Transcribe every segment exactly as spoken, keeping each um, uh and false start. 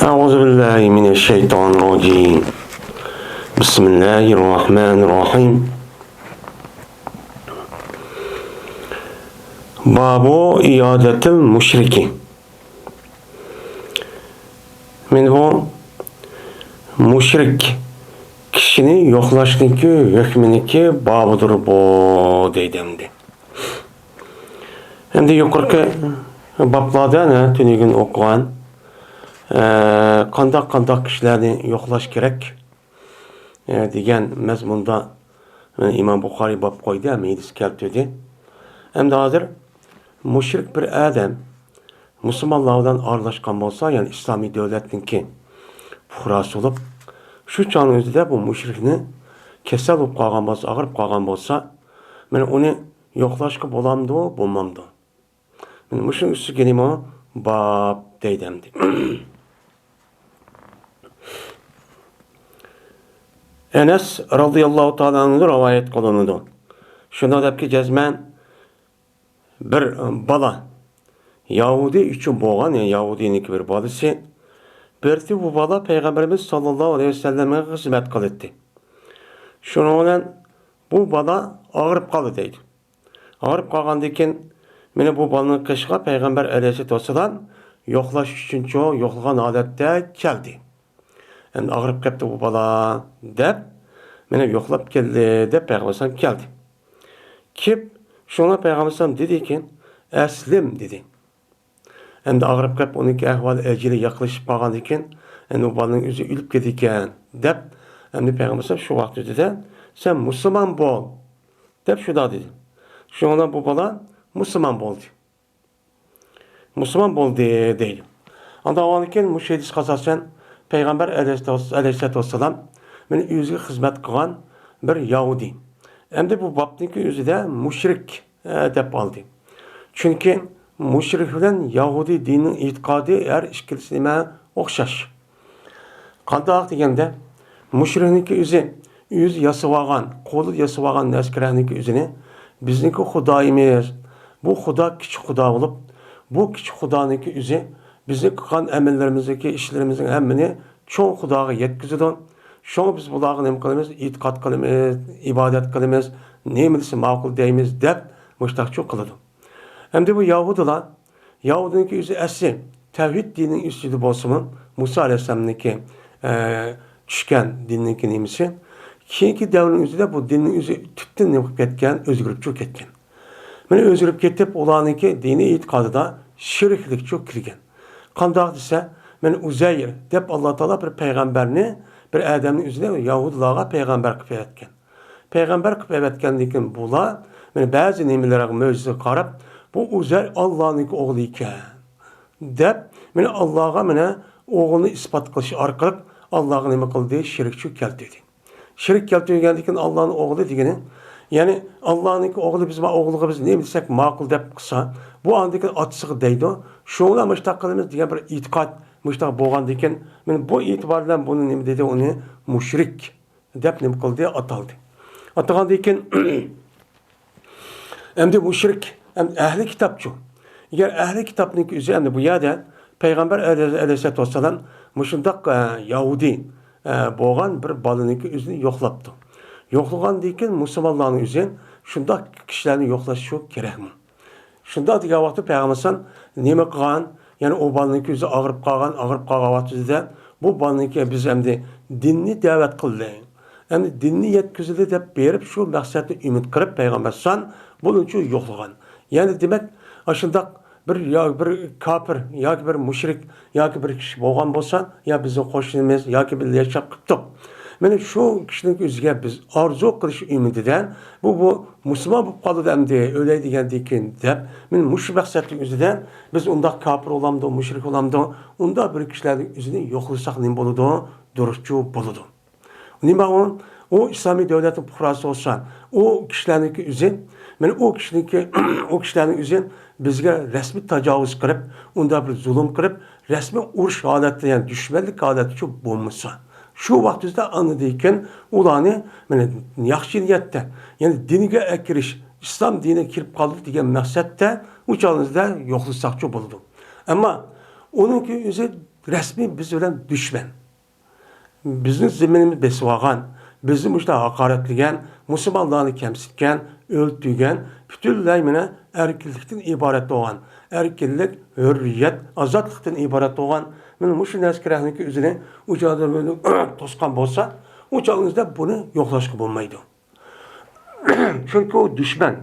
أعوذ بالله من الشيطان الرجيم. بسم الله الرحمن الرحيم. باب عيادة المشرك. مانا بۇ مۇشرىك كىشىنى يوقلاشنىڭكى ھۆكمىنىڭكى بابىدۇر بۇ، دەيدۇ ئەمدى. ئەمدى يۇقىرىقى بابلاردا، ھە، تۈنۈگۈن ئوقۇغان، ئە، قانداق، قانداق كىشىلەرنى يوقلاش كېرەك، ئە، دېگەن مەزمۇندا، مانا، ئىمام بۇخارىي باب قويدى، ھەم ھەدىس كەلتۈردى. ئەمدى ھازىر مۇشرىك بىر ئادەم مۇسۇلمانلار بىلەن ئارىلاشقان بولسا، يەنى ئىسلامىي دۆلەتنىڭكى پۇقراسى بولۇپ، شۇ چاغنىڭ ئۆزىدە بۇ مۇشرىكنى كېسەل بولۇپ قالغان بولسا، ئاغرىپ قالغان بولسا، مانا ئۇنى يوقلاشقا بولامدۇ، بولمامدۇ؟ مانا مۇشۇنىڭ ئۈستىگە نېمە باب دەيدۇ ئەمدى. ئەنەس رازىياللاھۇ تائالا ئەنھۇ رىۋايەت قىلىنىدۇ. شۇنداق دەپكى، جەزمەن بىر بالا يەھۇدىي ئۈچۈن بولغان، يەنى يەھۇدىينىڭكى بىر بالىسى. بىر بۇ بالا پەيغەمبىرىمىز ساللاللاھۇ ئەلەيھى ۋەسەللەمگە خىزمەت قىلاتتى. شۇنىڭ بىلەن بۇ بالا ئاغرىپ قالدى دەيدۇ. ئاغرىپ قالغاندىن كېيىن، مانا بۇ بالىنىڭ قېشىغا پەيغەمبەر ئەلەيھىسسالاتۇ ۋەسسالام يوقلاش ئۈچۈنچۇ يوقلىغان ھالەتتە كەلدى. ئەمدى ئاغرىپ قاپتۇ بۇ بالا، دەپ، مانا يوقلاپ كەلدى، دەپ پەيغەمبەر ئەلەيھىسسالام كەلدى. كېلىپ، شۇڭا پەيغەمبەر ئەلەيھىسسالام دېدىكەن، «ئەسلىم» دېدى. ئەمدى ئاغرىپ قېلىپ، ئۇنىڭكى ئەھۋالى، ئەجىلى يېقىنلىشىپ قالغاندىكىن، ئەمدى ئۇ بالىنىڭ ئۆزى ئۆلۈپ كېتىدىكەن، دەپ، ئەمدى پەيغەمبەر ئەلەيھىسسالام شۇ ۋاقىت ئۆزىدە، «سەن مۇسۇلمان بول» دەپ شۇنداق دېدى. شۇنىڭ بىلەن بۇ بالا مۇسۇلمان بولدى. مۇسۇلمان بولدى دەيدۇ. ئاندىن كېيىن مۇشۇ ھەدىسكە ئاساسەن پەيغەمبەر ئەلەيھىسسالاتۇ ۋەسسالام مېنى ئۆزىگە خىزمەت قىلغان بىر يەھۇدىي. ئەمدى بۇ بابنىڭكى ئۆزىدە مۇشرىك، ئە، دەپ ئالدى. چۈنكى مۇشرىك بىلەن يەھۇدىي دىنىنىڭ ئېتىقادى ھەر ئىككىلىسى نېمە ئوخشاش. قانداق دېگەندە، مۇشرىكنىڭكى ئۆزى، ئۆزى ياسىۋالغان، قولىدا ياسىۋالغان نەرسىكەرەكنىڭكى ئۆزىنى بىزنىڭكى خۇدايىمىز، بۇ خۇدا كىچىك خۇدا بولۇپ، بۇ كىچىك خۇدانىڭكى ئۆزى بىزنىڭ قىلغان ئەمەللىرىمىزدىكى، ئىشلىرىمىزنىڭ ھەممىنى چوڭ خۇداغا يەتكۈزىدۇ. شۇڭا بىز بۇلارغا نېمە قىلىمىز؟ ئېتىقاد قىلىمىز، ئىبادەت قىلىمىز، نېمە دېسە ماقۇل دەيمىز، دەپ مۇشۇنداقچۇ قىلىدۇ. ئەمدى بۇ يەھۇدىيلار، يەھۇدىينىڭكى ئۆزى ئەسلى تەۋھىد دىنىنىڭ ئۈستىدە بولسىمۇ، مۇسا ئەلەيھىسسالامنىڭكى، ئە، چۈشكەن دىننىڭكى نېمىسى، كېيىنكى دەۋرنىڭ ئۆزىدە بۇ دىننىڭ ئۆزى تۈپتىن نېمە قىلىپ كەتكەن؟ ئۆزگىرىپچۇ كەتكەن. مانا ئۆزگىرىپ كېتىپ، ئۇلارنىڭكى دىنىي ئېتىقادىدا شېرىكلىكچۇ كىرگەن. قانداق دېسە، مانا ئۇزەير دەپ ئاللا تائالا بىر پەيغەمبەرنى، بىر ئادەمنى ئۆزىنى يەھۇدىيلارغا پەيغەمبەر قىلىپ ئەۋەتكەن. پەيغەمبەر قىلىپ ئەۋەتكەندىن كېيىن بۇلار، مانا بەزى نېمىلەرگە، مۆجىزىگە قاراپ، بۇ ئۇزەير ئاللانىڭكى ئوغلى ئىكەن، دەپ، مانا ئاللاغا، مانا ئوغۇلنى ئىسپات قىلىش ئارقىلىق ئاللاغا نېمە قىلدى؟ شېرىكچۇ كەلتۈردى. شېرىك كەلتۈرگەندىن كېيىن ئاللانىڭ ئوغلى دېگىنى، يەنى ئاللانىڭكى ئوغلى، بىز ما ئوغلىغا بىز نېمە دېسەك ماقۇل دەپ قىلسا، بۇ ئاندىن كېيىن ئاتىسىغا دەيدۇ. شۇڭا مۇشۇنداق قىلىمىز دېگەن بىر ئېتىقاد، مۇشۇنداق بولغاندىن كېيىن، مانا بۇ ئېتىبار بىلەن بۇنى نېمە دېدى؟ ئۇنى مۇشرىك دەپ نېمە قىلدى؟ ئاتالدى. ئاتىغاندىن كېيىن، ئەمدى مۇشرىك، ئەمدى ئەھلى كىتابچۇ؟ ئەگەر ئەھلى كىتابنىڭكى ئۆزى، ئەمدى بۇ يەردە پەيغەمبەر ئەلەي-، ئەلەيھىسسالاتۇ ۋەسسالام مۇشۇنداق، ئە، يەھۇدىي، ئە، بولغان بىر بالىنىڭكى ئۆزىنى يوقلاپتۇ. يوقلىغاندىن كېيىن مۇسۇلمانلارنىڭ ئۆزى شۇنداق كىشىلەرنى يوقلاشى كېرەكمۇ؟ شۇنداق دېگەن ۋاقىتتا پەيغەمبەر ئەلەيھىسسالام نېمە قىلغان؟ يەنى ئۇ بالىنىڭكى ئۆزى ئاغرىپ قالغان، ئاغرىپ قالغان ۋاقتىدا بۇ بالىنىڭكى بىز ئەمدى دىننى دەۋەت قىلدى، ئەمدى دىننى يەتكۈزدى دەپ بېرىپ، شۇ مەقسەتنى ئۈمىد قىلىپ پەيغەمبەر ئەلەيھىسسالام بۇنىڭچۇ يوقلىغان. يەنى دېمەك، ئاشۇنداق بىر يا بىر كاپىر ياكى بىر مۇشرىك ياكى بىر كىشى بولغان بولسا، يا بىزنىڭ قوشنىمىز ياكى بىللە ياشاپ قىپتۇق. مانا شۇ كىشىنىڭ ئۆزىگە بىز ئارزۇ قىلىش ئۈمىدىدە، بۇ، بۇ مۇسۇلمان بولۇپ قالىدۇ ئەمدى، ئۆلەي دېگەندىن كېيىن دەپ، مانا مۇشۇ مەقسەتنىڭ ئۆزىدە بىز ئۇنداق كاپىر بولامدۇ، مۇشرىك بولامدۇ، ئۇنداق بىر كىشىلەرنىڭ ئۆزىنى يوقلىساق نېمە بولىدۇ؟ دۇرۇسچۇ بولىدۇ. نېمە ئۇ؟ ئۇ ئىسلامىي دۆلەتنىڭ پۇقراسى بولسا، ئۇ كىشىلەرنىڭكى ئۆزى، مانا ئۇ كىشىنىڭكى، ئۇ كىشىلەرنىڭ ئۆزى بىزگە رەسمىي تاجاۋۇز قىلىپ، ئۇنداق بىر زۇلۇم قىلىپ، رەسمىي ئۇرۇش ھالەتتە، يەنى دۈشمەنلىك ھالەتتىچۇ بولمىسا، شۇ ۋاقىت ئۆزىدە ئاندىن كېيىن ئۇلارنى، مانا، ياخشى نىيەتتە، يەنى دىنگە ئەكىرىش، ئىسلام دىنىگە كىرىپ قالدى دېگەن مەقسەتتە ئۇ چاغنىڭىزدا يوقلىساقچۇ بولىدۇ. ئەمما ئۇنىڭكى ئۆزى رەسمىي بىز بىلەن دۈشمەن. بىزنىڭ زېمىنىمىزنى بېسىۋالغان، بىزنى مۇشۇنداق ھاقارەتلىگەن، مۇسۇلمانلارنى كەمسىتكەن، ئۆلتۈرگەن، پۈتۈنلەي مانا ئەركىنلىكتىن ئىبارەت بولغان، ئەركىنلىك، ھۆررىيەت، ئازادلىقتىن ئىبارەت بولغان، مانا مۇشۇ نەرسە كېرەكلىكى ئۆزىنى ئۇ چاغدا توسقان بولسا، ئۇ چاغىڭىزدا بۇنى يوقلاشقا بولمايدۇ. چۈنكى ئۇ دۈشمەن.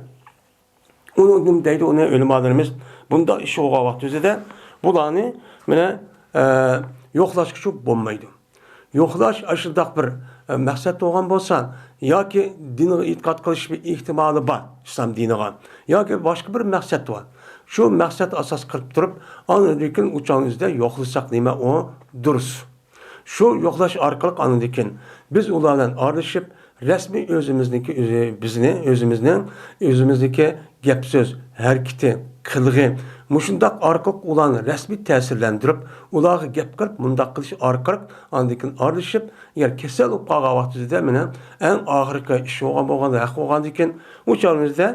ئۇنى نېمە دەيدۇ، ئۇنى ئۆلىمالىرىمىز بۇنداق ئىش بولغان ۋاقتىمىزدا بۇلارنى مانا، ئە، يوقلاشقىچۇ بولمايدۇ. يوقلاش ئاشۇنداق بىر، ئە، مەقسەت بولغان بولسا، ياكى دىنغا ئېتىقاد قىلىش بىر ئېھتىمالى بار ئىسلام دىنىغا، ياكى باشقا بىر مەقسەت بار. شۇ مەقسەت ئاساس قىلىپ تۇرۇپ، ئاندىن كېيىن ئۇ چاغنى ئىزدەپ يوقلىساق نېمە ئۇ دۇرۇس. شۇ يوقلاش ئارقىلىق ئاندىن كېيىن بىز ئۇلار بىلەن ئارىلىشىپ، رەسمىي ئۆزىمىزنىڭكى ئۆزى، بىزنى، ئۆزىمىزنىڭ، ئۆزىمىزنىڭكى گەپ سۆز، ھەرىكىتى، قىلىقى، مۇشۇنداق ئارقىلىق ئۇلارنى رەسمىي تەسىرلەندۈرۈپ، ئۇلارغا گەپ قىلىپ، مۇنداق قىلىش ئارقىلىق ئاندىن كېيىن ئارىلىشىپ، ئەگەر كېسەل بولۇپ قالغان ۋاقتىمىزدا مانا ئەڭ ئاخىرقى ئىش بولغان، بولغان، ھەق بولغاندىن كېيىن ئۇ چاغىمىزدا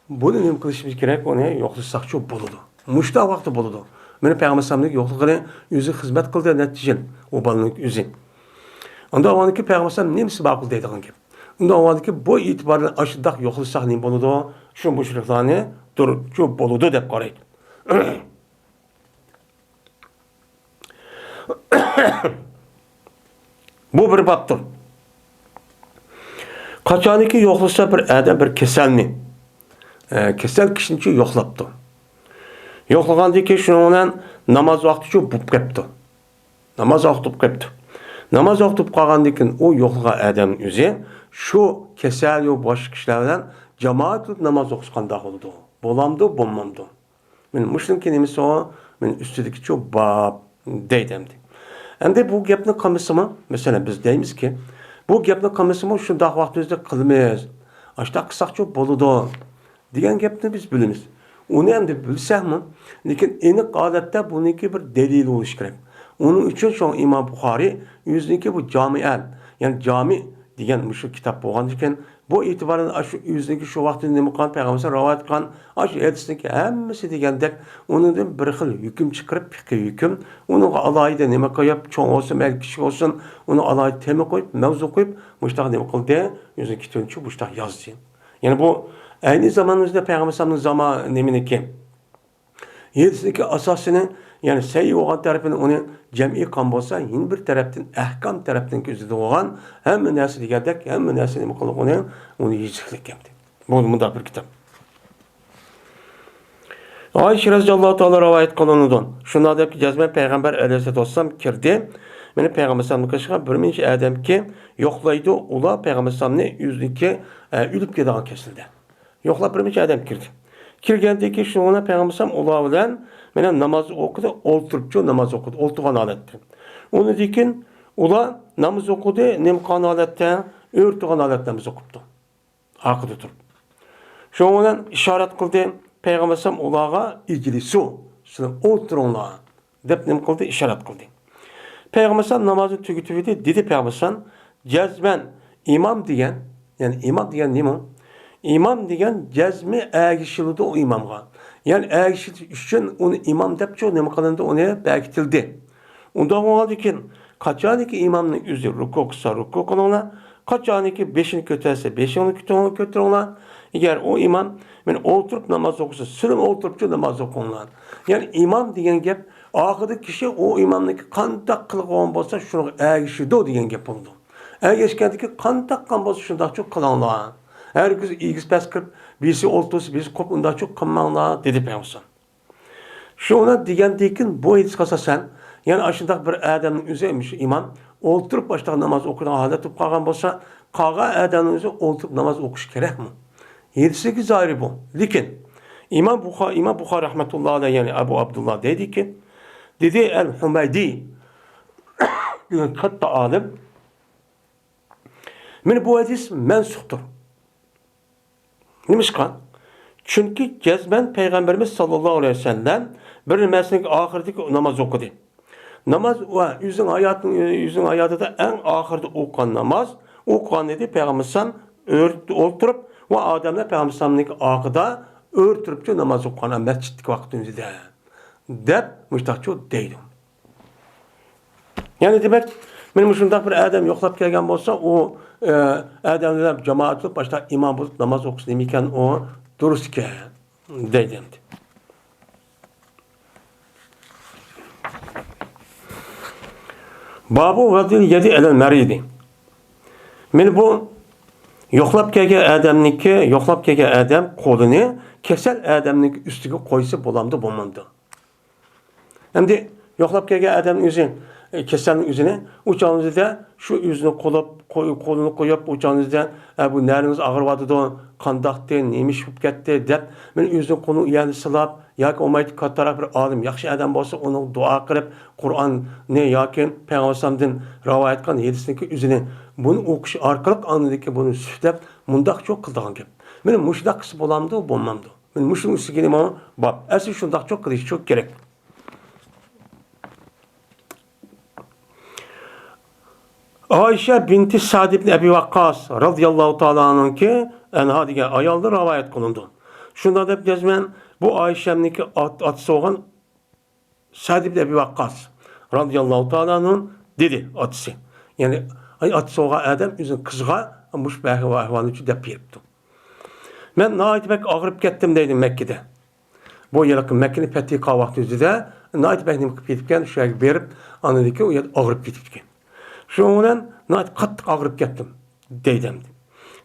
بۇنى نېمە قىلىشىمىز كېرەك؟ ئۇنى يوقلىساقچۇ بولىدۇ. مۇشۇنداق ۋاقىتتا بولىدۇ. مېنىڭ پەيغەمبەر ئەلەيھىسسالامنىڭ يوقلىغىنى ئۆزى خىزمەت قىلدى نەچچە يىل. ئۇ بالىنىڭ ئۆزى. ئۇنداق بولغاندىكىن پەيغەمبەر ئەلەيھىسسالام نېمىسى ماقۇل دەيدىغان گەپ. ئۇنداق بولغاندىكىن بۇ ئېتىبار بىلەن ئاشۇنداق يوقلىساق نېمە بولىدۇ؟ شۇ مۇشرىكلارنى تۇرۇپچۇ بولىدۇ دەپ قارايدۇ. بۇ بىر بابتۇر. قاچانكى يوقلىسا بىر ئادەم بىر كېسەلنى، ئە، كېسەل كىشىنىچۇ يوقلاپتۇ. يوقلىغاندىن كېيىن شۇنىڭ بىلەن ناماز ۋاقتىچۇ بولۇپ قېپتۇ. ناماز ۋاقتى بولۇپ قېپتۇ. ناماز ۋاقتى بولۇپ قالغاندىن كېيىن ئۇ يوقلىغان ئادەمنىڭ ئۆزى شۇ كېسەل يا باشقا كىشىلەر بىلەن جامائەت قىلىپ ناماز ئوقۇسا قانداق بولىدۇ؟ بولامدۇ، بولمامدۇ؟ مانا مۇشۇنىڭكى نېمىسى ئۇ؟ مانا ئۈستىدىكىچۇ باب دەيدۇ ئەمدى. ئەمدى بۇ گەپنى قىلمىسىمۇ، مەسىلەن، بىز دەيمىزكى، بۇ گەپنى قىلمىسىمۇ شۇنداق ۋاقتىمىزدا قىلىمىز. ئاشۇنداق قىلساقچۇ بولىدۇ دېگەن گەپنى بىز بىلىمىز. ئۇنى ئەمدى بىلسەكمۇ، لېكىن ئېنىق ھالەتتە بۇنىڭكى بىر دەلىلى بولۇشى كېرەك. ئۇنىڭ ئۈچۈن شۇڭا ئىمام بۇخارىي ئۆزىنىڭكى بۇ جامىئەن، يەنى جامى دېگەن مۇشۇ كىتاب بولغاندىكىن، بۇ ئېتىبارەن ئاشۇ ئۆزىنىڭكى شۇ ۋاقىتتا نېمە قىلغان، پەيغەمبەر رىۋايەت قىلغان ئاشۇ ھەدىسنىڭكى ھەممىسى دېگەندەك ئۇنىڭدىن بىر خىل ھۆكۈم چىقىرىپ، پىقھىي ھۆكۈم، ئۇنىڭغا ئالاھىدە نېمە قويۇپ، چوڭ بولسۇن، مەيلى كىچىك بولسۇن، ئۇنىڭغا ئالاھىدە تېما قويۇپ، مەۋزۇ قويۇپ، مۇشۇنداق نېمە قىلدى، ئۆزىنىڭ كىتابىنى مۇشۇنداق يازدى. يەنى بۇ ئەينى زامانىمىزدا پەيغەمبەر ئەلەيھىسسالامنىڭ زامان نېمىنىكى؟ ھەدىسنىڭكى ئاساسىنى، يەنى سەھىھ بولغان تەرىپىنى ئۇنى جەمئىي قىلغان بولسا، يەنە بىر تەرەپتىن ئەھكام تەرەپتىن كۆزىتىدىغان ھەممە نەرسە دېگەندەك، ھەممە نەرسە نېمە قىلىدۇ ئۇنى، ئۇنى يېزىقلىق ئەمدى. بۇ مۇنداق بىر كىتاب. ئائىشە رەزىياللاھۇ تائالا رىۋايەت قىلىنىدۇ. شۇنداق دەپكى، جەزمەن پەيغەمبەر ئەلەيھىسسالاتۇ ۋەسسالام كىردى. مېنى پەيغەمبەر ئەلەيھىسسالامنىڭ قېشىغا بىر نەچچە ئادەم كى يوقلايدۇ. ئۇلار پەيغەمبەر ئەلەيھىسسالامنى ئۆزىنىڭكى، ئە، ئۆلۈپ كېتىدىغان كېسىلدە. يوقلاپ بىر نەچچە ئادەم كىردى. كىرگەندىن كېيىن شۇنىڭ بىلەن پەيغەمبەر ئەلەيھىسسالام ئۇلار بىلەن مانا ناماز ئوقۇدى، ئولتۇرۇپچۇ ناماز ئوقۇدى، ئولتۇرغان ھالەتتە. ئۇنىڭدىن كېيىن ئۇلار ناماز ئوقۇدى، نېمە قىلغان ھالەتتە؟ ئۆرە تۇرغان ھالەتتە ناماز ئوقۇپتۇ. ئارقىدا تۇرۇپ. شۇنىڭ بىلەن ئىشارەت قىلدى. پەيغەمبەر ئەلەيھىسسالام ئۇلارغا ئىجلىسۇ، سىلەر ئولتۇرۇڭلار، دەپ نېمە قىلدى؟ ئىشارەت قىلدى. پەيغەمبەر ئەلەيھىسسالام نامازنى تۈگىتىۋىدى، دېدى پەيغەمبەر ئەلەيھىسسالام، جەزمەن ئىمام دېگەن، يەنى ئىمام دېگەن نېمە؟ ئىمام دېگەن جەزمى ئەگىشىلىدۇ ئۇ ئىمامغا. يەنى ئەگىشىش ئۈچۈن ئۇنى ئىمام دەپچۇ نېمە قىلىندى؟ ئۇنى بەكىتىلدى. ئۇنداق بولغاندىكىن، قاچانكى ئىمامنىڭ ئۆزى رۇكۇ قىلسا رۇكۇ قىلىڭلار، قاچانكى بېشىنى كۆتۈرسە بېشىڭلارنى كۆتۈرۈڭلار. ئەگەر ئۇ ئىمام مانا ئولتۇرۇپ ناماز ئوقۇسا، سىلىمۇ ئولتۇرۇپچۇ ناماز ئوقۇڭلار. يەنى ئىمام دېگەن گەپ ئاخىرىدا كىشى ئۇ ئىمامنىڭكى قانداق قىلغان بولسا شۇنىڭغا ئەگىشىدۇ دېگەن گەپ بولىدۇ. ئەگەشكەندىكى قانداق قىلغان بولسا شۇنداقچۇ قىلىڭلار. ھەرگىز ئېگىز پەس كىرىپ، بىرسى ئولتۇرسا بىرسى قوپ ئۇنداقچۇ قىلماڭلار، دېدى پەيغەمبەر. شۇنى دېگەندىن كېيىن بۇ ھەدىسكە ئاساسەن، يەنى ئاشۇنداق بىر ئادەمنىڭ ئۆزى، مۇشۇ ئىمام ئولتۇرۇپ ئاشۇنداق ناماز ئوقۇيدىغان ھالەت بولۇپ قالغان بولسا، قالغان ئادەمنىڭ ئۆزى ئولتۇرۇپ ناماز ئوقۇشى كېرەكمۇ؟ ھەدىسىدىكى زاھىرى بۇ. لېكىن ئىمام بۇخا-، ئىمام بۇخارى رەھمەتۇللا ئەلەيھ، يەنى ئەبۇ ئابدۇللا دەيدىكى، دېدى ئەل-ھۇمەيدى دېگەن كاتتا ئالىم، مانا بۇ ھەدىس مەنسۇختۇر. نېمىشقا؟ چۈنكى جەزمەن پەيغەمبىرىمىز ساللاللاھۇ ئەلەيھى ۋەسەللەم بىر نەرسىنىڭ ئاخىرىدىكى ناماز ئوقۇدى. ناماز ۋە ئۆزىنىڭ ھاياتىنىڭ، ئۆزىنىڭ ھاياتىدا ئەڭ ئاخىرىدا ئوقۇغان ناماز، ئوقۇغان ئىدى پەيغەمبەر ئەلەيھىسسالام ئۆرە ئولتۇرۇپ ۋە ئادەملەر پەيغەمبەر ئەلەيھىسسالامنىڭ ئارقىدا ئۆرە تۇرۇپچۇ ناماز ئوقۇغان مەسچىتتىكى ۋاقتىمىزدا، دەپ مۇشتاقچۇ دەيدۇ. يەنى دېمەك، مانا مۇشۇنداق بىر ئادەم يوقلاپ كەلگەن بولسا، ئۇ، ئە، ئادەملەر جامائەت بولۇپ، باشتا ئىمام بولۇپ ناماز ئوقۇسا نېمىكەن، ئۇ دۇرۇس ئىكەن، دەيدۇ ئەمدى. بابۇ ۋەزىل يەدى ئەلەل مەرىدى. مانا بۇ يوقلاپ كەلگەن ئادەمنىڭكى، يوقلاپ كەلگەن ئادەم قولىنى كېسەل ئادەمنىڭكى ئۈستىگە قويسا بولامدۇ، بولمامدۇ؟ ئەمدى يوقلاپ كەلگەن ئادەمنىڭ ئۆزى، ئە، كېسەلنىڭ ئۆزىنى، ئۇ چاغنىڭىزدا شۇ ئۆزىنى قولۇپ، قوي-، قولىنى قويۇپ، ئۇ چاغنىڭىزدا، ئە، بۇ نەرىڭىز ئاغرىۋاتىدۇ، قانداقتى، نېمە ئىش بولۇپ كەتتى دەپ، مانا ئۆزىنىڭ قولىنى ئۇ يەرنى سىلاپ، ياكى بولمايدۇ كاتتىراق بىر ئالىم، ياخشى ئادەم بولسا، ئۇنىڭغا دۇئا قىلىپ، قۇرئاننى ياكى پەيغەمبەر ئەلەيھىسسالامدىن رىۋايەت قىلغان ھەدىسنىڭكى ئۆزىنى بۇنى ئوقۇش ئارقىلىق ئاندىن كېيىن بۇنى سۈپلەپ، مۇنداقچۇ قىلىدىغان گەپ. مانا مۇشۇنداق قىلسا بولامدۇ، بولمامدۇ؟ مانا مۇشۇنىڭ ئۈستىگە نېمە بار؟ ئەسلى شۇنداقچۇ قىلىشچۇ كېرەك. ئائىشە بىنتى سەئد ئىبن ئەبى ۋەققاس رازىياللاھۇ تائالا ئەنھۇنىڭكى، ئەنھا دېگەن ئايالدىن رىۋايەت قىلىنىدۇ. شۇنداق دەپ يازىمەن، بۇ ئائىشەمنىڭكى ئات-، ئاتىسى بولغان سەئد ئىبن ئەبى ۋەققاس رازىياللاھۇ تائالا ئەنھۇ دېدى ئاتىسى. يەنى، ئاي، ئاتىسى بولغان ئادەم ئۆزىنىڭ قىزىغا مۇشۇ ئەھۋالنى دەپ بېرىپتۇ. مەن ناھايىتى بەك ئاغرىپ كەتتىم دەيدۇ مەككىدە. بۇ ھېلىقى مەككىنى پەتھى قىلغان ۋاقتى ئۆزىدە ناھايىتى بەك نېمە قىلىپ كېتىپكەن، شۇ يەرگە بېرىپ، ئاندىن كېيىن ئۇ يەردە ئاغرىپ كېتىپتىكەن. شۇنىڭ بىلەن ناھايىتى قاتتىق ئاغرىپ كەتتىم دەيدۇ ئەمدى.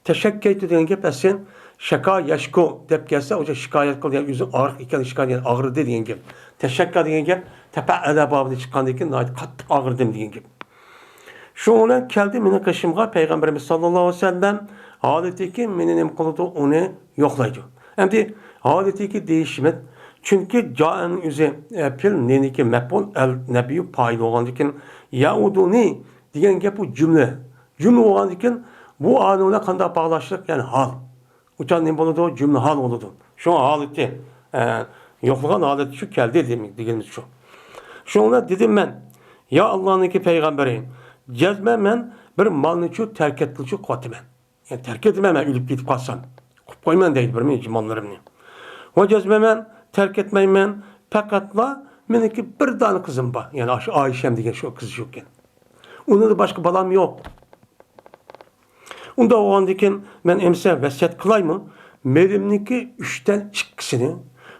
تەشەككەيتۇ دېگەن گەپ ئەسلى شەكا يەشكۇ دەپ كەلسە، ئۇ شىكايەت قىل دېگەن، ئۆزى ئاغرىق ئىكەن، شىكايەت دېگەن ئاغرىدى دېگەن گەپ. تەشەككا دېگەن گەپ تەپەئەلە بابىدا چىققاندىن كېيىن ناھايىتى قاتتىق ئاغرىدىم دېگەن گەپ. شۇنىڭ بىلەن كەلدى مېنىڭ قېشىمغا پەيغەمبىرىمىز ساللاللاھۇ ئەلەيھى ۋەسەللەم ھالىتىكى مېنى نېمە قىلىدۇ، ئۇنى يوقلايدۇ. ئەمدى ھالىتىكى دېيىشىمىز، چۈنكى جائەنىڭ ئۆزى، ئە، پېئىل، نېنىكى مەپئۇل، ئەل نەبىيۇ پائىل بولغاندىكىن، يەئۇدۇنى دېگەن گەپ بۇ جۈملە. جۈملە بولغاندىكىن بۇ ئانىڭ بىلەن قانداق باغلاشلىق؟ يەنى ھال. ئۇچان نېمە بولىدۇ؟ جۈملە ھال بولىدۇ. شۇڭا ھالىتى، ئە، يوقلىغان ھالەت شۇ كەلدى دېمەك، دېگىنىمىز شۇ. شۇنىڭ بىلەن دېدىم مەن، يا ئاللانىڭكى پەيغەمبىرى، جەزمەن مەن بىر مالنىچۇ تەرك ئەتكۈلۈكچى قىلىۋاتىمەن. يەنى تەرك ئېتىمەن مەن ئۆلۈپ كېتىپ قالسام. قىلىپ قويىمەن دەيدۇ بىر ماللىرىمنى. ۋە جەزمەن مەن تەرك ئەتمەيمەن، پەقەتلا مېنىڭكى بىر دانە قىزىم بار. يەنى ئاشۇ ئائىشەم دېگەن شۇ قىز شۇكەن. ئۇنىڭدىن باشقا بالام يوق. ئۇنداق بولغاندىكىن مەن ئەمسە ۋەسىيەت قىلايمۇ؟ مېلىمنىڭكى ئۈچتىن ئىككىسىنى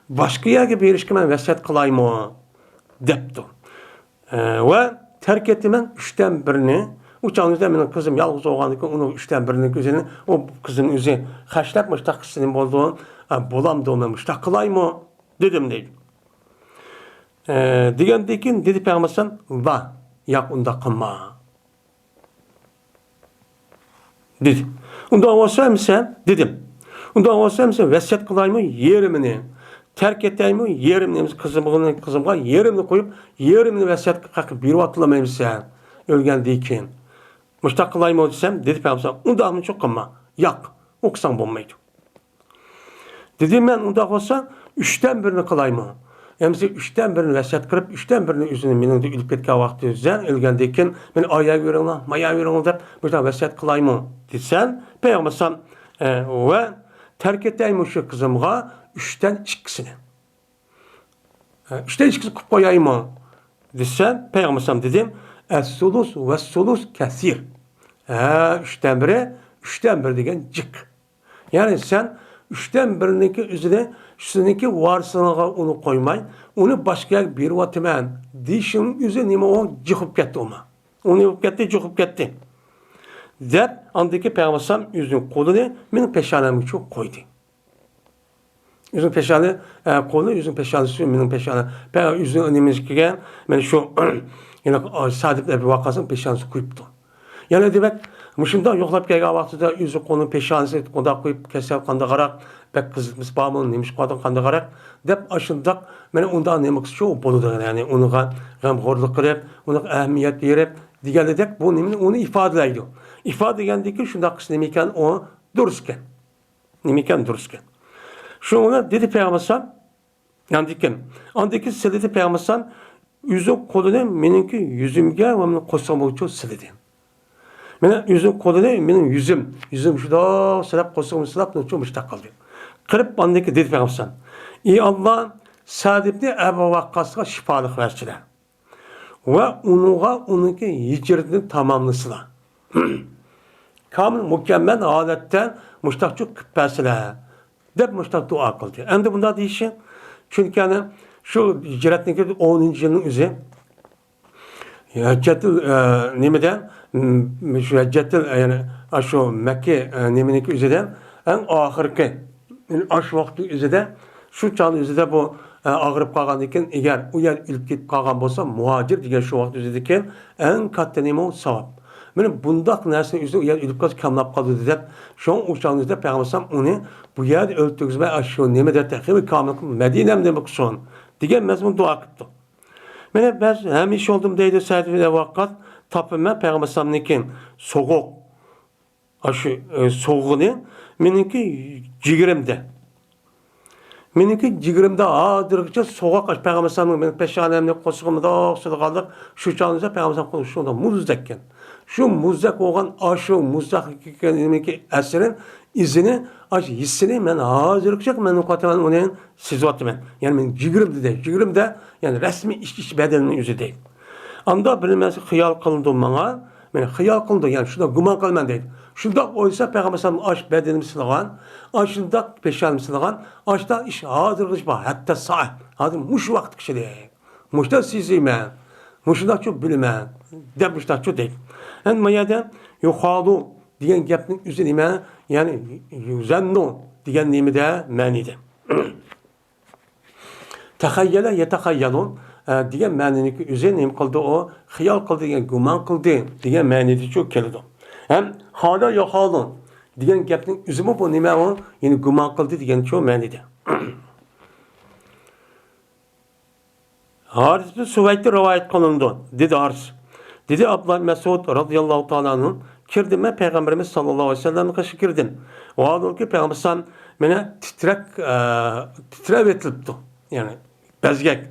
باشقا يەرگە بېرىشكە مەن ۋەسىيەت قىلايمۇ؟ دەپتۇ. ئە، ۋە تەرك ئېتىمەن ئۈچتىن بىرىنى. ئۇ چاغدا مېنىڭ قىزىم يالغۇز بولغاندىكىن ئۇنىڭ ئۈچتىن بىرىنىڭ ئۆزىنى، ئۇ قىزنىڭ ئۆزى خەجلەپ مۇشتاق قىلسا نېمە بولىدۇ؟ ئە، بولامدۇ، مەن مۇشتاق قىلايمۇ؟ دېدىم دەيدۇ. ئە، دېگەندىن كېيىن دېدى پەيغەمبەر ئەلەيھىسسالام، لا، ياق، ئۇنداق قىلما. دېدى. ئۇنداق بولسا ئەمسە، دېدىم. ئۇنداق بولسا ئەمسە ۋەسىيەت قىلايمۇ يېرىمىنى؟ تەرك ئېتەيمۇ يېرىمىنى؟ ئەمسە قىزىمغا، قىزىمغا يېرىمىنى قويۇپ، يېرىمىنى ۋەسىيەت قىلىپ بېرىۋاتىمەن ئەمسە ئۆلگەندىن كېيىن. مۇشتاق قىلايمۇ دېسەم، دېدى پەيغەمبەر، ئۇنداقمۇچۇ قىلما. ياق، ئۇ قىلساڭ بولمايدۇ. دېدىم مەن، ئۇنداق بولسا، ئۈچتىن بىرىنى قىلايمۇ؟ ئەمسە ئۈچتىن بىرىنى ۋەسىيەت قىلىپ، ئۈچتىن بىرىنى ئۆزىنى مېنىڭدىن ئۆلۈپ كەتكەن ۋاقتى ئۆزىدە ئۆلگەندىن كېيىن، مېنى ئاياۋېرىڭلار، ماياۋېرىڭلار دەپ، مۇشۇنداق ۋەسىيەت قىلايمۇ؟ دېسەم، پەيغەمبەر ئەلەيھىسسالام، ئە، ۋە تەرك ئېتەيمۇ شۇ قىزىمغا ئۈچتىن ئىككىسىنى. ئە، ئۈچتىن ئىككىسىنى قىلىپ قويايمۇ؟ دېسەم، پەيغەمبەر ئەلەيھىسسالام دېدىم، ئەسسۇلۇس ۋەسسۇلۇس كەسىر. ھە، ئۈچتىن بىرى، ئۈچتىن بىر دېگەن جىق. يەنى سەن ئۈچتىن بىرىنىڭكى ئۆزىنى، سېنىڭكى ۋارىسىڭغا ئۇنى قويماي، ئۇنى باشقا يەرگە بېرىۋاتىمەن دېيىشىڭنىڭ ئۆزى نېمە، ئۇ جىق بولۇپ كەتتى ئۇمۇ. ئۇ نېمە بولۇپ كەتتى؟ جىق بولۇپ كەتتى. دەپ، ئاندىكى پەيغەمبەر ئەلەيھىسسالام ئۆزىنىڭ قولىنى مېنىڭ پېشانەمگە قويدى. ئۆزىنىڭ پېشانە، ئە، قولى ئۆزىنىڭ پېشانىسى، مېنىڭ پېشانە. پە-، ئۆزىنىڭ نېمىسى كىيگەن، مانا شۇ، يەنە سەئد ئىبن ئەبى ۋەققاسنىڭ پېشانىسىغا قويۇپتۇ. يەنە دېمەك، مۇشۇنداق يوقلاپ كەلگەن ۋاقتىدا ئۆزى قولىنىڭ پېشانىسىغا قونداق قويۇپ، كېسەل قانداقراق، بەك قىزىتمىسى بارمۇ، نېمە ئىش قىلىۋاتقان قانداقراق دەپ، ئاشۇنداق، مانا ئۇنداق نېمە قىلسىچۇ بولىدۇ. يەنى ئۇنىڭغا غەمخورلۇق قىلىپ، ئۇنىڭغا ئەھمىيەت بېرىپ دېگەندەك بۇ نېمىنى، ئۇنى ئىپادىلەيدۇ. ئىپادىلىگەندىكىن شۇنداق قىلسا نېمە ئىكەن، ئۇ دۇرۇس ئىكەن. نېمە ئىكەن دۇرۇس ئىكەن. شۇنىڭ بىلەن دېدى پەيغەمبەر ئەلەيھىسسالام، ئاندىن كېيىن، ئاندىن كېيىن سىلىدى پەيغەمبەر ئەلەيھىسسالام ئۆزىنىڭ قولىنى مېنىڭكى يۈزۈمگە ۋە مېنىڭ قورسىقىمغىچۇ سىلىدى. مانا ئۆزىنىڭ قولىنى مېنىڭ يۈزۈم، يۈزۈم شۇنداق سىلاپ، قورسىقىمنى سىلاپ، نۇچۇ مۇشتاق قىلدى. قىلىپ ئاندىن كېيىن دېدى پەيغەمبەر ئەلەيھىسسالام، ئى ئاللا، سەئد ئىبنى ئەبۇ ۋەققاسقا شىپالىق بەرچىلە. ۋە ئۇنىڭغا ئۇنىڭكى ھىجرىتىنى تاماملىسىلا. كامىل مۇكەممەل ھالەتتە مۇشتاقچۇ قىلىپ بەرسىلە، دەپ مۇشتاق دۇئا قىلدى. ئەمدى بۇنداق دېيىشى، چۈنكى ئەنە شۇ ھىجرەتنىڭكى ئونىنچى يىلنىڭ ئۆزى، ھەججەتىل، ئە، نېمىدە، م، شۇ ھەججەتىل، يەنى ئاشۇ مەككە، ئە، نېمىنىڭكى ئۆزىدە، ئەڭ ئاخىرقى، يەنى ئاشۇ ۋاقىتنىڭ ئۆزىدە، شۇ چاغنىڭ ئۆزىدە بۇ، ئە، ئاغرىپ قالغاندىن كېيىن، ئەگەر ئۇ يەر ئۆلۈپ كېتىپ قالغان بولسا، مۇھاجىر دېگەن شۇ ۋاقىت ئۆزىدىكى ئەڭ كاتتا نېمە ئۇ؟ ساۋاب. مانا بۇنداق نەرسىنىڭ ئۆزىدە ئۇ يەر ئۆلۈپ قالسا كاملاپ قالىدۇ دەپ، شۇڭا ئۇ چاغنىڭ ئۆزىدە پەيغەمبەر ئەلەيھىسسالام ئۇنى بۇ يەردە ئۆلتۈرگۈزمەي، ئاشۇ نېمىدە تېخى كامىل قىلىپ مەدىنەمدە نېمە قىلسۇن دېگەن مەزمۇن دۇئا قىپتۇ. مەن بەز ھەمىشە يولدىم دەيدۇ سەئد ئىبن ۋەققاس، تاپىمەن پەيغەمبەر ئەلەيھىسسالامنىڭكى سوغۇق، ئاشۇ، ئە، سوغۇقىنى مېنىڭكى جىگىرىمدە. مېنىڭكى جىگىرىمدە ھازىرغىچە سوغۇق ئاشۇ پەيغەمبەر ئەلەيھىسسالامنىڭ مېنىڭ پېشانەمنى قورسىقىمدا سىلىغانلىق شۇ چاغدا پەيغەمبەر ئەلەيھىسسالام شۇنداق مۇزدەككەن. شۇ مۇزدەك بولغان ئاشۇ مۇزدەكنىڭكى ئەسىرى ئىزىنى، ئاشۇ ھېسسىنى مەن ھازىرغىچە مەن قاتىمەن ئۇنى سېزىۋاتىمەن. يەنى مېنىڭ جىگىرىمدە دەيدۇ. جىگىرىمدە، يەنى رەسمىي ئىچ، ئىچ بەدىنىمنىڭ ئۆزى دەيدۇ. ئاندا بىر نېمىسى خىيال قىلىنىدۇ ماڭا. مېنى خىيال قىلىنىدۇ، يەنى شۇنداق گۇمان قىلىمەن دەيدۇ. شۇنداق ئويلىسا پەيغەمبەر ئەلەيھىسسالام ئاش بەدىنىمنى سىلىغان، ئاشۇنداق پېشانىمنى سىلىغان، ئاشۇنداق ئىش ھازىرغىچە بار، ھەتتا سائەت. ھازىر مۇشۇ ۋاقىتقىچە دەيدۇ. مۇشۇنداق سېزىمەن، مۇشۇنداقچۇ بىلىمەن، دەپ مۇشۇنداقچۇ دەيدۇ. ئەمدى ما يەردە يۇخالۇ دېگەن گەپنىڭ ئۆزى نېمە؟ يەنى يۇزەننۇ دېگەن نېمىدە مەنىدە. تەخەييەلە يەتەخەييەلۇ، ئە، دېگەن مەنىنىڭكى ئۆزى نېمە قىلدى ئۇ؟ خىيال قىلدى دېگەن، گۇمان قىلدى دېگەن مەنىدىچۇ كېلىدۇ. ھەم خالا ياخالۇ دېگەن گەپنىڭ ئۆزىمۇ بۇ نېمە ئۇ؟ يەنى گۇمان قىلدى دېگەنچۇ مەنىدە. ھارىس بىن سۇۋەيدتىن رىۋايەت قىلىنىدۇ، دېدى ھارىس. دېدى ئابدۇللا مەسئۇد رازىياللاھۇ تائالا ئەنھۇ، كىردىم مەن پەيغەمبىرىمىز ساللاللاھۇ ئەلەيھى ۋەسەللەمنىڭ قېشىغا كىردىم. ۋاھالەنكى پەيغەمبەر ئەلەيھىسسالام مېنى تىترەك، ئە، تىترەۋېتىلىپتۇ. يەنى بەزگەك،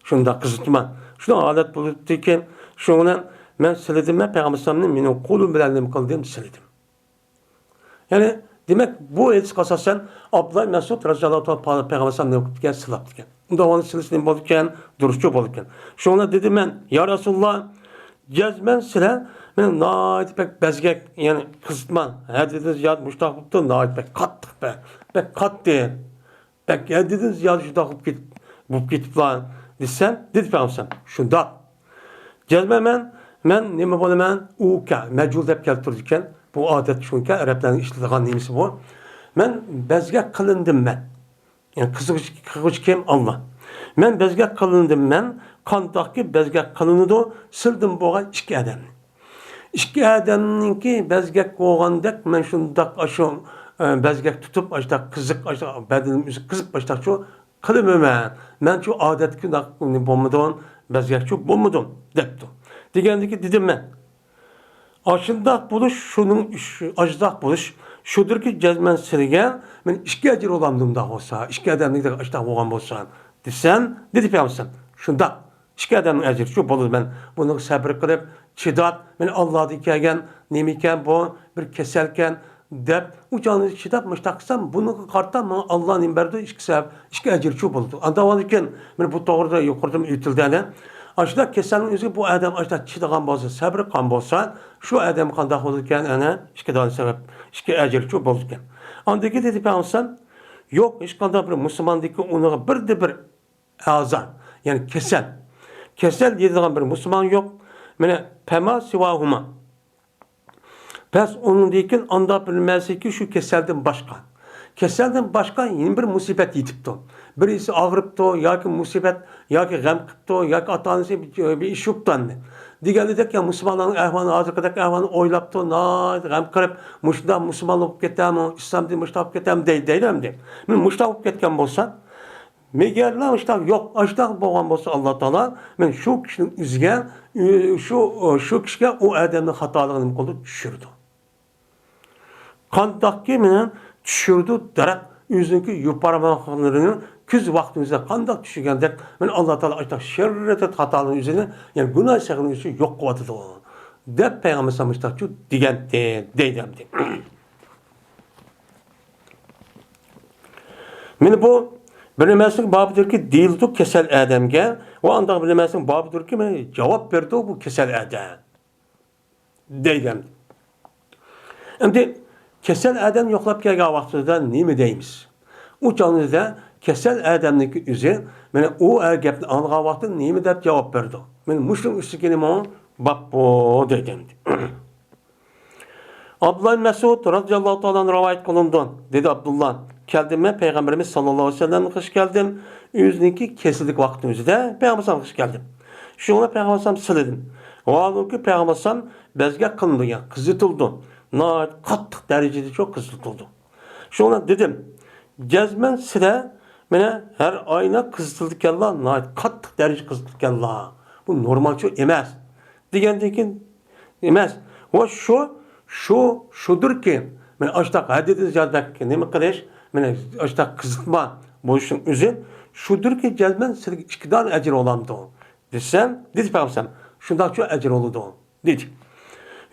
شۇنداق قىزىتما. شۇنداق ھالەت بولۇپتۇكى، شۇنىڭ بىلەن مەن سىلىدىم مەن پەيغەمبەر ئەلەيھىسسالامنى مېنىڭ قولۇم بىلەن نېمە قىلدىم، سىلىدىم. يەنى، دېمەك، بۇ ھەدىسكە ئاساسەن، ئابدۇللا مەسئۇد رازىياللاھۇ تائالا پەيغەمبەر ئەلەيھىسسالام نېمە قىپتىكەن؟ سىلاپتىكەن. ئۇنداق بولغاندا سىلىش نېمە بولىدىكەن؟ دۇرۇسچۇ بولىدىكەن. شۇڭا دېدىم مەن، يا رەسۇلاللا، جەزمەن سىلە مېنى ناھايىتى بەك بەزگەك، يەنى قىزىتما، ھەددىدىن زىيادە مۇشتاق بوپتۇ، ناھايىتى بەك قاتتىق، بەك، بەك قاتتى. بەك ھەددىدىن زىيادە شۇنداق بولۇپ كېتىپ، بولۇپ كېتىپلا دېسەم، دېدى پەيغەمبەر، شۇنداق. جەزمەن مەن، مەن نېمە بولىمەن؟ ئۇكا، مەجھۇل دەپ كەلتۈرىدىكەن. بۇ ئادەت شۇنكەن، ئەرەبلەرنىڭ ئىشلىتىدىغان نېمىسى بۇ. مەن بەزگەك قىلىندىم مەن. يەنى قىزغۇچ-، قىلغۇچى كىم؟ ئاللا. مەن بەزگەك قىلىندىم مەن. قانداقكى بەزگەك قىلىنىدۇ، سىلدىن بولغان ئىككى ئادەمنى. ئىككى ئادەمنىڭكى بەزگەك بولغاندەك، مەن شۇنداق ئاشۇ، ئە، بەزگەك تۇتۇپ، ئاشۇنداق قىزىق، ئاشۇنداق بەدىنىم ئۆزى قىزىپ، ئاشۇنداقچۇ قىلمىمەن. مەنچۇ ئادەتتىكى بولمىدىم، بەزگەكچۇ بولمىدىم، دەپتۇ. دېگەندىكى دېدىم مەن. ئاشۇنداق بولۇش شۇنىڭ ئۈچ-، ئاشۇنداق بولۇش شۇدۇركى، جەزمەن سىلىگە مەن ئىككى ئەجىر بولامدۇ ئۇنداق بولسا، ئىككى ئادەمنىڭ ئاشۇنداق بولغان بولسا، دېسەم، دېدى پەيغەمبەر، شۇنداق. ئىككى ئادەمنىڭ ئەجرى شۇ بولىدۇ. مەن بۇنىڭغا سەبرى قىلىپ، چىداپ، مەن ئاللادىن كەلگەن نېمىكەن بۇ، بىر كېسەلكەن دەپ، ئۇ چاغنى چىداپ مۇشۇنداق قىلسام، بۇنىڭغا قارىتا ماڭا ئاللا نېمە بەردى؟ ئىككى سەۋەب، ئىككى ئەجرى شۇ بولىدۇ. ئانداق بولغاندىكىن، مانا بۇ توغرىدا يۇقىرىدا ئېيتىلدى ئەنە. ئاشۇنداق كېسەلنىڭ ئۆزىگە بۇ ئادەم ئاشۇنداق چىدىغان بولسا، سەبرى قىلغان بولسا، شۇ ئادەم قانداق بولىدىكەن؟ ئەنە ئىككى دانە سەۋەب، ئىككى ئەجرى شۇ بولىدىكەن. ئاندىن كېيىن دېدى پەيغەمبەر، يوق، ھېچقانداق بىر مۇسۇلماندىكى ئۇنىڭغا بىردە بىر ئەزا، يەنى كېسەل. كېسەل دېيىدىغان بىر مۇسۇلمان يوق. مانا، پەما سىۋاھۇما. پەس ئۇنىڭدىن كېيىن ئانداق بىر نېمەسىكى شۇ كېسەلدىن باشقا. كېسەلدىن باشقا يەنە بىر مۇسىبەت يېتىپتۇ. بىرىسى ئاغرىپتۇ، ياكى مۇسىبەت، ياكى غەم قىپتۇ، ياكى ئاتا-ئانىسى بىر، بىر ئىش بوپتۇ ئەمدى. دېگەندەك، يا مۇسۇلمانلارنىڭ ئەھۋالى، ھازىرقىدەك ئەھۋالنى ئويلاپتۇ، ناھايىتى غەم قىلىپ، مۇشۇنداق مۇسۇلمان بولۇپ كېتەمۇ، ئىسلام دىنى مۇشۇنداق بولۇپ كېتەمۇ دەي-، دەيدۇ ئەمدى. مانا مۇشۇنداق بولۇپ كەتكەن بولسا، مېگەرلا مۇشۇنداق يوق، ئاشۇنداق بولغان بولسا، ئاللا تائالا مەن شۇ كىشىنىڭ ئۆزىگە، ئۆ-، شۇ، شۇ كىشىگە ئۇ ئادەمنىڭ خاتالىقىنى نېمە قىلىدۇ؟ چۈشۈرىدۇ. قانداقكى مېنى چۈشۈرىدۇ، دەرەق ئۆزىنىڭكى يوپۇرماقلىرىنى كۈز ۋاقتىنىڭ ئۆزىدە قانداق چۈشۈرگەندەك، مېنى ئاللا تائالا ئاشۇنداق شەررىتى خاتالىقنىڭ ئۆزىنى، يەنى گۇناھ سەغىنىڭ ئۆزىنى يوق قىلىۋاتىدۇ، دەپ پەيغەمبەر ئەلەيھىسسالام مۇشۇنداقچۇ دېگەنتى، دەيدۇ ئەمدى. مانا بۇ بىر نېمەسىنىڭ بابىدۇركى دېيىلىدۇ كېسەل ئادەمگە، ۋە ئانداق بىر نېمەسىنىڭ بابىدۇركى مانا جاۋاب بېرىدۇ بۇ كېسەل ئادەم. دەيدۇ. ئەمدى كېسەل ئادەمنى يوقلاپ كەلگەن ۋاقتىمىزدا نېمە دەيمىز؟ ئۇ چاغىمىزدا كېسەل ئادەمنىڭكى ئۆزى، مانا ئۇ گەپنى ئاڭلىغان ۋاقتىدا نېمە دەپ جاۋاب بېرىدۇ؟ مانا مۇشۇنىڭ ئۈستىگىنىمۇ باببۇ دەيدۇ ئەمدى. ئابدۇللا ئىبن مەسئۇد رازىياللاھۇ تائالا ئەنھۇ رىۋايەت قىلىنىدۇ. دېدى ئابدۇللا، كەلدىم مەن پەيغەمبىرىمىز ساللاللاھۇ ئەلەيھى ۋەسەللەمگە قېشىپ كەلدىم. ئۆزىنىڭكى كېسەللىك ۋاقتىنىڭ ئۆزىدە پەيغەمبەر ئەلەيھىسسالامغا قېشىپ كەلدىم. شۇڭا پەيغەمبەر ئەلەيھىسسالامنى سىلىدىم. ۋاھالۇكى پەيغەمبەر ئەلەيھىسسالام بەزگەك قىلىنىدۇ، يەنى قىزىتىلىدۇ. ناھايىتى قاتتىق دەرىجىدە شۇ قىزىتىلىدۇ. شۇڭا دېدىم، جەزمەن سىلە مانا ھەر ئاينا قىزىتىلىدىكەنلا، ناھايىتى قاتتىق دەرىجىدە قىزىتىلىدىكەنلا. بۇ نورمالچۇ ئەمەس. دېگەندىن كېيىن ئەمەس. ۋە شۇ، شۇ، شۇدۇركى، مانا ئاشتاق ھەددىدىن زىيادە نېمە قىلىش، مانا ئاشتاق قىزىتما بولۇشنىڭ ئۆزى شۇدۇركى، جەزمەن سىلىگە ئىككى دانە ئەجىر بولامدۇ؟ دېسەم، دېدى پەيغەمبەر، شۇنداقچۇ ئەجىر بولىدۇ، دېدى.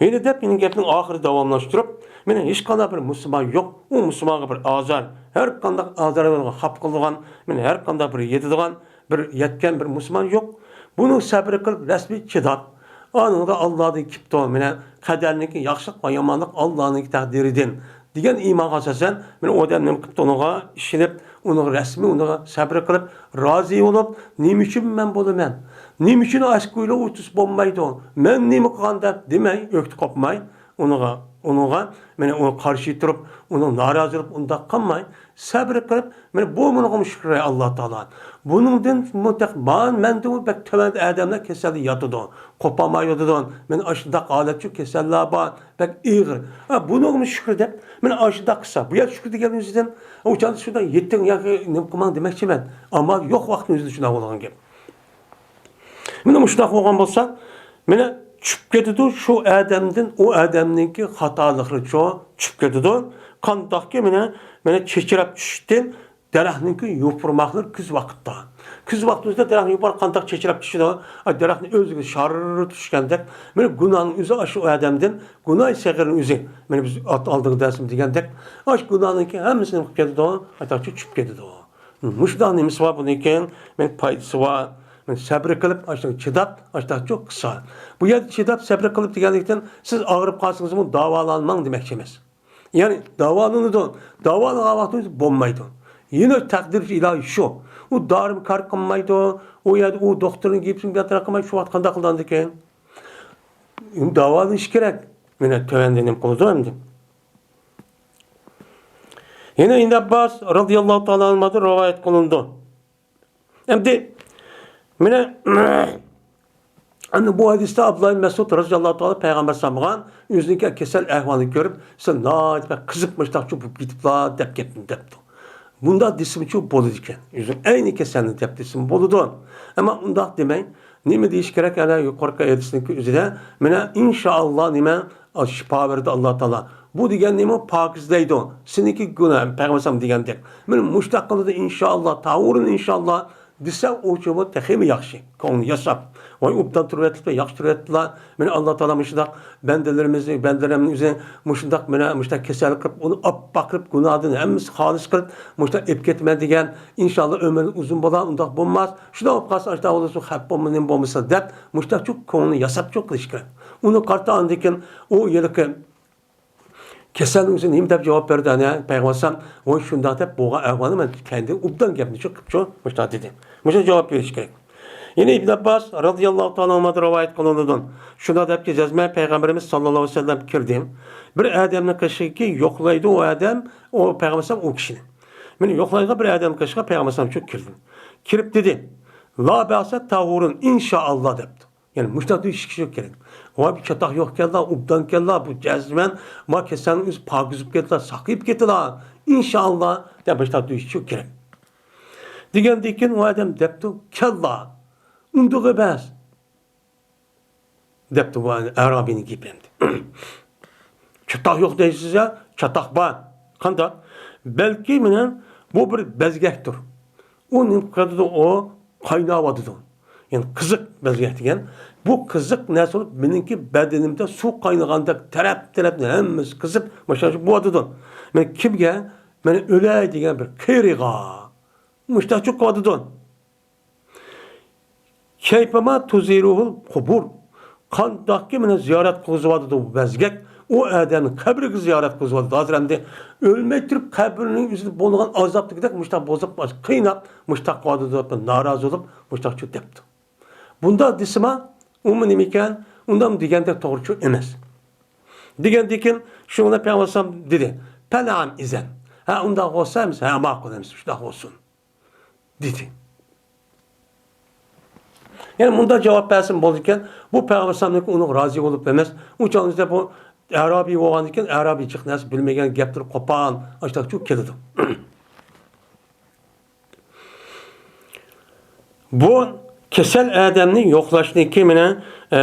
ھېلى دەپ مېنىڭ گەپنىڭ ئاخىرى داۋاملاشتۇرۇپ، مانا ھېچقانداق بىر مۇسۇلمان يوق، ئۇ مۇسۇلمانغا بىر ئازار، ھەر قانداق ئازار خاپا قىلىدىغان، مانا ھەر قانداق بىر يېتىدىغان، بىر يەتكەن بىر مۇسۇلمان يوق. بۇنىڭ سەبرى قىلىپ رەسمىي چىداپ، ئانىڭدا ئاللادىن كېپتۇ، مانا قەدەرنىڭكى ياخشىلىق ۋە يامانلىق ئاللانىڭكى تەقدىرىدىن دېگەن ئىمانغا ئاساسەن، مانا ئۇ ئادەم نېمە قىپتۇ، ئۇنىڭغا ئىشىنىپ، ئۇنىڭغا رەسمىي، ئۇنىڭغا سەبرى قىلىپ، رازى بولۇپ، نېمە ئۈچۈن مەن بولىمەن؟ نېمە ئۈچۈن ئاشۇ كويلار ئولتۇرسا بولمايدۇ؟ مەن نېمە قىلغان دەپ دېمەي، ئۆكتە قوپماي، ئۇنىڭغا، ئۇنىڭغا، مانا ئۇنى قارشى تۇرۇپ، ئۇنىڭ نارازى بولۇپ، ئۇنداق قىلماي، سەبرى قىلىپ، مانا بۇ مۇنىڭغىمۇ شۈكرى ئاللا تائالا. بۇنىڭدىن مۇتەق-، ما-، مەندىنمۇ بەك تۆۋەندە ئادەملەر كېسەلدە ياتىدۇ، قوپالماي ياتىدۇ. مانا ئاشۇنداق ھالەتچۇ كېسەللەر بار، بەك ئېغىر. ھە، بۇنىڭغىمۇ شۈكرى دەپ، مانا ئاشۇنداق قىلسا، بۇ يەردە شۈكرى دېگەن ئۆزىدىن، ئۇ چاغدا شۇنداق يېتىڭ ياكى نېمە قىلماڭ دېمەكچىمەن. ئامال يوق ۋاقىتنىڭ ئۆزىدە شۇنداق بولغان گەپ. مانا مۇشۇنداق بولغان بولسا، مانا چۈشۈپ كېتىدۇ شۇ ئادەمدىن، ئۇ ئادەمنىڭكى خاتالىقلىرىچۇ چۈشۈپ كېتىدۇ. قانداقكى مانا، مانا چېچىراپ چۈشۈشتىن دەرەخنىڭكى يوپۇرماقلىرى كۈز ۋاقىتتا. كۈز ۋاقتىمىزدا دەرەخنىڭ يوپۇرمىقى قانداق چېچىراپ چۈشىدۇ؟ ئا، دەرەخنىڭ ئۆزىگە شاررىپ چۈشكەندەك، مانا گۇناھنىڭ ئۆزى ئاشۇ ئادەمدىن، گۇناھ سەغىرنىڭ ئۆزى. مانا بىز ئات-، ئالدىنقى دەرسىمىزدە دېگەندەك، ئاشۇ گۇناھنىڭكى ھەممىسى نېمە قىلىپ كېتىدۇ؟ ئاتاقچە چۈشۈپ كېتىدۇ. مۇشۇنداق نېمىسى بار بۇنىڭكى؟ مانا پايدىسى بار. مانا سەبرى قىلىپ، ئاشۇنى چىداپ، ئاشۇنداقچۇ قىلسا. بۇ يەردە چىداپ، سەبرى قىلىپ دېگەنلىكتىن، سىز ئاغرىپ قالسىڭىزمۇ داۋالانماڭ دېمەكچى ئەمەس. يەنى داۋالىنىدۇ. داۋالىغان ۋاقتىمىز بولمايدۇ. يەنە تەقدىر ئىلاھى شۇ. ئۇ دارىمۇ كار قىلمايدۇ. ئۇ يەردە ئۇ دوختۇرنىڭ گېپىنى بىر تەرەپ قىلماي، شۇ ۋاقىت قانداق قىلىدىكەن؟ داۋالىنىش كېرەك. مانا تۆۋەندە نېمە قىلىدۇ ئەمدى؟ يەنە ئىبن ئابباس رازىياللاھۇ تائالا ئەنھۇدىن رىۋايەت قىلىنىدۇ. ئەمدى، مانا، ئەمدى بۇ ھەدىستە ئابدۇللا ئىبن مەسئۇد رازىياللاھۇ تائالا پەيغەمبەر ساللاللاھۇ ئەلەيھى ۋەسەللەمغا ئۆزىنىڭكى كېسەل ئەھۋالىنى كۆرۈپ، سىز ناھايىتى بەك قىزىپ مۇشۇنداقچۇ بولۇپ كېتىپلا دەپ كەتتىم دەپتۇ. بۇنداق دېسىمۇچۇ بولىدىكەن. ئۆزۈم ئەينى كېسەلنى دەپ دېسىمۇ بولىدۇ. ئەمما ئۇنداق دېمەي، نېمە دېيىش كېرەك؟ ئەنە يۇقىرىقى ھەدىسنىڭكى ئۆزىدە، مانا، ئىنشائاللا، نېمە، شىپا بەردى ئاللا تائالا. بۇ دېگەن نېمە؟ پاكىزلەيدۇ. سېنىڭكى گۇناھ، پەيغەمبەر دېگەندەك. مانا مۇشۇنداق قىلىدۇ، ئىنشائاللا، تاۋۇرۇن ئىنشائاللا، دېسە، ئۇچۇ بۇ تېخىمۇ ياخشى. كۆڭلىنى ياساپ. ۋاي، ئوبدان تۇرۇۋېتىپلا، ياخشى تۇرۇۋېتىپلا. مانا ئاللا تائالا مۇشۇنداق بەندىلىرىمىزنى، بەندىلىرىمنى ئۆزى مۇشۇنداق، مانا مۇشۇنداق كېسەل قىلىپ، ئۇنى ئاپئاق قىلىپ، گۇناھدىن ھەممىسى خالىس قىلىپ، مۇشۇنداق ئېلىپ كەتمەن دېگەن. ئىنشائاللا، ئۆمرى ئۇزۇن بولا، ئۇنداق بولماس. شۇنداق بولۇپ قالسا، ئاشۇنداق بولسا، خەپ بولما، نېمە بولمىسا دەپ، مۇشۇنداقچۇ كۆڭلىنى ياساپچۇ قىلىش كېرەك. ئۇنى قارىتا ئاندىن كېيىن ئۇ ھېلىقى كېسەلنىڭ ئۆزى نېمە دەپ جاۋاب بەردى؟ ئەنە پەيغەمبەر ئەلەيھىسسالام، ۋاي شۇنداق دەپ بولغان ئەھۋالنى مەن كەينىدىن ئوبدان گەپنى شۇ قىپچۇ مۇشۇنداق دېدى. مۇشۇ جاۋاب بېرىش كېرەك. يەنە ئىبن ئابباس رازىياللاھۇ تائالا ئەنھۇدىن رىۋايەت قىلىنىدۇ. شۇنداق دەپكى، جەزمەن پەيغەمبىرىمىز ساللاللاھۇ ئەلەيھى ۋەسەللەم كىردى. بىر ئادەمنىڭ قېشىغا يوقلايدۇ ئۇ ئادەم، ئۇ پەيغەمبەر ئەلەيھىسسالام ئۇ كىشىنى. مېنى يوقلايدىغان بىر ئادەمنىڭ قېشىغا پەيغەمبەر ئەلەيھىسسالام شۇ كىردى. كىرىپ دېدى، لا بەئسە تاھۇرۇن ئىنشائاللا دەپتۇ. يەنى مۇشۇنداق دېيىش كېرەك. ۋاي، بۇ چاتاق يوق ئىكەنلا، ئوبدان ئىكەنلا، بۇ جەزمەن، ما كېسەلنىڭ ئۆزى پاكىز بولۇپ كېتىلا، ساقىيىپ كېتىلا، ئىنشائاللا، دەپ مۇشۇنداق دېيىش كېرەك. دېگەندىن كېيىن ئۇ ئادەم دەپتۇ، كەللا، ئۇنداق ئەمەس، دەپتۇ بۇ ئەرابىينىڭ گېپى ئەمدى. چاتاق يوق دەيسىز يا، چاتاق بار. قانداق؟ بەلكى مېنىڭ بۇ بىر بەزگەكتۇر. ئۇ نېمە قىلىدۇ؟ ئۇ قايناۋاتىدۇ. يەنى قىزىق بەزگەك دېگەن. بۇ قىزىق نەرسە بولۇپ، مېنىڭكى بەدىنىمدە سۇ قاينىغاندەك تەرەپ-تەرەپنى ھەممىسى قىزىپ، مۇشۇنداق بولۇۋاتىدۇ. مەن كىمگە؟ مەن ئۆلەي دېگەن بىر قېرىغا. مۇشتاقچۇ قىلىۋاتىدۇ. كيفما تزورهل قبور. قانداقكى مېنى زىيارەت قىلغۇزۇۋاتىدۇ بۇ بەزگەك، ئۇ ئادەمنىڭ قەبرىگە زىيارەت قىلغۇزۇۋاتىدۇ. ھازىر ئەمدى ئۆلمەي تۇرۇپ قەبرىنىڭ ئۆزىدە بولىدىغان ئازاب دېگۈدەك مۇشتاق بولسا قىيناپ، مۇشتاق قىلىۋاتىدۇ دەپ نارازى بولۇپ، مۇشتاقچۇ دەپتۇ. بۇنداق دېسىما، ئۇمۇ نېمىكەن؟ ئۇنداق دېگەندەك توغرىچۇ ئەمەس. دېگەندىكىن شۇنى پەيغەمبەر ئەلەيھىسسالام دېدى، پەنەئەم ئىزەن. ھە، ئۇنداق بولسا ئەمىسە، ھە، ماقۇل ئەمىسە، شۇنداق بولسۇن، دېدى. يەنى مۇنداق جاۋاب بەرسىمۇ بولىدىكەن، بۇ پەيغەمبەر ئەلەيھىسسالامنىڭكى ئۇنىڭغا رازى بولۇپ ئەمەس، ئۇ چاغدا بۇ ئەرابىي بولغاندىكىن، ئەرابىي جىق نەرسە بىلمىگەن، گەپلىرى قوپال، ئاشۇنداقچۇ كېلىدۇ. بۇ كېسەل ئادەمنى يوقلاشنىڭكى مېنى، ئە،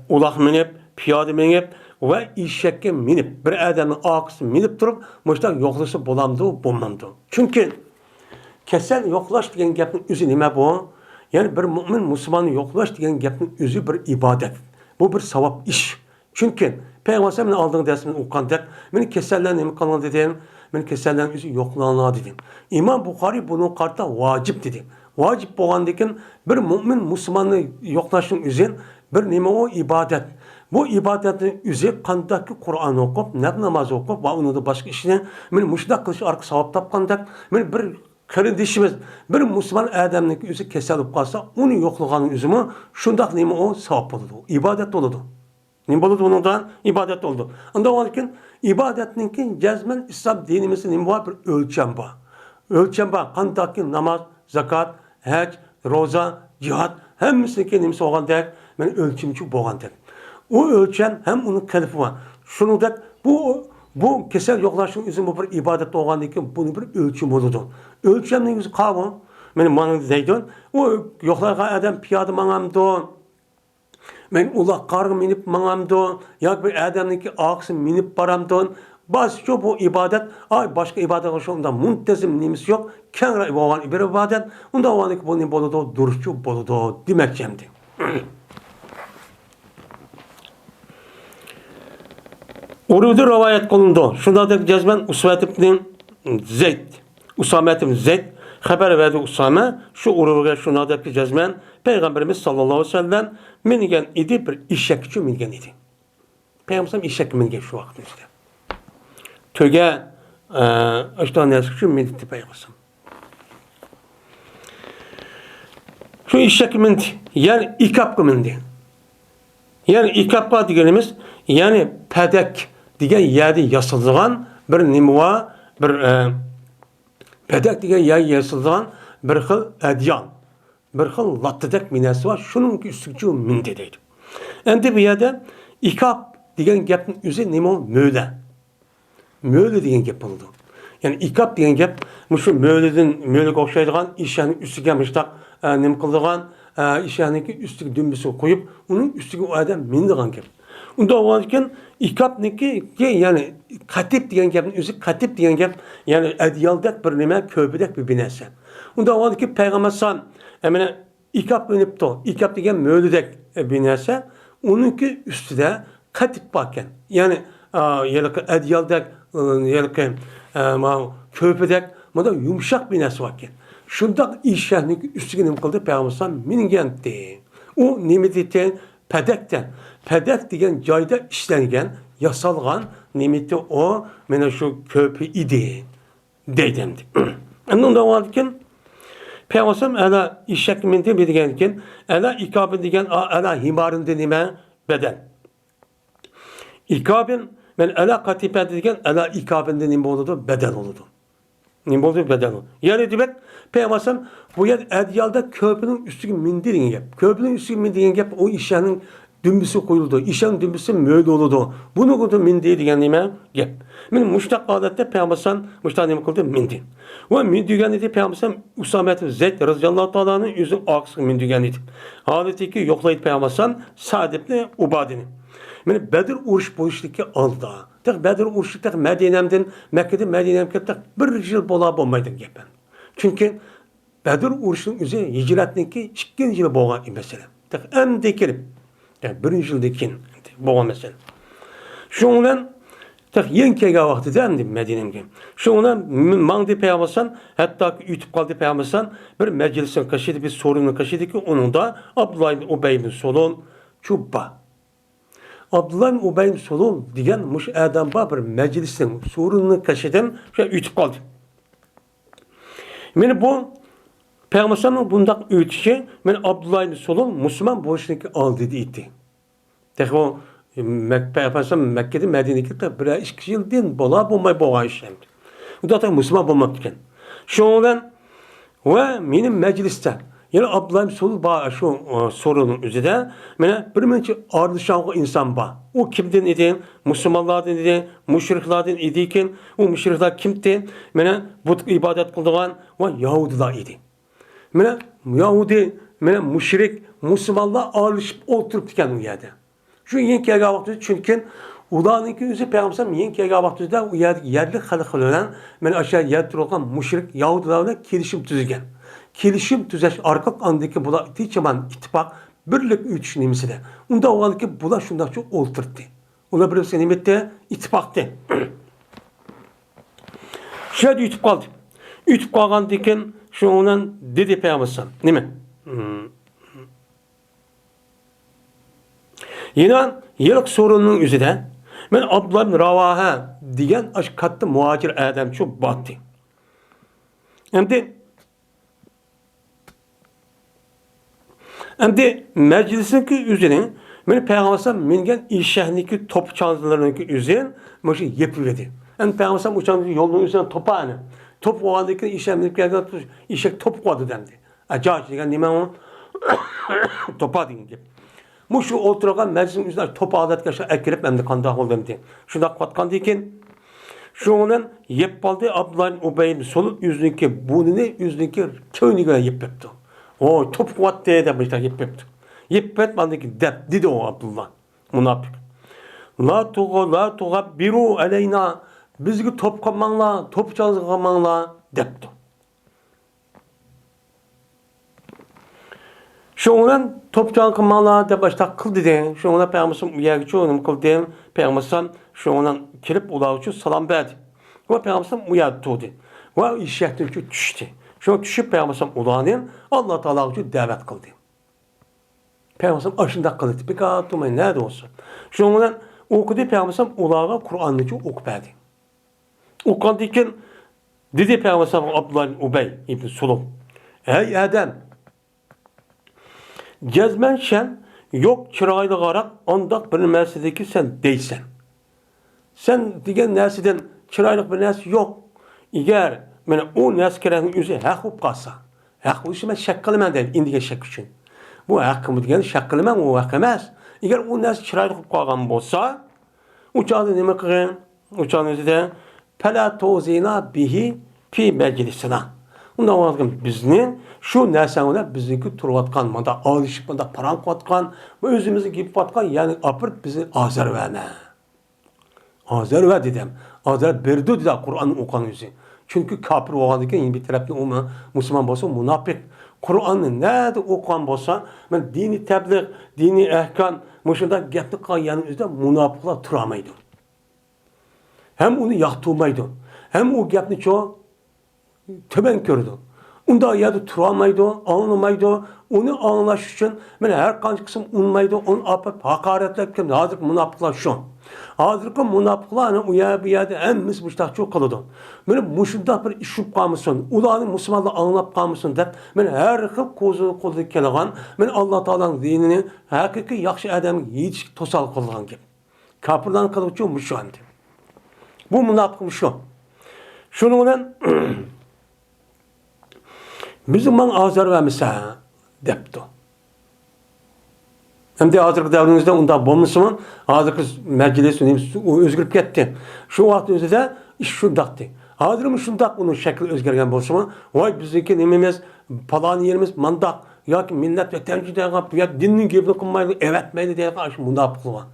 ئۇلاغ مىنىپ، پىيادە مېڭىپ ۋە ئېشەككە مىنىپ، بىر ئادەمنىڭ ئارقىسىغا مىنىپ تۇرۇپ، مۇشۇنداق يوقلىسا بولامدۇ، بولمامدۇ؟ چۈنكى كېسەل يوقلاش دېگەن گەپنىڭ ئۆزى نېمە بۇ؟ يەنى بىر مۆمىن مۇسۇلماننى يوقلاش دېگەن گەپنىڭ ئۆزى بىر ئىبادەت. بۇ بىر ساۋاب ئىش. چۈنكى پەيغەمبەر مېنى ئالدىنقى دەرسىمىزدە ئوقۇغاندەك، مېنى كېسەللەر نېمە قىلىڭلار دېدىم، مېنى كېسەللەرنىڭ ئۆزى يوقلاڭلار دېدى. ئىمام بۇخارىي بۇنىڭغا قارىتا ۋاجىپ دېدى. ۋاجىپ بولغاندىكىن بىر مۆمىن مۇسۇلماننى يوقلاشنىڭ ئۆزى بىر نېمە ئۇ؟ ئىبادەت. بۇ ئىبادەتنىڭ ئۆزى قانداقكى قۇرئان ئوقۇپ، نەپ ناماز ئوقۇپ ۋە ئۇنىڭدا باشقا ئىشنى مېنى مۇشۇنداق قىلىش ئارقىلىق ساۋاب تاپقاندەك، مېنى بىر قېرىندىشىمىز، بىر مۇسۇلمان ئادەمنىڭكى ئۆزى كېسەل بولۇپ قالسا، ئۇنى يوقلىغاننىڭ ئۆزىمۇ شۇنداق نېمە ئۇ؟ ساۋاب بولىدۇ، ئىبادەت بولىدۇ. نېمە بولىدۇ بۇنىڭدا؟ ئىبادەت بولىدۇ. ئۇنداق بولغاندىكىن ئىبادەتنىڭكى جەزمەن ئىسلام دىنىمىزدا نېمە بار؟ بىر ئۆلچەم بار. ئۆلچەم بار. قانداقكى ناماز، زاكات، ھەج، روزا، جىھاد، ھەممىسىنىڭكى نېمىسى بولغاندەك، مانا ئۆلچىمى بولغاندەك. ئۇ ئۆلچەم ھەم ئۇنىڭ قېلىپى بار. شۇنىڭدەك بۇ، بۇ كېسەل يوقلاشنىڭ ئۆزىمۇ بىر ئىبادەت بولغاندىكىن، بۇنى بىر ئۆلچىمى بولىدۇ. ئۆلچەمنىڭ ئۆزى قاۋۇ. مانا، مانا دەيدۇ. ئۇ يوقلايدىغان ئادەم پىيادە ماڭامدۇ؟ مەن ئۇلاغ قارغا مىنىپ ماڭامدۇ ياكى بىر ئادەمنىڭكى ئارقىسىغا مىنىپ بارامدۇ؟ بارسىچۇ بۇ ئىبادەت، ئاي، باشقا ئىبادەتكە ئوخشاش ئۇنداق مۇنتەزىم نېمىسى يوق، كەڭرى بولغان بىر ئىبادەت. ئۇنداق بولغاندىكىن بۇ نېمە بولىدۇ؟ دۇرۇسچۇ بولىدۇ دېمەكچى ئەمدى. ئۇرۋىدىن رىۋايەت قىلىنىدۇ. شۇنداق دەپ جەزمەن ئۇسامە ئىبنى زەيد، ئۇسامە ئىبنى زەيد خەۋەر بەردى. ئۇسامە شۇ ئۇرۋىگە شۇنداق دەپتۇ، جەزمەن پەيغەمبىرىمىز ساللاللاھۇ ئەلەيھى ۋەسەللەم مىنگەن ئىدى، بىر ئېشەككە مىنگەن ئىدى. پەيغەمبەر ئېشەككە مىنگەن شۇ ۋاقىتنىڭ ئىچىدە. تۆگە، ئە، ئاشۇنداق نەرسە ئۈچۈن مىندى پەيغەمبەر. شۇ ئېشەككە مىندى، يەنى ئىكاپقا مىندى. يەنى ئىكاپقا دېگىنىمىز، يەنى پەدەك دېگەن يەردە ياسىلىدىغان بىر نېمە بار، بىر، ئە، پەدەك دېگەن يەردە ياسىلىدىغان بىر خىل ئەدىيال، بىر خىل لاتتىدەك بىر نەرسە بار، شۇنىڭ ئۈستىگىچۇ مىندى دەيدۇ. ئەمدى بۇ يەردە ئىكاپ دېگەن گەپنىڭ ئۆزى نېمە ئۇ؟ مۆلە. مۆلە دېگەن گەپ بولىدۇ. يەنى ئىكاپ دېگەن گەپ مۇشۇ مۆلىدىن، مۆلىگە ئوخشايدىغان ئېشەكنىڭ ئۈستىگە مۇشۇنداق، ئە، نېمە قىلىدىغان، ئە، ئېشەكنىڭكى ئۈستىگە دۈمبىسىنى قويۇپ، ئۇنىڭ ئۈستىگە ئۇ ئادەم مىنىدىغان گەپ. ئۇنداق بولغاندىكىن ئىكاپنىڭكى، يەنى قەتىپ دېگەن گەپنىڭ ئۆزى، قەتىپ دېگەن گەپ، يەنى ئەدىيالدەك بىر نېمە، كۆرپىدەك بىر، بىر نەرسە. ئۇنداق بولغاندىكىن پەيغەمبەر ئەلەيھىسسالام، ئە، مانا ئىكاپ مىنىپتۇ. ئىكاپ دېگەن مۆلىدەك، ئە، بىر نەرسە. ئۇنىڭكى ئۈستىدە قەتىپ باركەن. يەنى، ئا، ھېلىقى ئەدىيالدەك، ئا، ھېلىقى، ئا، ماۋۇ كۆرپىدەك، مۇنداق يۇمشاق بىر نەرسە باركەن. شۇنداق ئېشەكنىڭ ئۈستىگە نېمە قىلدى؟ پەيغەمبەر ئەلەيھىسسالام مىنگەنتى. ئۇ نېمە دېدى؟ پەدەكتە. پەدەك دېگەن جايدا ئىشلەنگەن، ياسالغان نېمىتى ئۇ؟ مانا شۇ كۆرپە ئىدى. دەيدۇ ئەمدى. ئەمدى ئۇنداق بولغاندىكىن، پەيغەمبەر ئەلەيھىسسالام ئەلا ئېشەككە مىندى دېگەندىكىن، ئەلا ئىكابىن دېگەن، ئا، ئەلا ھىمارىن دېگەن نېمە؟ بەدەل. ئىكابىن، مەن ئەلا قەتىپەن دېگەن ئەلا ئىكابىن دېگەن نېمە بولىدۇ؟ بەدەل بولىدۇ. نېمە بولدى؟ بەدەل بولدى. يەنى دېمەك، پەيغەمبەر ئەلەيھىسسالام بۇ يەردە ئەدىيالدا كۆرپىنىڭ ئۈستىگە مىندى دېگەن گەپ. كۆرپىنىڭ ئۈستىگە مىندى دېگەن گەپ ئۇ ئېشەكنىڭ دۈمبىسى قويۇلىدۇ. ئېشەكنىڭ دۈمبىسى مۆلە بولىدۇ. بۇنىڭغا مىندى دېگەن نېمە گەپ؟ مانا مۇشۇنداق ھالەتتە پەيغەمبەر ئەلەيھىسسالام مۇشۇنداق نېمە قىلدى؟ مىندى. ۋە مىندى دېگەن ئىدى پەيغەمبەر ئەلەيھىسسالام ئۇسامە ئىبنى زەيد رەزىياللاھۇ تائالا ئەنھۇ ئۆزىنىڭ ئارقىسىغا مىندى دېگەن ئىدى. ھالىتىكى يوقلايدۇ پەيغەمبەر ئەلەيھىسسالام سەئد ئىبنى ئۇبادىنى. مانا بەدر ئۇرۇشى بولۇشتىكى ئالدىدا. تېخى بەدر ئۇرۇشى تېخى مەدىنەمدىن، مەككىدىن مەدىنەمگە تېخى بىر يىل بولا بولمايدىغان گەپ. چۈنكى بەدر ئۇرۇشىنىڭ ئۆزى ھىجرەتنىڭكى ئىككىنچى يىلى بولغان مەسىلە. تېخى ئەمدى كېلىپ، يەنى بىرىنچى يىلدىن كېيىن بولغان مەسىلە. شۇنىڭ بىلەن تېخى يېڭى كەلگەن ۋاقتىدا ئەمدى مەدىنەگە. شۇنىڭ بىلەن م-، ماڭدى پەيغەمبەر ئەلەيھىسسالام، ھەتتاكى ئۆتۈپ قالدى پەيغەمبەر ئەلەيھىسسالام، بىر مەجلىسنىڭ قېشىدا، بىر سورۇننىڭ قېشىدىكى، ئۇنىڭدا ئابدۇللا ئىبن ئۇبەي ئىبن سۇلۇل شۇ بار. ئابدۇللا ئىبن ئۇبەي ئىبن سۇلۇل دېگەن مۇشۇ ئادەم بار، بىر مەجلىسنىڭ سورۇنىنىڭ قېشىدىن شۇ ئۆتۈپ قالدى. مانا بۇ پەيغەمبەر ئەلەيھىسسالامنىڭ بۇنداق ئۆتۈشى، مانا ئابدۇللا ئىبن سۇلۇل مۇسۇلمان بولۇشنىڭكى ئالدىدا ئىدى. تېخى ئۇ مەك-، پەيغەمبەر ئەلەيھىسسالام مەككىدىن مەدىنىگە كېلىپ بىرەر ئىككى يىلدىن بولا بولماي بولغان ئىش ئەمدى. ئۇنداق مۇسۇلمان بولماپتىكەن. شۇنىڭ بىلەن ۋە مېنىڭ مەجلىستە يەنە ئابدۇللا ئىبن سۇلۇل بار شۇ، ئۇ، سورۇننىڭ ئۆزىدە مانا بىر مۇنچە ئارىلىشالغۇ ئىنسان بار. ئۇ كىمدىن ئىدى؟ مۇسۇلمانلاردىن ئىدى، مۇشرىكلاردىن ئىدىكىن. ئۇ مۇشرىكلار كىمتى؟ مانا بۇتقا ئىبادەت قىلىدىغان ۋە يەھۇدىيلار ئىدى. مانا يەھۇدىي، مانا مۇشرىك، مۇسۇلمانلار ئارىلىشىپ ئولتۇرۇپتىكەن ئۇ يەردە. شۇ يېڭى كەلگەن ۋاقتىدا، چۈنكى ئۇلارنىڭكى ئۆزى پەيغەمبەر ئەلەيھىسسالام يېڭى كەلگەن ۋاقتىدا ئۇ يەردىكى يەرلىك خەلق بىلەن، مانا ئاشۇ يەردە تۇرۇۋاتقان مۇشرىك يەھۇدىيلار بىلەن كېلىشىم تۈزگەن. كېلىشىم تۈزەش ئارقىلىق ئاندىن كېيىن بۇلار تىنچ ئىتتىپاق، بىرلىك ئۆتۈش نېمىسىدە. ئۇنداق بولغاندىكىن بۇلار شۇنداقچە ئولتۇردى. ئۇلار بىر-بىرسىگە نېمە ئېيتتى؟ ئىتتىپاقتى. شۇ يەردە ئۆتۈپ قالدى. ئۆتۈپ قالغاندىن كېيىن شۇنىڭ بىلەن دېدى پەيغەمبەر ئەلەيھىسسالام. نېمە؟ يەنە ھېلىقى سورۇننىڭ ئۆزىدە مەن ئابدۇللا ئىبن راۋاھە دېگەن ئاشۇ كاتتا مۇھاجىر ئادەمچۇ باتتى. ئەمدى، ئەمدى مەجلىسنىڭكى ئۆزىنى مەن پەيغەمبەر ئەلەيھىسسالام مىنگەن ئېشەكنىڭكى توپا چانسىلىرىنىڭكى ئۆزى مۇشۇ يېپىۋىدى. ئەمدى پەيغەمبەر ئەلەيھىسسالام ئۇ چاغدا يولنىڭ ئۆزىدە توپا ئەنە. توپ بولغاندىن كېيىن ئېشەك مىنىپ كەلگەن ئېشەك توپا قويدى دەمدى. ئەجاج دېگەن نېمە ئۇ؟ توپا دېگەن گەپ. مۇشۇ ئولتۇرغان مەجلىسنىڭ ئۆزىدە توپا ھالەتكە ئەكىرىپ، ئەمدى قانداق بولدى ئەمدى؟ شۇنداق قىلىۋاتقاندىن كېيىن، شۇنىڭ بىلەن يەپ قالدى ئابدۇللا ئىبن ئۇبەي ئىبن سۇلۇل ئۆزىنىڭكى بۇرنىنى ئۆزىنىڭكى كەينىگە يەپ بېرىپتۇ. ۋوي، توپا قويۇۋەتتى دەپ مۇشۇنداق يەپ بېرىپتۇ. يەپ بېرىپ، ئاندىن كېيىن دەپ دېدى ئۇ ئابدۇللا مۇناپىق. لا تۇغ-، لا تۇغەببىرۇ ئەلەينا، بىزگە توپا قىلماڭلار، توپا چانسى قىلماڭلار دەپتۇ. شۇنىڭ بىلەن توپا چانسى قىلماڭلار دەپ ئاشۇنداق قىل دېدى. شۇنىڭ بىلەن پەيغەمبەر ئەلەيھىسسالام ئۇ يەرگىچۇ نېمە قىلدى؟ پەيغەمبەر ئەلەيھىسسالام شۇنىڭ بىلەن كېلىپ ئۇلارغىچۇ سالام بەردى. ۋە پەيغەمبەر ئەلەيھىسسالام ئۇ يەردە تۇردى. ۋە ئېشەكتىنچۇ چۈشتى. شۇ چۈشۈپ پەيغەمبەر ئەلەيھىسسالام ئۇلارنى ئاللا تائالاغىچۇ دەۋەت قىلدى. پەيغەمبەر ئەلەيھىسسالام ئاشۇنداق قىلدى. بىكار تۇرماي نەدە بولسا. شۇنىڭ بىلەن ئوقۇدى پەيغەمبەر ئەلەيھىسسالام ئۇلارغا قۇرئاننىچۇ ئوقۇپ بەردى. ئوقۇغاندىن كېيىن دېدى پەيغەمبەر ئەلەيھىسسالامغا ئابدۇللا ئىبن ئۇبەي ئىبن سۇلۇل، ھەي ئادەم! جەزمەن سەن يوق چىرايلىقراق ئانداق بىر نەرسىدىكى سەن دەيسەن. سەن دېگەن نەرسىدىن چىرايلىق بىر نەرسە يوق. ئەگەر مانا ئۇ نەرسە كېرەكنىڭ ئۆزى ھەق بولۇپ قالسا، ھەق بولۇشى مەن شەك قىلىمەن دەيدۇ، ئېندىگە شەك ئۈچۈن. بۇ ھەقمۇ دېگەن شەك قىلىمەن، ئۇ ھەق ئەمەس. ئەگەر ئۇ نەرسە چىرايلىق بولۇپ قالغان بولسا، ئۇ چاغدا نېمە قىلغىن؟ ئۇ چاغدا ئۆزىدە، پەلا تۇزىنا بىھى پى مەجلىسىنا. ئۇنداق بولغاندىكىن بىزنى شۇ نەرسەڭ بىلەن بىزنىڭكى تۇرۇۋاتقان، مۇنداق ئالىشىپ، مۇنداق پاراڭ قىلىۋاتقان، ئۆزىمىزنى گېپىۋاتقان، يەنى ئاپىرىپ بىزنى ئازار بەرمە. ئازار بەر دېدىم. ئازار بېرىدۇ دېدى قۇرئان ئوقۇغان ئۆزى. چۈنكى كاپىر بولغاندىكىن يەنە بىر تەرەپتىن ئۇ مۇسۇلمان بولسا مۇناپىق. قۇرئاننى نەدە ئوقۇغان بولسا، مەن دىنىي تەبلىغ، دىنىي ئەھكام، مۇشۇنداق گەپنى قىلغان يەرنىڭ ئۆزىدە مۇناپىقلار تۇرالمايدۇ. ھەم ئۇنى ياقتۇرمايدۇ. ھەم ئۇ گەپنى چوڭ تۆۋەن كۆرىدۇ. ئۇنداق يەردە تۇرالمايدۇ، ئاڭلىمايدۇ. ئۇنى ئاڭلاش ئۈچۈن مانا ھەر قانچە قىسىم ئۇنىمايدۇ، ئۇنى ئاپىرىپ ھاقارەتلەپ كېلىدۇ. ھازىرقى مۇناپىقلار شۇ. ھازىرقى مۇناپىقلار ئەنە ئۇ يەر، بۇ يەردە ھەممىسى مۇشۇنداقچۇ قىلىدۇ. مانا مۇشۇنداق بىر ئىش بولۇپ قالمىسۇن، ئۇلارنى مۇسۇلمانلار ئاڭلاپ قالمىسۇن دەپ، مانا ھەر خىل قوزىدىن قولىدىن كېلىدىغان، مانا ئاللا تائالانىڭ دىنىنى ھەقىقىي ياخشى ئادەمگە يېتىشكە توسالغۇ قىلىدىغان گەپ. كاپىرلارنىڭ قىلغۇچى مۇشۇ ئەمدى. بۇ مۇناپىق مۇشۇ. شۇنىڭ بىلەن بىزنى ماڭا ئازار بەرمىسە دەپتۇ. ئەمدى ھازىرقى دەۋرىمىزدە ئۇنداق بولمىسىمۇ، ھازىرقى مەجلىس نېمىسى ئۆزگىرىپ كەتتى. شۇ ۋاقىت ئۆزىدە ئىش شۇنداقتى. ھازىرمۇ شۇنداق، ئۇنىڭ شەكلى ئۆزگەرگەن بولسىمۇ، ۋاي بىزنىڭكى نېمىمىز، پالان يېرىمىز مانداق، ياكى مىللەت ۋەتەنچى دەيدىغان، بۇ يەردە دىننىڭ گېپىنى قىلمايدۇ، ئەۋەتمەيدۇ دەيدىغان ئاشۇ مۇناپىقلار بار.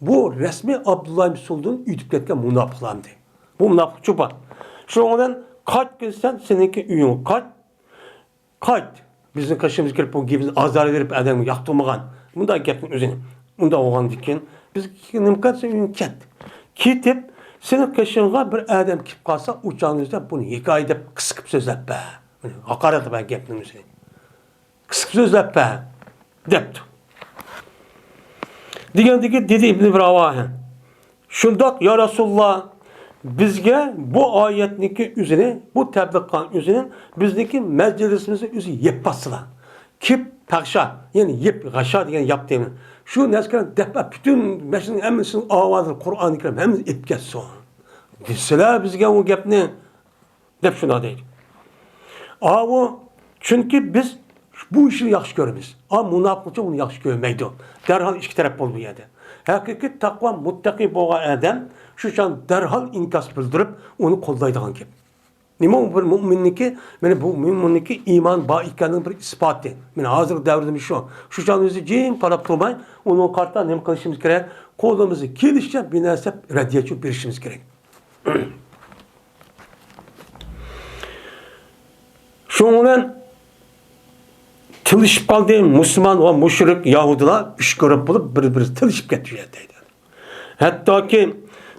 بۇ رەسمىي ئابدۇللا ئىبن سۇلدىن ئۆتۈپ كەتكەن مۇناپىقلار ئەمدى. بۇ مۇناپىق چوپان. شۇنىڭ بىلەن قايتقىن سەن سېنىڭكى ئۆيۈڭگە قايت. قايت. بىزنىڭ قېشىمىزغا كىرىپ بۇ گېپىمىزنى ئازار بېرىپ ئادەمگە ياقتۇرمىغان. بۇنداق گەپنىڭ ئۆزىنى. ئۇنداق بولغاندىن كېيىن بىز نېمە قىلسا ئۆيۈڭگە كەت. كېتىپ سېنىڭ قېشىڭغا بىر ئادەم كېلىپ قالسا، ئۇ چاغنىڭ ئۆزىدە بۇنى ھېكايە دەپ قىسقىپ سۆزلەپ بەر. ھاقارەت قىلىپ گەپنىڭ ئۆزىنى. قىسقىپ سۆزلەپ بەر، دەپتۇ. دېگەندىكى دېدى ئىبنى راۋاھە، شۇنداق، يا رەسۇلاللا، بىزگە بۇ ئايەتنىڭكى ئۆزىنى، بۇ تەبلىغ قىلغان ئۆزىنى بىزنىڭكى مەجلىسىمىزنى ئۆزى يەپ باتسىلا. كىپ پەغشا، يەنى يەپ، غەشا دېگەن ياپتى. شۇ نەرسىگە دەپ، پۈتۈن مەجلىسنىڭ ھەممىسىنىڭ ئاۋازىنى، قۇرئانى كەرىم ھەممىسىنى ئېلىپ كەتسۇن، دېسىلە بىزگە ئۇ گەپنى. دەپ شۇنداق دەيدۇ. ئاۋۇ، چۈنكى بىز بۇ ئىشنى ياخشى كۆرىمىز. ئا، مۇناپىقچە ئۇنى ياخشى كۆرمەيدۇ. دەرھال ئىككى تەرەپ بولىدۇ بۇ يەردە. ھەقىقىي تەقۋا، مۇتتەقىي بولغان ئادەم شۇ چاغ دەرھال ئىنكاس بىلدۈرۈپ، ئۇنى قوللايدىغان گەپ. نېمە ئۇ بىر مۇئمىننىڭكى، مانا بۇ مۇئمىننىڭكى ئىمان بار ئىكەننىڭ بىر ئىسپاتى. مانا ھازىرقى دەۋردىمۇ شۇ. شۇ چاغدا ئۆزى جىم قاراپ تۇرماي، ئۇنىڭغا قارىتا نېمە قىلىشىمىز كېرەك؟ قولىمىزدىن كېلىشىچە بىر نەرسە رەددىيە چۈشۈرۈپ بېرىشىمىز كېرەك. شۇنىڭ بىلەن تىللىشىپ قالدى، مۇسۇلمان ۋە مۇشرىك يەھۇدىيلار ئۈچ گۇرۇپ بولۇپ، بىر-بىرسى تىللىشىپ كەتتى ئۇ يەردە. ھەتتاكى،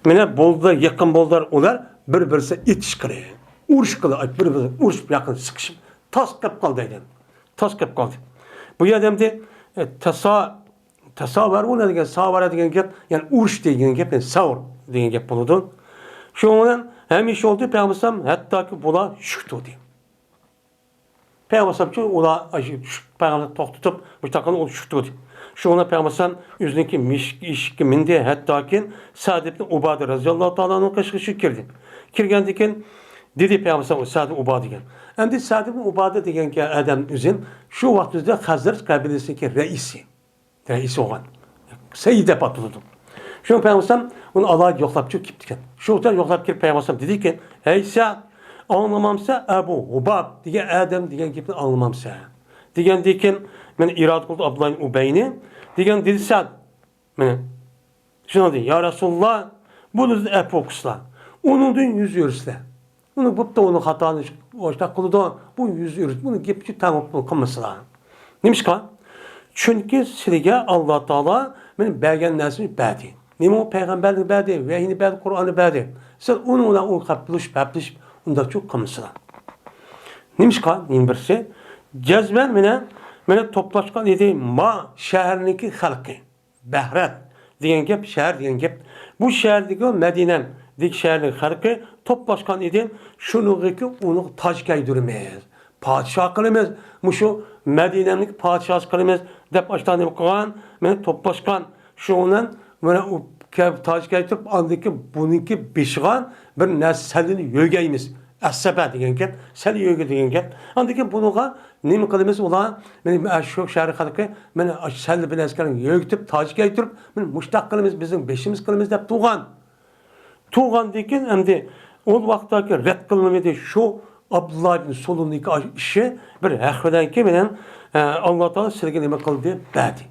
مانا، بولدى، يېقىن بولدى ئۇلار بىر-بىرسى ئېتىشقىلى، ئۇرۇشقىلى، بىر-بىرسى ئۇرۇشۇپ، يېقىن سىقىشىپ، تاس قىلىپ قالدى دەيدۇ. تاس قىلىپ قالدى. بۇ يەردە ئەمدى، ئە، تاسا تاساۋەر ئۇ نە دېگەن، ساۋەر دېگەن گەپ، يەنى ئۇرۇش دېگەن گەپ، يەنى سەۋر دېگەن گەپ بولىدۇ. شۇنىڭ بىلەن ھەمىشە بولدى، پەيغەمبەر ئەلەيھىسسالام، ھەتتاكى بۇلار چۈشۈپ تۇردى. پەيغەمبەر ئەلەيھىسسالامچۇ ئۇلار ئاشۇ چۈشۈپ، پەيغەمبەر توختىتىپ، مۇشۇنداق قىلىپ ئۇ چۈشۈپ تۇردى. شۇنىڭ بىلەن پەيغەمبەر ئەلەيھىسسالام ئۆزىنىڭكى مۈشۈك ئېشىككە مىندى، ھەتتاكى سەئد ئىبن ئۇبادە رەزىياللاھۇ تائالا ئەنھۇ قېشىغا شۇ كىردى. كىرگەندىن كېيىن دېدى پەيغەمبەر ئەلەيھىسسالام، سەئد ئىبن ئۇبادىگە، ئەمدى سەئد ئىبن ئۇبادە دېگەن ئادەم ئۆزى شۇ ۋاقىت ئۆزىدە خەزرەج قەبىلىسىنىڭكى رەئىسى. رەئىسى بولغان. سەييىد دەپ ئاتىلىدۇ. شۇڭا پەيغەمبەر ئۇنى ئالاھىدە يوقلاپ چىقىپ كېتىپتىكەن. شۇ ۋاقىتتا يوقلاپ كىرىپ پەيغەمبەر دېدىكەن، ھەي سەئد، ئاڭلىمامسەن ئەبۇ ھۇباب دېگەن ئادەم دېگەن گېپىنى ئاڭلىمامسەن؟ دېگەندىن كېيىن مەن ئىرادە قىلدى ئابدۇللا ئىبن ئۇبەينى. دېگەن دېدى سەئد، مانا، شۇنىڭ دېدى، يا رەسۇلاللا، بۇنى ئەپۇ قىلسىلا، ئۇنىڭدىن يۈز ئۆرۈسىلە. ئۇنى بوپتۇ، ئۇنىڭ خاتالىقى ئاشۇنداق قىلىدۇ، بۇ يۈز ئۆرۈس، بۇنى گېپى تەڭ بولۇپ قىلمىسىلا. نېمىشقا؟ چۈنكى سىلىگە ئاللا تائالا مانا بەرگەن نەرسىنى بەردى. نېمە ئۇ پەيغەمبەرلىك بەردى، ۋەھىينى بەردى، قۇرئاننى بەردى. سىلەر ئۇنىڭ بىلەن ئۇ خەپلىشىپ، ھەپلىشىپ، ئۇنداقچۇ قىلمىسىلا. نېمىشقا؟ يەنە بىرسى، جەزمەن مانا، مانا توپلاشقان ئىدى ما شەھەرنىڭكى خەلقى. بەھرەت دېگەن گەپ، شەھەر دېگەن گەپ. بۇ شەھەردىكى مەدىنەدىكى شەھەرنىڭ خەلقى توپلاشقان ئىدى. شۇنىڭغىكى ئۇنىڭغا تاج كىيدۈرىمىز، پادىشاھ قىلىمىز، مۇشۇ مەدىنەنىڭ پادىشاھى قىلىمىز دەپ ئاشۇنداق نېمە قىلغان، مانا توپلاشقان. شۇنىڭ بىلەن مانا ئۇ كە-، تاج كىيدۈرۈپ، ئاندىن كېيىن بۇنىڭكى بېشىغا بىر نەرسە سەللىنى يۆگەيمىز. ئەسسەبە دېگەن گەپ، سەللە يۆگە دېگەن گەپ. ئاندىن كېيىن بۇنىڭغا نېمە قىلىمىز ئۇلار؟ مانا شۇ شەھەر خەلقى مانا سەللە بىلەن ئەسكەرنى يۆگىتىپ، تاج كىيدۈرۈپ، مانا مۇشتاق قىلىمىز، بىزنىڭ بېشىمىز قىلىمىز دەپ تۇرغان. تۇرغاندىن كېيىن ئەمدى ئۇ ۋاقىتتىكى رەت قىلىنمىدى. شۇ ئابدۇللا ئىبن سولۇمنىڭكى ئىشى بىر ھەق بىلەنكى مانا، ئە، ئاللا تائالا سىلىگە نېمە قىلدى؟ بەردى.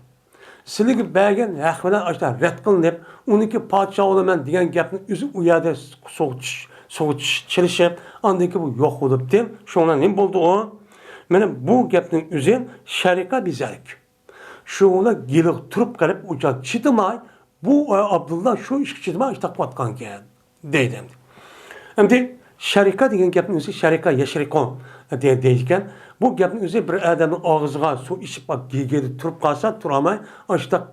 سىلىگە بەرگەن ھەق بىلەن ئاشۇنداق رەت قىلىنىپ، ئۇنىڭكى پادىشاھ بولىمەن دېگەن گەپنى ئۆزى ئۇ يەردە سوغۇتۇش، سوغۇتۇش چېلىشىپ، ئاندىن كېيىن بۇ يوق بولۇپتۇ. شۇڭا نېمە بولدى ئۇ؟ مانا بۇ گەپنىڭ ئۆزى شەرىكە بىزەرك. شۇڭا گېلىغا تۇرۇپ قېلىپ، ئۇ چاغ چىدىماي، بۇ ئابدۇللا شۇ ئىشقا چىدىماي ئىشتاق قىلىۋاتقانىكەن. دەيدۇ ئەمدى. ئەمدى شەرىكە دېگەن گەپنىڭ ئۆزى شەرىكە يەشرىكۇ دەي-، دەيدىكەن. بۇ گەپنىڭ ئۆزى بىر ئادەمنىڭ ئاغزىغا سۇ ئىچىپ، گىگىدە تۇرۇپ قالسا، تۇرالماي، ئاشتاق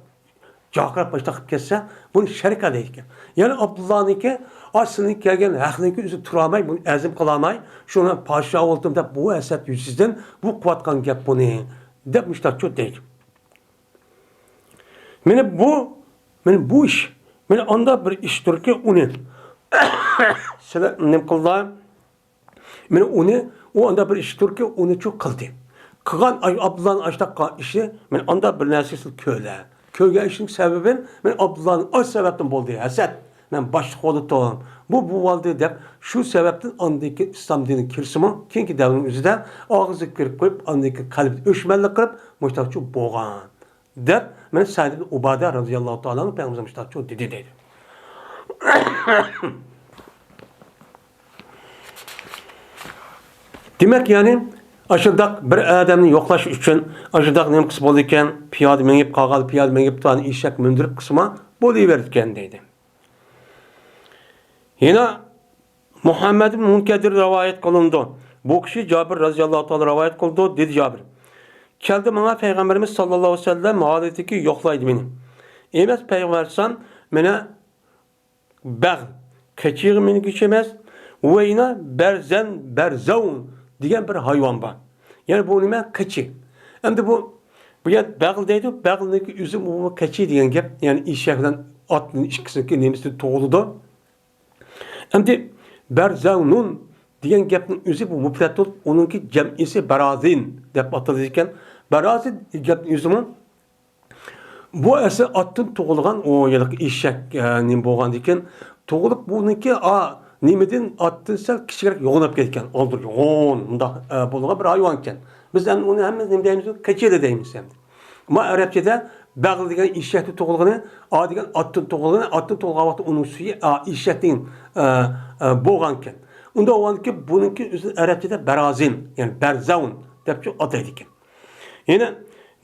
جاقىراپ، ئاشتاق قىلىپ كەتسە، بۇنى شەرىكە دەيدىكەن. يەنى ئابدۇللانىڭكى، ئاشۇنىڭ كەلگەن ھەقنىڭكى ئۆزى تۇرالماي، بۇنى ھەزىم قىلالماي، شۇنى پادىشاھ بولدۇم دەپ، بۇ ھەسەت يۈزىسىدىن بۇ قىلىۋاتقان گەپ بۇنى، دەپ مۇشتاق چوت دەيدۇ. مانا بۇ، مانا بۇ ئىش، مانا ئاندا بىر ئىش تۇركى ئۇنى، سىلەر نېمە قىلدىلا؟ مانا ئۇنى، ئۇ ئاندا بىر ئىش تۇركى ئۇنى چۇ قىلدى. قىلغان ئاي-، ئابدۇللانىڭ ئاشتاق قىلغان ئىشى، مانا ئاندا بىر نەرسىسىنى كۆرلە. كۆرگەن ئىشنىڭ سەۋەبى، مانا ئابدۇللانىڭ ئاش سەۋەبتىن بولدى، ھەسەت. مەن باشلىق بولدۇم، بۇ، بۇ بولدى دەپ، شۇ سەۋەبتىن ئاندىكى ئىسلام دىنىگە كىرسىمۇ، كېيىنكى دەۋرنىڭ ئۆزىدە ئاغزىغا كىرىپ قويۇپ، ئاندىكى قەلبىدە ئۆچمەنلىك قىلىپ، مۇشتاقچۇ بولغان. دەپ، مانا سەئد ئىبن ئۇبادە رەزىياللاھۇ تائالا ئەنھۇ پەيغەمبىرىمىز مۇشتاقچۇ دېدى دەيدۇ. دېمەك، يەنى ئاشۇنداق بىر ئادەمنى يوقلاش ئۈچۈن ئاشۇنداق نېمە قىلسا بولىدىكەن؟ پىيادە مېڭىپ، قالغان پىيادە مېڭىپ، تۇرغان ئېشەك مىندۈرۈپ قىلسىمۇ بولۇۋېرىدىكەن دەيدۇ. يەنە مۇھەممەد ئىبن مۇنكەدىر رىۋايەت قىلىنىدۇ. بۇ كىشى جابىر رازىياللاھۇ تائالا رىۋايەت قىلىدۇ، دېدى جابىر. كەلدى ماڭا پەيغەمبىرىمىز ساللاللاھۇ ئەلەيھى ۋەسەللەم ھالىتىكى يوقلايدۇ مېنى. ئەي مەس پەيغەمبەر ئەلەيھىسسالام، مېنى بەغل، قېچىغا مىنگۈچى ئەمەس، ۋەينا بەرزەن، بەرزەۋن دېگەن بىر ھايۋان بار. يەنى بۇ نېمە؟ قېچى. ئەمدى بۇ، بۇ يەر بەغل دەيدۇ، بەغلنىڭكى ئۆزى بۇ قېچى دېگەن گەپ. يەنى ئېشەك بىلەن ئاتنىڭ ئىككىسىنىڭكى نېمىسىدىن تۇغۇلىدۇ. ئەمدى بەرزەۋنۇن دېگەن گەپنىڭ ئۆزى بۇ مۇپرەت بولۇپ، ئۇنىڭكى جەمئىسى بەرازىن دەپ ئاتىلىدىكەن. بەرازىن دېگەن گەپنىڭ ئۆزىمۇ بۇ ئەسلى ئاتتىن تۇغۇلغان ئۇ ھېلىقى ئېشەك، ئە، نېمە بولغاندىكىن، تۇغۇلۇپ بۇنىڭكى، ئا، نېمىدىن، ئاتتىن سەل كىچىكرەك يوغىناپ كەتكەن. ئالدىن يوغان، مۇنداق، ئە، بولغان بىر ھايۋان ئىكەن. بىز ئەمدى ئۇنى ھەممىمىز نېمە دەيمىز؟ قېچىلى دەيمىز ئەمدى. ئەمما ئەرەبچىدە بەغل دېگەن ئېشەكتىن تۇغۇلغىنى، ئا دېگەن ئاتتىن تۇغۇلغىنى، ئاتتىن تۇغۇلغان ۋاقىتتا ئۇنىڭ سۈيى، ئا، ئېشەكتىن، ئە، ئە، بولغانكەن. ئۇنداق بولغاندىكىن بۇنىڭكى ئۆزى ئەرەبچىدە بەرازىن، يەنى بەرزەۋن دەپچۇ ئاتايدىكەن. يەنە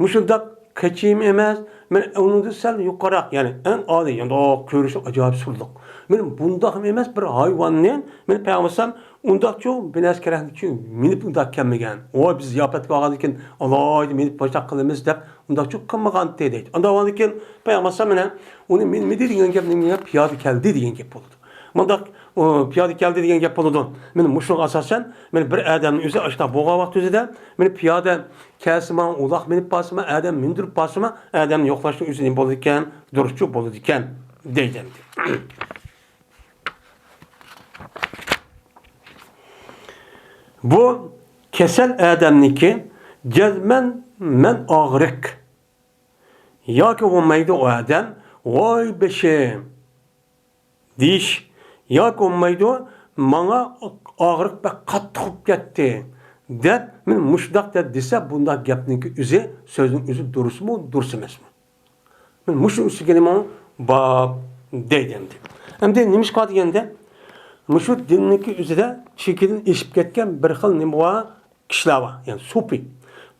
مۇشۇنداق قېچىم ئەمەس، مەن ئۇنىڭدىن سەل يۇقىرىراق، يەنى ئەڭ ئالىي، يانداق كۆرۈنۈشى ئاجايىپ سۇلۇق. مەن بۇنداقمۇ ئەمەس، بىر ھايۋاننى، مەن پەيغەمبەر ئەلەيھىسسالام ئۇنداقچۇ بىنەس كەرەكنىچۇ مىنىپ ئۇنداق كەلمىگەن. ۋاي، بىز زىياپەتكە بارغاندىكىن ئالاھىدە مىنىپ باشلاق قىلىمىز دەپ ئۇنداقچۇ قىلمىغانتى دەيدۇ. ئانداق بولغاندىكىن پەيغەمبەر ئەلەيھىسسالام مانا ئۇنى مىنمىدى دېگەن گەپ نېمە؟ پىيادە كەلدى دېگەن گەپ بولىدۇ. مۇنداق، ئۇ، پىيادە كەلدى دېگەن گەپ بولىدۇ. مانا مۇشۇنىڭغا ئاساسەن، مانا بىر ئادەمنىڭ ئۆزى ئاشۇنداق بولغان ۋاقىت ئۆزىدە، مانا پىيادە كەلسىمۇ، ئۇلاق مىنىپ بارسىمۇ، ئادەم مىندۈرۈپ بارسىمۇ، ئادەمنى يوقلاشنىڭ ئۆزى نېمە بولىدىكەن؟ دۇرۇسچۇ بولىدىكەن، دەيدۇ ئەمدى. بۇ كېسەل ئادەمنىكى جەزمەن مەن ئاغرىق. ياكى بولمايدۇ ئۇ ئادەم، ۋاي بېشىم دېيىش، ياكى بولمايدۇ ماڭا ئاغرىق بەك قاتتىق بولۇپ كەتتى دەپ، مەن مۇشۇنداق دەپ دېسە، بۇنداق گەپنىڭكى ئۆزى، سۆزنىڭ ئۆزى دۇرۇسمۇ، دۇرۇس ئەمەسمۇ؟ مەن مۇشۇ ئۈستىگە نېمە باب دەيدۇ ئەمدى. ئەمدى نېمىشقا دېگەندە، مۇشۇ دىننىڭكى ئۆزىدە چېكىدىن ئېشىپ كەتكەن بىر خىل نېمە بار؟ كىشىلەر بار، يەنى سوپى.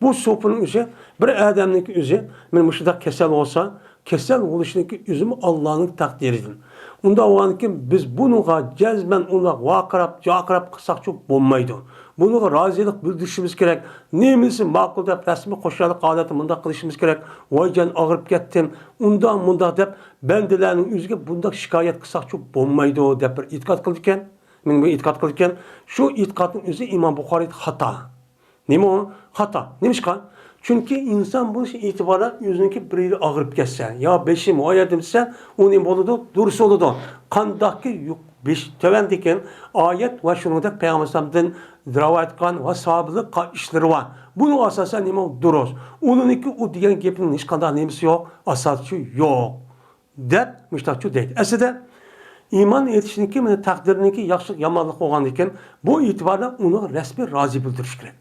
بۇ سوپىنىڭ ئۆزى، بىر ئادەمنىڭكى ئۆزى، مانا مۇشۇنداق كېسەل بولسا، كېسەل بولۇشنىڭكى ئۆزىمۇ ئاللانىڭ تەقدىرىدىن. ئۇنداق بولغاندىكىن، بىز بۇنىڭغا جەزمەن ئۇنداق ۋارقىراپ، جارقىراپ قىلساقچۇ بولمايدۇ. بۇنىڭغا رازىلىق بىلدۈرۈشىمىز كېرەك. نېمىسى ماقۇل دەپ، رەسمىي خۇشاللىق ھالەتتە مۇنداق قىلىشىمىز كېرەك. ۋايجان، ئاغرىپ كەتتىم، ئۇنداق، مۇنداق دەپ، بەندىلەرنىڭ ئۆزىگە بۇنداق شىكايەت قىلساقچۇ بولمايدۇ، دەپ بىر ئېتىقاد قىلىدىكەن. مەن بۇ ئېتىقاد قىلىدىكەن، شۇ ئېتىقادنىڭ ئۆزى ئىمام بۇخارىيدا خاتا. نېمە ئۇ؟ خاتا. نېمىشقا؟ چۈنكى ئىنسان بولۇش ئېتىبارى ئۆزىنىڭكى بىر يېرى ئاغرىپ كەتسە، يا بېشىم، ۋاي دېسە، ئۇ نېمە بولىدۇ؟ دۇرۇس بولىدۇ. قانداقكى يۇق، بېش، تۆۋەندىكى ئايەت ۋە شۇنىڭدەك پەيغەمبەر ئەلەيھىسسالامدىن رىۋايەت قىلغان ۋە ساھابىلىك قىلغان ئىشلىرى بار. بۇنىڭ ئاساسەن نېمە؟ دۇرۇس. ئۇنىڭكى ئۇ دېگەن گېپىنىڭ ھېچقانداق نېمىسى يوق، ئاساسى يوق. دەپ مۇشتاقچۇ دەيدۇ. ئەسلىدە ئىمان ئېيتىشنىڭكى، مانا، تەقدىرنىڭكى ياخشىلىق يامانلىق بولغاندىكىن، بۇ ئېتىباردا ئۇنىڭغا رەسمىي رازى بىلدۈرۈش كېرەك.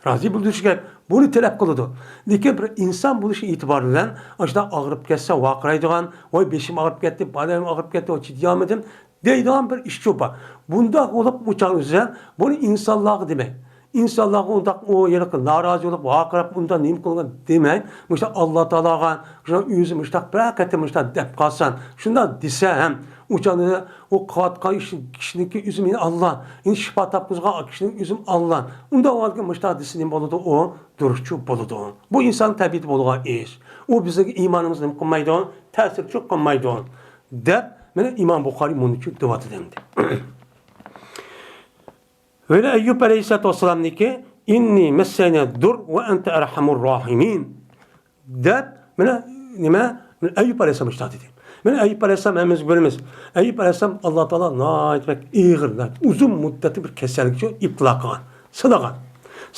رازى بىلدۈرۈش كېرەك. بۇنى تەلەپ قىلىدۇ. لېكىن بىر ئىنسان بولۇش ئېتىبارى بىلەن ئاشۇنداق ئاغرىپ كەتسە ۋارقىرايدىغان، ۋاي بېشىم ئاغرىپ كەتتى، بالام ئاغرىپ كەتتى، ۋاي چىدىيالمىدىم دەيدىغان بىر ئىشچۇ بار. بۇنداق بولۇپ ئۇ چاغ ئۆزى بۇنى ئىنسانلارغا دېمەي. ئىنسانلارغا ئۇنداق ئۇ ھېلىقى نارازى بولۇپ، ۋارقىراپ، ئۇنداق نېمە قىلغان دېمەي، مۇشۇ ئاللا تائالاغا، شۇ ئۆزى مۇشتاق بىر قېتىم مۇشتاق دەپ قالسان، شۇنداق دېسە ھەم، ئۇ چاغدا ئۇ قىلىۋاتقان ئىش، كىشىنىڭكى ئۆزى مېنى ئاللا، ئېنى شىپا تاپقۇزغان كىشىنىڭ ئۆزىمۇ ئاللا. ئۇنداق بولغاندىكىن مۇشتاق دېسە نېمە بولىدۇ؟ ئۇ دۇرۇسچۇ بولىدۇ. بۇ ئىنسان تەبىئىتى بولغان ئىش. ئۇ بىزنىڭ ئىمانىمىزنى نېمە قىلمايدۇ؟ تەسىرچۇ قىلمايدۇ. دەپ، مانا ئىمام بۇخارىي مۇنىچۇ دېۋاتىدۇ ئەمدى. ۋەلە ئەييۇب ئەلەيھىسسالاتۇ ۋەسسالامنىڭكى، «ئىننى مەسسەنى دۇر ۋە ئەنتە ئەرھەمۇر راھىمىن» دەپ، مانا نېمە؟ مانا ئەييۇب ئەلەيھىسسالام مۇشۇنداق دېدى. مانا ئەييۇب ئەلەيھىسسالام ھەممىمىز بىلىمىز. ئەييۇب ئەلەيھىسسالام ئاللا تائالا ناھايىتى بەك ئېغىر، ناھايىتى ئۇزۇن مۇددەتلىك بىر كېسەلگە ئىپتىلا قىلغان، سىنىغان.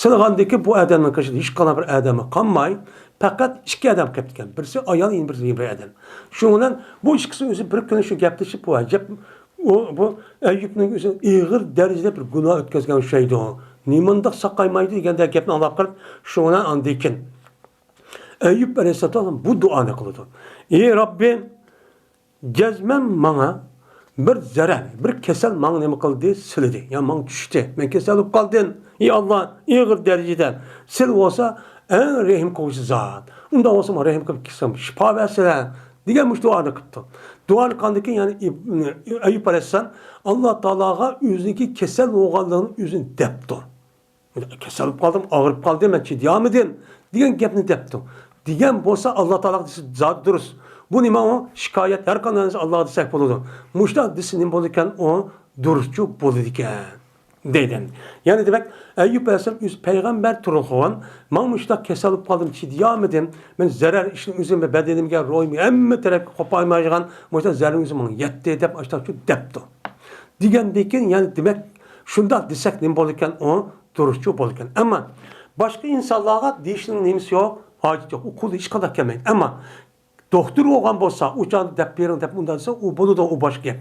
سىنىغاندىكى بۇ ئادەمنىڭ قېشىدا ھېچقانداق بىر ئادەم قالماي، پەقەت ئىككى ئادەم قېلىپتىكەن. بىرسى ئايال، يەنە بىرسى بىر ئادەم. شۇنىڭ بىلەن بۇ ئىككىسى ئۆزى بىر كۈنى شۇ گەپلىشىپ، بۇ ئەجەب، ئۇ، بۇ ئەييۇبنىڭ ئۆزى ئېغىر دەرىجىدە بىر گۇناھ ئۆتكەزگەن ئوخشايدۇ. نېمانداق ساقايمايدۇ دېگەندەك گەپنى ئاڭلاپ قېلىپ، شۇنىڭ بىلەن ئاندىن كېيىن ئەييۇب ئەلەيھىسسالام بۇ دۇئانى قىلىدۇ. ئى رەببى، جەزمەن ماڭا بىر زەرەر، بىر كېسەل ماڭا نېمە قىلدى؟ سېلىدى. يا ماڭا چۈشتى. مەن كېسەل بولۇپ قالدىم. ئى ئاللا، ئېغىر دەرىجىدە. سىلە بولسا ئەڭ رەھىم قىلغۇچى زات. ئۇنداق بولسا ماڭا رەھىم قىلىپ كېسەم شىپا بەرسىلە. دېگەن مۇشۇ دۇئانى قىپتۇ. دۇئانى قىلغاندىن كېيىن، يەنى ئىب-، ئەييۇب ئەلەيھىسسالام ئاللا تائالاغا ئۆزىنىڭكى كېسەل بولغانلىقىنى ئۆزىنى دەپتۇ. كېسەل بولۇپ قالدىم، ئاغرىپ قالدىم، مەن چىدىيالمىدىم دېگەن گەپنى دەپتۇ. دېگەن بولسا ئاللا تائالاغا دېسە زادى دۇرۇس. بۇ نېمە ئۇ؟ شىكايەت، ھەر قانداق نەرسە ئاللاغا دېسەك بولىدۇ. مۇشۇنداق دېسە نېمە بولىدىكەن ئۇ؟ دۇرۇسچۇ بولىدىكەن. دەيدۇ. يەنى دېمەك، ئەييۇب ئەلەيھىسسالام ئۆزى پەيغەمبەر تۇرغان، مانا مۇشۇنداق كېسەل بولۇپ قالدىم، چىدىيالمىدىم، مەن زەرەر ئىشنى ئۆزۈمگە، بەدىنىمگە، روھىمغا، ھەممە تەرەپكە قوپايمايدىغان مۇشۇنداق زەرەر ئۆزۈم ماڭا يەتتى دەپ ئاشۇنداقچۇ دەپتۇ. دېگەندىن كېيىن، يەنى دېمەك، شۇنداق دېسەك نېمە بولىدىكەن، ئۇ دۇرۇسچۇ بولىدىكەن. ئەمما باشقا ئىنسانلارغا دېيىشنىڭ نېمىسى يوق، ھاجىتى يوق، ئۇ قولىدىن ھېچقانداق كەلمەيدۇ. ئەمما دوختۇر بولغان بولسا، ئۇ چاغدا دەپ بېرىڭ دەپ ئۇنداق دېسە، ئۇ بولىدۇ، ئۇ باشقا گەپ.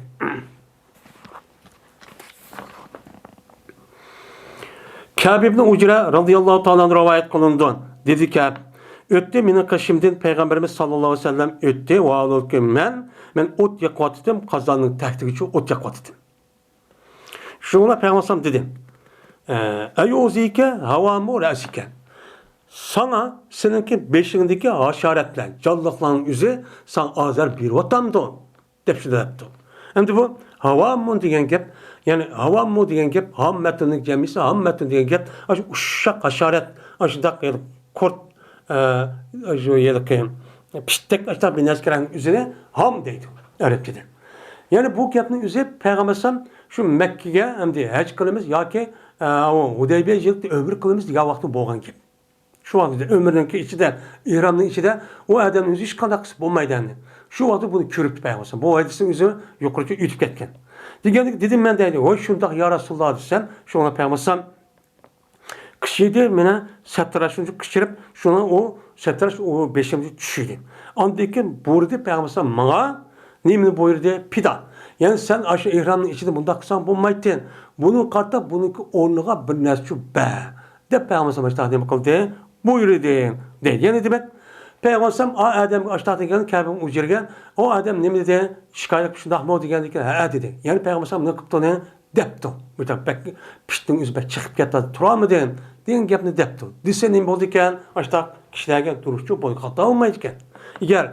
كەب ئىبنى ئۇجرە رەزىياللاھۇ تائالا ئەنھۇ رىۋايەت قىلىنىدۇ. دېدى كەب، ئۆتتى مېنىڭ قېشىمدىن پەيغەمبىرىمىز ساللاللاھۇ ئەلەيھى ۋەسەللەم ئۆتتى، ۋاھالەنكى مەن، مەن ئوت يېقىۋاتىتتىم، قازاننىڭ تەكتىگىچە ئوت يېقىۋاتىتتىم. شۇڭا پەيغەمبەر دېدى، ئەيئۇزىكە ھاۋامۇ رەسىكە. ساڭا سېنىڭكى بېشىڭدىكى ھاشارەتلەر، جانلىقلارنىڭ ئۆزى ساڭا ئازار بېرىۋاتامدۇ؟ دەپ شۇنداق دەپتۇ. ئەمدى بۇ ھاۋامۇ دېگەن گەپ، يەنى ھاۋامۇ دېگەن گەپ، ھاممەتۇننىڭ جەمئىسى، ھاممەتۇن دېگەن گەپ، ئاشۇ ئۇششاق ھاشارەت، ئاشۇنداق يەنى قۇرت، ئە، شۇ ھېلىقى پىشتەك، ئاشۇنداق بىر نەرسىگە ئۆزىنى ھام دەيدۇ ئەرەبچىدە. يەنى بۇ گەپنىڭ ئۆزى پەيغەمبەر ئەلەيھىسسالام شۇ مەككىگە ئەمدى ھەج قىلىمىز ياكى، ئە، ھۇدەيبىيە يىلىدا ئۆمرە قىلىمىز دېگەن ۋاقتىدا بولغان گەپ. شۇ ۋاقىتتا ئۆمرىنىڭكى ئىچىدە، ئېھرامنىڭ ئىچىدە ئۇ ئادەمنىڭ ئۆزى ھېچقانداق قىلسا بولمايدۇ ئەمدى. شۇ ۋاقىتتا بۇنى كۆرۈپتۇ پەيغەمبەر ئەلەيھىسسالام. بۇ ھەدىسنىڭ ئۆزى يۇقىرىچە ئۆتۈپ كەتكەن. دېگەندىكىن دېدىم مەن دەيدۇ، ۋاي شۇنداق يا رەسۇلاللا دېسەم، شۇڭا پەيغەمبەر ئەلەيھىسسالام قىچىردى، مېنى سەتراش شۇنچە قىچىرىپ، شۇڭا ئۇ سەتراش ئۇ بېشىمدىن چۈشتى. ئاندىن كېيىن بۇيرۇدى پەيغەمبەر ئەلەيھىسسالام ماڭا، نېمىنى بۇيرۇدى؟ پىدا. يەنى سەن ئاشۇ ئېھرامنىڭ ئىچىدە مۇنداق قىلساڭ بولمايتتى. بۇنىڭغا قارىتا بۇنىڭكى ئورنىغا بىر نەرسىچۇ بەر. دەپ پەيغەمبەر ئەلەيھىسسالام ئاشۇنداق نېمە قىلدى؟ بۇيرۇدى. دەيدۇ. يەنى دېمەك، پەيغەمبەر ئەلەيھىسسالام ئا ئادەمگە ئاشۇنداق دېگەن كەبىم ئۇجرىگە، ئۇ ئادەم نېمە دېدى؟ شىكايەت شۇنداقمۇ دېگەندىن كېيىن، ھەئە دېدى. يەنى پەيغەمبەر ئەلەيھىسسالام نېمە قىپتۇ ئۇنى؟ دەپتۇ. بۇ بەك پىشتىنىڭ ئۆزى بەك چىقىپ كەتتى، تۇرالمىدىم دېگەن گەپنى دەپتۇ. دېسە نېمە بولىدىكەن؟ ئاشۇنداق كىشىلەرگە دۇرۇسچۇ بولغان خاتا بولمايدىكەن. ئەگەر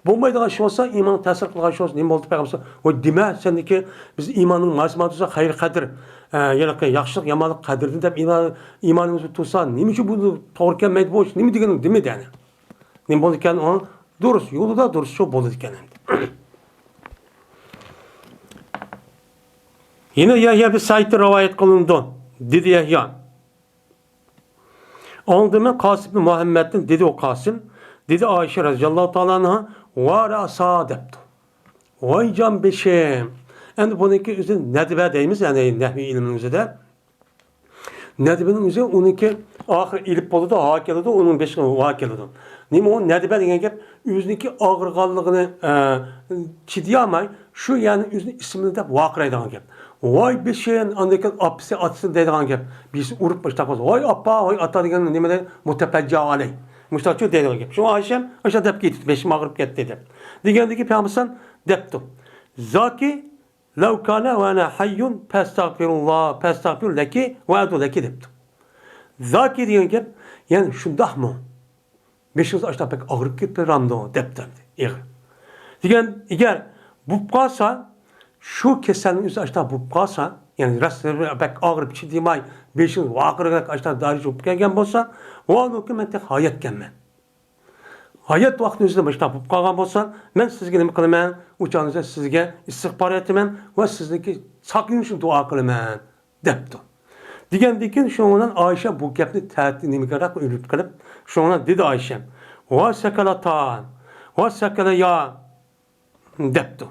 بولمايدىغان ئىش بولسا، ئىمانغا تەسىر قىلغان ئىش بولسا، نېمە بولدى پەيغەمبەر؟ ۋاي دېمە، سەندىكى بىز ئىماننىڭ مانا مانا تۇرسا خەير قەدىر، ئە، يەنى ياخشىلىق يامانلىق قەدرىدىن دەپ ئىمان، ئىمانىمىز تۇرسا، نېمە ئۈچۈن بۇ توغرا كەلمەيدۇ بۇ ئىش؟ نېمە دېگىنىڭ دېمە دەنى. نېمە بولىدىكەن ئۇ؟ دۇرۇس يولىدا دۇرۇسچۇ بولىدىكەن ئەمدى. يەنە يەھيا بىن سەئىدتىن رىۋايەت قىلىنىدۇ. دېدى يەھيا. ئاڭلىدىم مەن قاسىم ئىبن مۇھەممەدتىن، دېدى ئۇ قاسىم، دېدى ئائىشە رەزىياللاھۇ تائالا ئەنھا، ۋا رەسا دەپتۇ. ۋاي جان بېشىم. ئەمدى بۇنىڭكى ئۆزى نەدبە دەيمىز، يەنى نەھۋىي ئىلمىنىڭ ئۆزىدە. نەدبىنىڭ ئۆزى ئۇنىڭكى ئاخىرى ئېلىپ بولىدۇ، ھا كېلىدۇ، ئۇنىڭ بېشىغا ۋا كېلىدۇ. نېمە ئۇ نەدبە دېگەن گەپ؟ ئۆزىنىڭكى ئاغرىغانلىقىنى، ئە، چىدىيالماي، شۇ يەرنى ئۆزىنىڭ ئىسمىنى دەپ ۋارقىرايدىغان گەپ. ۋاي بېشىم، ئاندىن كېيىن ئاپىسى، ئاتىسى دەيدىغان گەپ. بىرسى ئۇرۇپ مۇشۇنداق قىلسا، ۋاي ئاپا، ۋاي ئاتا دېگەن نېمە دەيدۇ؟ مۇتەپەججا ئالەي. مۇشۇنداقچۇ دەيدىغان گەپ. شۇڭا ئائىشەم ئاشۇنداق دەپ كېتىپتۇ، بېشىم ئاغرىپ كەتتى دەپ. دېگەندىكىن پەيغەمبەر دەپتۇ. زاكى لو كان وأنا حي فأستغفر الله، فأستغفر لك وأدعو لك دەپتۇ. زاكى دېگەن گەپ، يەنى شۇنداقمۇ؟ بېشىڭىز ئاشتا بەك ئاغرىپ كېتىپ بېرەمدۇ؟ دەپتۇ ئەمدى ئېغىر. دېگەن، ئەگەر بوپ قالسا، شۇ كېسەلنىڭ ئۆزى ئاشتا بوپ قالسا، يەنى راست بەك ئاغرىپ چىدىماي، بېشىڭىز ۋارقىراپ ئاشتا دەرىجە بولۇپ كەلگەن بولسا، ۋاھالەنكى مەن تېخى ھاياتكەنمەن. ھايات ۋاقتىنىڭ ئۆزىدە مۇشۇنداق بولۇپ قالغان بولسا، مەن سىزگە نېمە قىلىمەن؟ ئۇ چاغدا سىزگە ئىستىغپار ئېيتىمەن ۋە سىزنىڭكى ساقىيىش ئۈچۈن دۇئا قىلىمەن، دەپتۇ. دېگەندىن كېيىن شۇنىڭ بىلەن ئائىشە بۇ گەپنى تەتى نېمىگىراق ئۆرۈپ قىلىپ، شۇنىڭ بىلەن دېدى ئائىشە، ۋا سەكەلەتان، ۋا سەكەلەيا، دەپتۇ.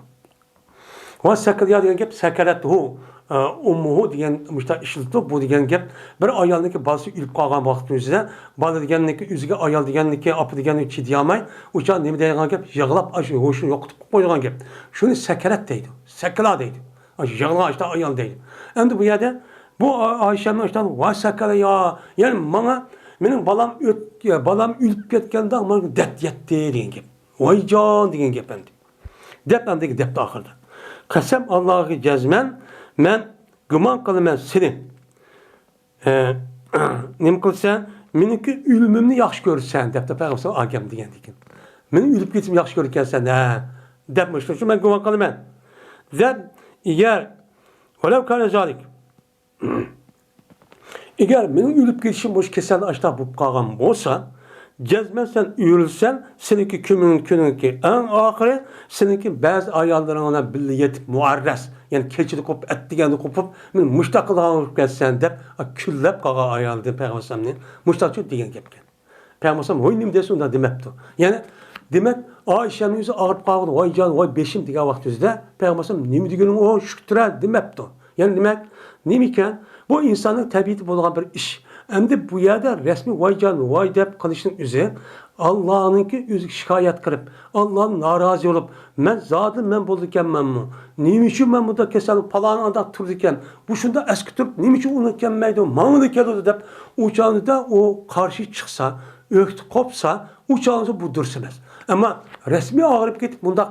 ۋە سەكەلەيا دېگەن گەپ سەكەلەتھۇ، ئە، ئۇممۇھۇ دېگەن مۇشۇنداق ئىشلىتىدۇ. بۇ دېگەن گەپ بىر ئايالنىڭكى بالىسى ئۆلۈپ قالغان ۋاقتىنىڭ ئۆزىدە، بالا دېگەننىكى ئۆزىگە، ئايال دېگەننىكى، ئاپا دېگەننىكى چىدىيالماي، ئۇ چاغ نېمە دەيدىغان گەپ؟ يىغلاپ، ئاشۇ ھوشىنى يوقىتىپ قويىدىغان گەپ. شۇنى سەكەرەت دەيدۇ، سەكلا دەيدۇ. ئاشۇ يىغلىغان ئاشتا ئايال دەيدۇ. ئەمدى بۇ يەردە بۇ ئا-، ئائىشەمنىڭ ئاشتا ۋا سەكەلەيا، يەنى ماڭا، مېنىڭ بالام ئۆت-، بالام ئۆلۈپ كەتكەندە ماڭا دەرد يەتتى دېگەن گەپ. ۋايجان دېگەن گەپ ئەمدى. دەپ ئەمدى دەپتۇ ئاخىرىدا. قەسەم ئاللاغا جەزمەن، مەن گۇمان قىلىمەن سېنى. ئە، نېمە قىلسەن، مېنىڭكى ئۆلۈمۈمنى ياخشى كۆرىسەن، دەپتۇ پەيغەمبەر ئاكام دېگەندىكىن. مېنىڭ ئۆلۈپ كېتىشىمنى ياخشى كۆرىدىكەنسەن ھە، دەپ مۇشۇ، شۇ مەن گۇمان قىلىمەن، دەپ، ئەگەر، ولو كان ذلك، ئەگەر مېنىڭ ئۆلۈپ كېتىشىم مۇشۇ كېسەلدىن ئاشۇنداق بولۇپ قالغان بولسا، جەزمەن سەن ئۆلسەڭ، سېنىڭكى كۈنۈڭ، كۈنۈڭكى ئەڭ ئاخىرى، سېنىڭكى بەزى ئاياللىرىڭ بىلەن بىللە يېتىپ مۇئەررەس، يەنى كېچىدە قوپۇپ، ئەتىگەندە قوپۇپ، مېنى مۇشۇنداق قىلىدىغان بولۇپ كەتسەن دەپ، كۈنلەپ قالغان ئايالدىن پەيغەمبەر ئەلەيھىسسالامنى مۇشۇنداقچۇ دېگەن گەپكەن. پەيغەمبەر ئەلەيھىسسالام ھوي نېمە دېسە ئۇنداق دېمەپتۇ. يەنى دېمەك ئائىشەمنىڭ ئۆزى ئاغرىپ قالغان، ۋاي جان، ۋاي بېشىم دېگەن ۋاقىت ئۆزىدە پەيغەمبەر ئەلەيھىسسالام نېمە دېگىنىڭ ئۇ شۈكرە دېمەپتۇ. يەنى دېمەك نېمىكەن؟ بۇ ئىنساننىڭ تەبىئىتى بولغان بىر ئىش. ئەمدى بۇ يەردە رەسمىي ۋاي جان، ۋاي دەپ قىلىشنىڭ ئۆزى ئاللانىڭكى ئۆزىگە شىكايەت قىلىپ، ئاللادىن نارازى بولۇپ، مەن زادى مەن بولىدىكەنمەنمۇ؟ نېمە ئۈچۈن مەن بۇنداق كېسەلدە پالانى ئانداق تۇرىدىكەن؟ بۇ شۇنداق ئەسكە تۇرۇپ، نېمە ئۈچۈن ئۇنىڭ كەلمەيدۇ، ماڭىلا كېلىدۇ دەپ، ئۇ چاغدا ئۇ قارشى چىقسا، ئۆكتە قوپسا، ئۇ چاغدا بۇ دۇرۇس ئەمەس. ئەمما رەسمىي ئاغرىپ كېتىپ، مۇنداق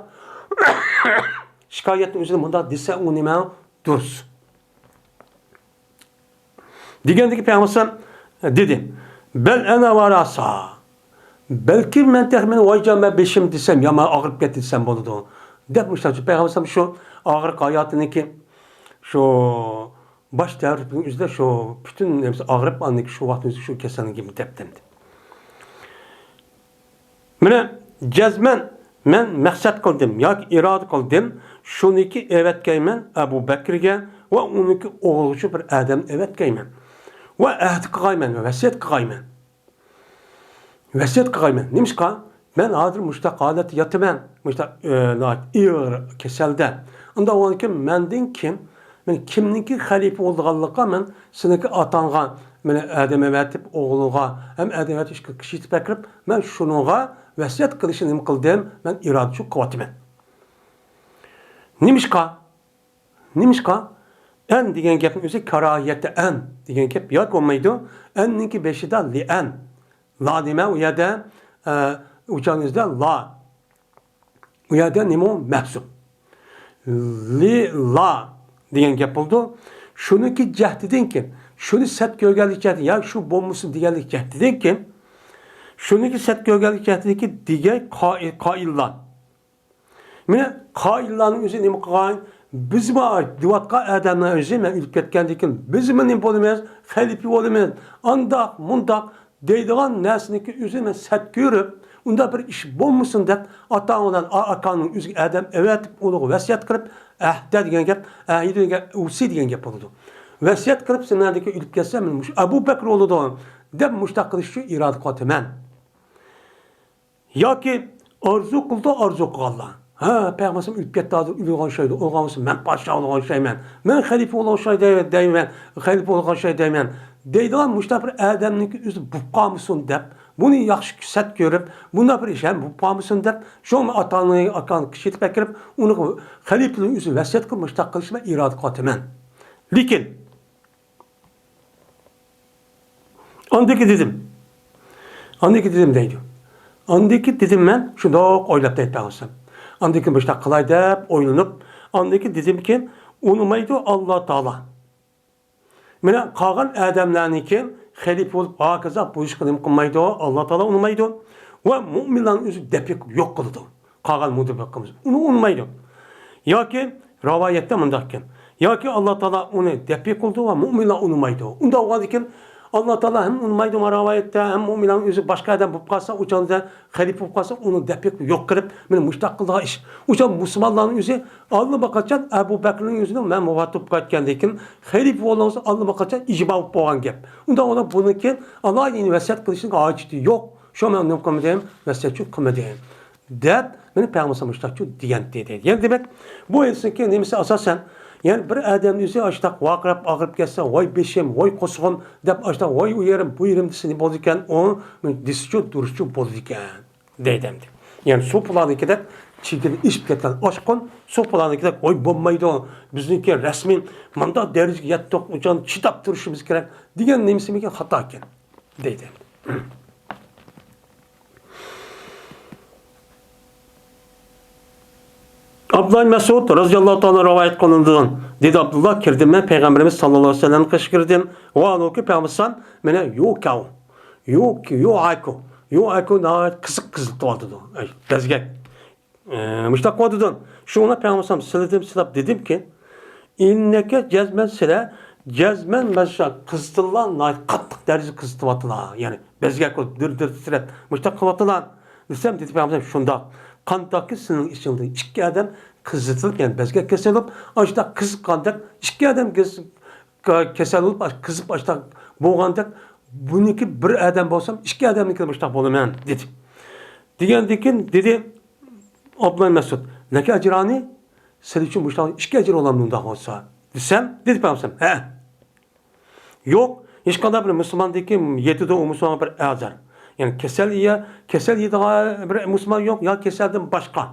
شىكايەتنىڭ ئۆزىنى مۇنداق دېسە، ئۇ نېمە دۇرۇس. دېگەندىكى پەيغەمبەر دېدى، بەل ئەنە ۋاراسا. بەلكى مەن تېخى مېنى ۋايجان مەن بېشىم دېسەم، يامان ئاغرىپ كەتتى دېسەم بولىدۇ. دەپ مۇشۇنداق پەيغەمبەر شۇ ئاغرىق ھاياتىنىڭكى شۇ باش تەرىپىنىڭ ئۆزىدە شۇ پۈتۈن نېمىسى ئاغرىپ، ئاندىن كېيىن شۇ ۋاقىتنىڭ ئۆزىدە شۇ كېسەلنىڭ گېپىنى دەپتىمدى. مانا جەزمەن مەن مەقسەت قىلدىم ياكى ئىرادە قىلدىم، شۇنىكى ئەۋەتكەيمەن ئەبۇ بەكرىگە ۋە ئۇنىڭكى ئوغلىغىچۇ بىر ئادەم ئەۋەتكەيمەن. ۋە ئەھدى قىلغايمەن، ۋەسىيەت قىلغايمەن. ۋەسىيەت قىلغايمەن. نېمىشقا؟ مەن ھازىر مۇشتاق ھالەتتە ياتىمەن. مۇشتاق، ئە، ناھايىتى ئېغىر كېسەلدە. ئۇنداق بولغاندىكىن مەندىن كېيىن، مەن كىمنىڭكى خەلىپە بولىدىغانلىقىغا مەن سېنىڭكى ئاتاڭغا، مانا ئادەم ئەۋەتىپ ئوغلۇڭغا، ھەم ئادەم ئەۋەتىپ ئىككى كىشى يېتىپ ئەكىرىپ، مەن شۇنىڭغا ۋەسىيەت قىلىشنى نېمە قىلدىم؟ مەن ئىرادىچۇ قىلىۋاتىمەن. نېمىشقا؟ نېمىشقا؟ ئەن دېگەن گەپنىڭ ئۆزى كاراھىيەتتە ئەن دېگەن گەپ ياكى بولمايدۇ. ئەننىڭكى بېشىدا لىئەن. لا نېمە ئۇ يەردە؟ ئە، ئۇچانىزدا لا. ئۇ يەردە نېمە ئۇ؟ مەھزۇپ. لى لا دېگەن گەپ بولىدۇ. شۇنىڭكى جەھىتىدىنكى، شۇنى سەت كۆرگەنلىك جەھىتى ياكى شۇ بولمىسۇن دېگەنلىك جەھىتىدىنكى، شۇنىڭكى سەت كۆرگەنلىك جەھىتىدىكى دېگەن قائىل-، قائىللار. مانا قائىللارنىڭ ئۆزى نېمە قىلغان؟ بىزمۇ دېۋاتقان ئادەمنىڭ ئۆزى، مەن ئۆلۈپ كەتكەندىن كېيىن بىزمۇ نېمە بولىمىز؟ خەلىپە بولىمىز. ئانداق، مۇنداق دەيدىغان نەرسىنىڭكى ئۆزى مەن سەت كۆرۈپ، ئۇنداق بىر ئىش بولمىسۇن دەپ، ئاتا بىلەن ئا-، ئاكاڭنىڭ ئۆزىگە ئادەم ئەۋەتىپ، ئۇنىڭغا ۋەسىيەت قىلىپ، ئەھدە دېگەن گەپ، ئەھدە دېگەن، ئۇسى دېگەن گەپ بولىدۇ. ۋەسىيەت قىلىپ، سەن مەندىن كېيىن ئۆلۈپ كەتسەڭ، مەن مۇشۇ ئەبۇ بەكرى بولىدۇ، دەپ مۇشۇنداق قىلىش ئۈچۈن ئىرادە قىلىۋاتىمەن. ياكى ئارزۇ قىلىدۇ، ئارزۇ قىلغانلار. ھە، پەيغەمبەر ئۆلۈپ كەتتى، ھازىر ئۆلىدىغان ئوخشايدۇ، ئۆلگەن بولسا مەن پادىشاھ بولغان ئوخشايمەن، مەن خەلىپە بولغان ئوخشايدۇ دەيمەن، خەلىپە بولغان ئوخشايدۇ دەيمەن دەيدىغان مۇشۇنداق بىر ئادەمنىڭكى ئۆزى بولۇپ قالمىسۇن دەپ، بۇنى ياخشى سەت كۆرۈپ، بۇنداق بىر ئىش ھەم بولۇپ قالمىسۇن دەپ، شۇڭا ئاتا-ئانىنى، ئاكاڭنى كىشى ئېتىپ ئەكىرىپ، ئۇنى خەلىپىنىڭ ئۆزى ۋەسىيەت قىلىپ مۇشۇنداق قىلىشىمەن، ئىرادە قىلىۋاتىمەن. لېكىن ئاندىكى دېدىم. ئاندىكى دېدىم دەيدۇ. ئاندىكى دېدىم مەن، شۇنداق ئويلاپ دەيدۇ پەيغەمبەر. ئاندىكى مۇشۇنداق قىلاي دەپ ئويلىنىپ، ئاندىكى دېدىمكى، ئۇنىمايدۇ ئاللا تائالا. مانا قالغان ئادەملەرنىڭكى خەلىپە بولۇپ، ھاكازا بۇ ئىشقا نېمە قىلمايدۇ، ئاللا تائالا ئۇنىمايدۇ. ۋە مۇئمىنلارنىڭ ئۆزى دەپ يوق قىلىدۇ. قالغان مۇناپىقلىرىمىز ئۇنى ئۇنىمايدۇ. ياكى رىۋايەتتە مۇنداق ئىكەن. ياكى ئاللا تائالا ئۇنى دەپئى قىلىدۇ ۋە مۇئمىنلار ئۇنىمايدۇ. ئۇنداق بولغاندىكىن، ئاللا تائالا ھەم ئۇنىمايدۇ رىۋايەتتە، ھەم مۇئمىنلارنىڭ ئۆزى باشقا ئادەم بولۇپ قالسا، ئۇ چاغدا خەلىپە بولۇپ قالسا، ئۇنى دەپئى يوق قىلىپ، مانا مۇشۇنداق قىلىدىغان ئىش. ئۇ چاغدا مۇسۇلمانلارنىڭ ئۆزى ئاللىماقاچان ئەبۇ بەكرىنىڭ ئۆزىنىڭ مەن ۋاپات بولۇپ كەتكەندىن كېيىن، خەلىپە بولغان بولسا ئاللىماقاچان ئىجما بولۇپ بولغان گەپ. ئۇنداق بولغاندا بۇنىڭكى ئالاھىدە ۋەسىيەت قىلىشنىڭ ھاجىتى يوق. شۇڭا مەن نېمە قىلمىدىم؟ ۋەسىيەتچۇ قىلمىدىم. دەپ، مېنى پەيغەمبەر مۇشتاقچۇ دېگەنتى دەيدۇ. يەنى دېمەك، بۇ ھەدىستىكى نېمىسى ئاساسەن؟ يەنى بىر ئادەمنىڭ ئۆزى ئاشتاق ۋارقىراپ ئاغرىپ كەتسە، ۋاي بېشىم، ۋاي قورسىقىم دەپ ئاشتاق ۋاي ئۇ يېرىم، بۇ يېرىم دېسە نېمە بولىدىكەن؟ ئۇ دېسىچۇ، دۇرۇسچۇ بولىدىكەن. دەيدۇ ئەمدى. يەنى سوپىلارنىڭكىدەك چېگرىنى ئېشىپ كەتكەن ئاشقۇن، سوپىلارنىڭكىدەك ۋاي بولمايدۇ، بىزنىڭكى رەسمىي مانداق دەرىجىگە يەتتۇق، ئۇچان چىداپ تۇرۇشىمىز كېرەك دېگەن نېمىسىمىكىن خاتا ئىكەن. دەيدۇ ئەمدى. ئابدۇللا ئىبن مەسئۇد رەزىياللاھۇ تائالا رىۋايەت قىلىنىدىغان، دېدى ئابدۇللا، كىردىم مەن پەيغەمبىرىمىز ساللاللاھۇ ئەلەيھى ۋەسەللەمنىڭ قېشىغا كىردىم. ۋە ھالبۇكى پەيغەمبەر مەن يۇكاۋ، يۇك-، يۇئاكۇ، يۇ ئەكۇ ناھايىتى قىزىق قىزىتىۋاتىدۇ. ئەي، بەزگەك. ئى، مۇشۇنداق قىلىۋاتىدۇ. شۇڭا پەيغەمبەر ئەلەيھىسسالام سىلىدىم سىلاپ دېدىمكى، ئىننەكە جەزمەن سىلە، جەزمەن مەن شۇ قىزىتىلا، ناھايىتى قاتتىق دەرىجىدە قىزىتىۋاتىلا. يەنى بەزگەك بولۇپ دىر-دىر تىترەپ مۇشۇنداق قىلىۋاتىلا دېسەم، دېدى پەيغەمبەر ئەلەيھىسسالام، شۇنداق. قانداقكى سېنىڭ ئىچىڭدىن ئىككى ئادەم قىزىتىلىپ، يەنى بەزگەك كېسىلىپ، ئاشۇنداق قىزىققاندەك ئىككى ئادەم كېس-، كېسەل بولۇپ، قىزىپ ئاشۇنداق بولغاندەك، بۇنىڭكى بىر ئادەم بولسام، ئىككى ئادەمنىڭكىدە مۇشۇنداق بولىمەن، دېدى. دېگەندىكىن دېدى ئابدۇللا مەسئۇد، لەكە ئەجرانى، سىلەر ئۈچۈن مۇشۇنداق ئىككى ئەجىر بولامدۇ ئۇنداق بولسا؟ دېسەم، دېدى پەيغەمبەر، ھە. يوق، ھېچقانداق بىر مۇسۇلماندىكى يېتىدۇ ئۇ مۇسۇلمانغا بىر ئازار. يەنى كېسەل يە-، كېسەل يەيدىغان بىر مۇسۇلمان يوق، يا كېسەلدىن باشقا.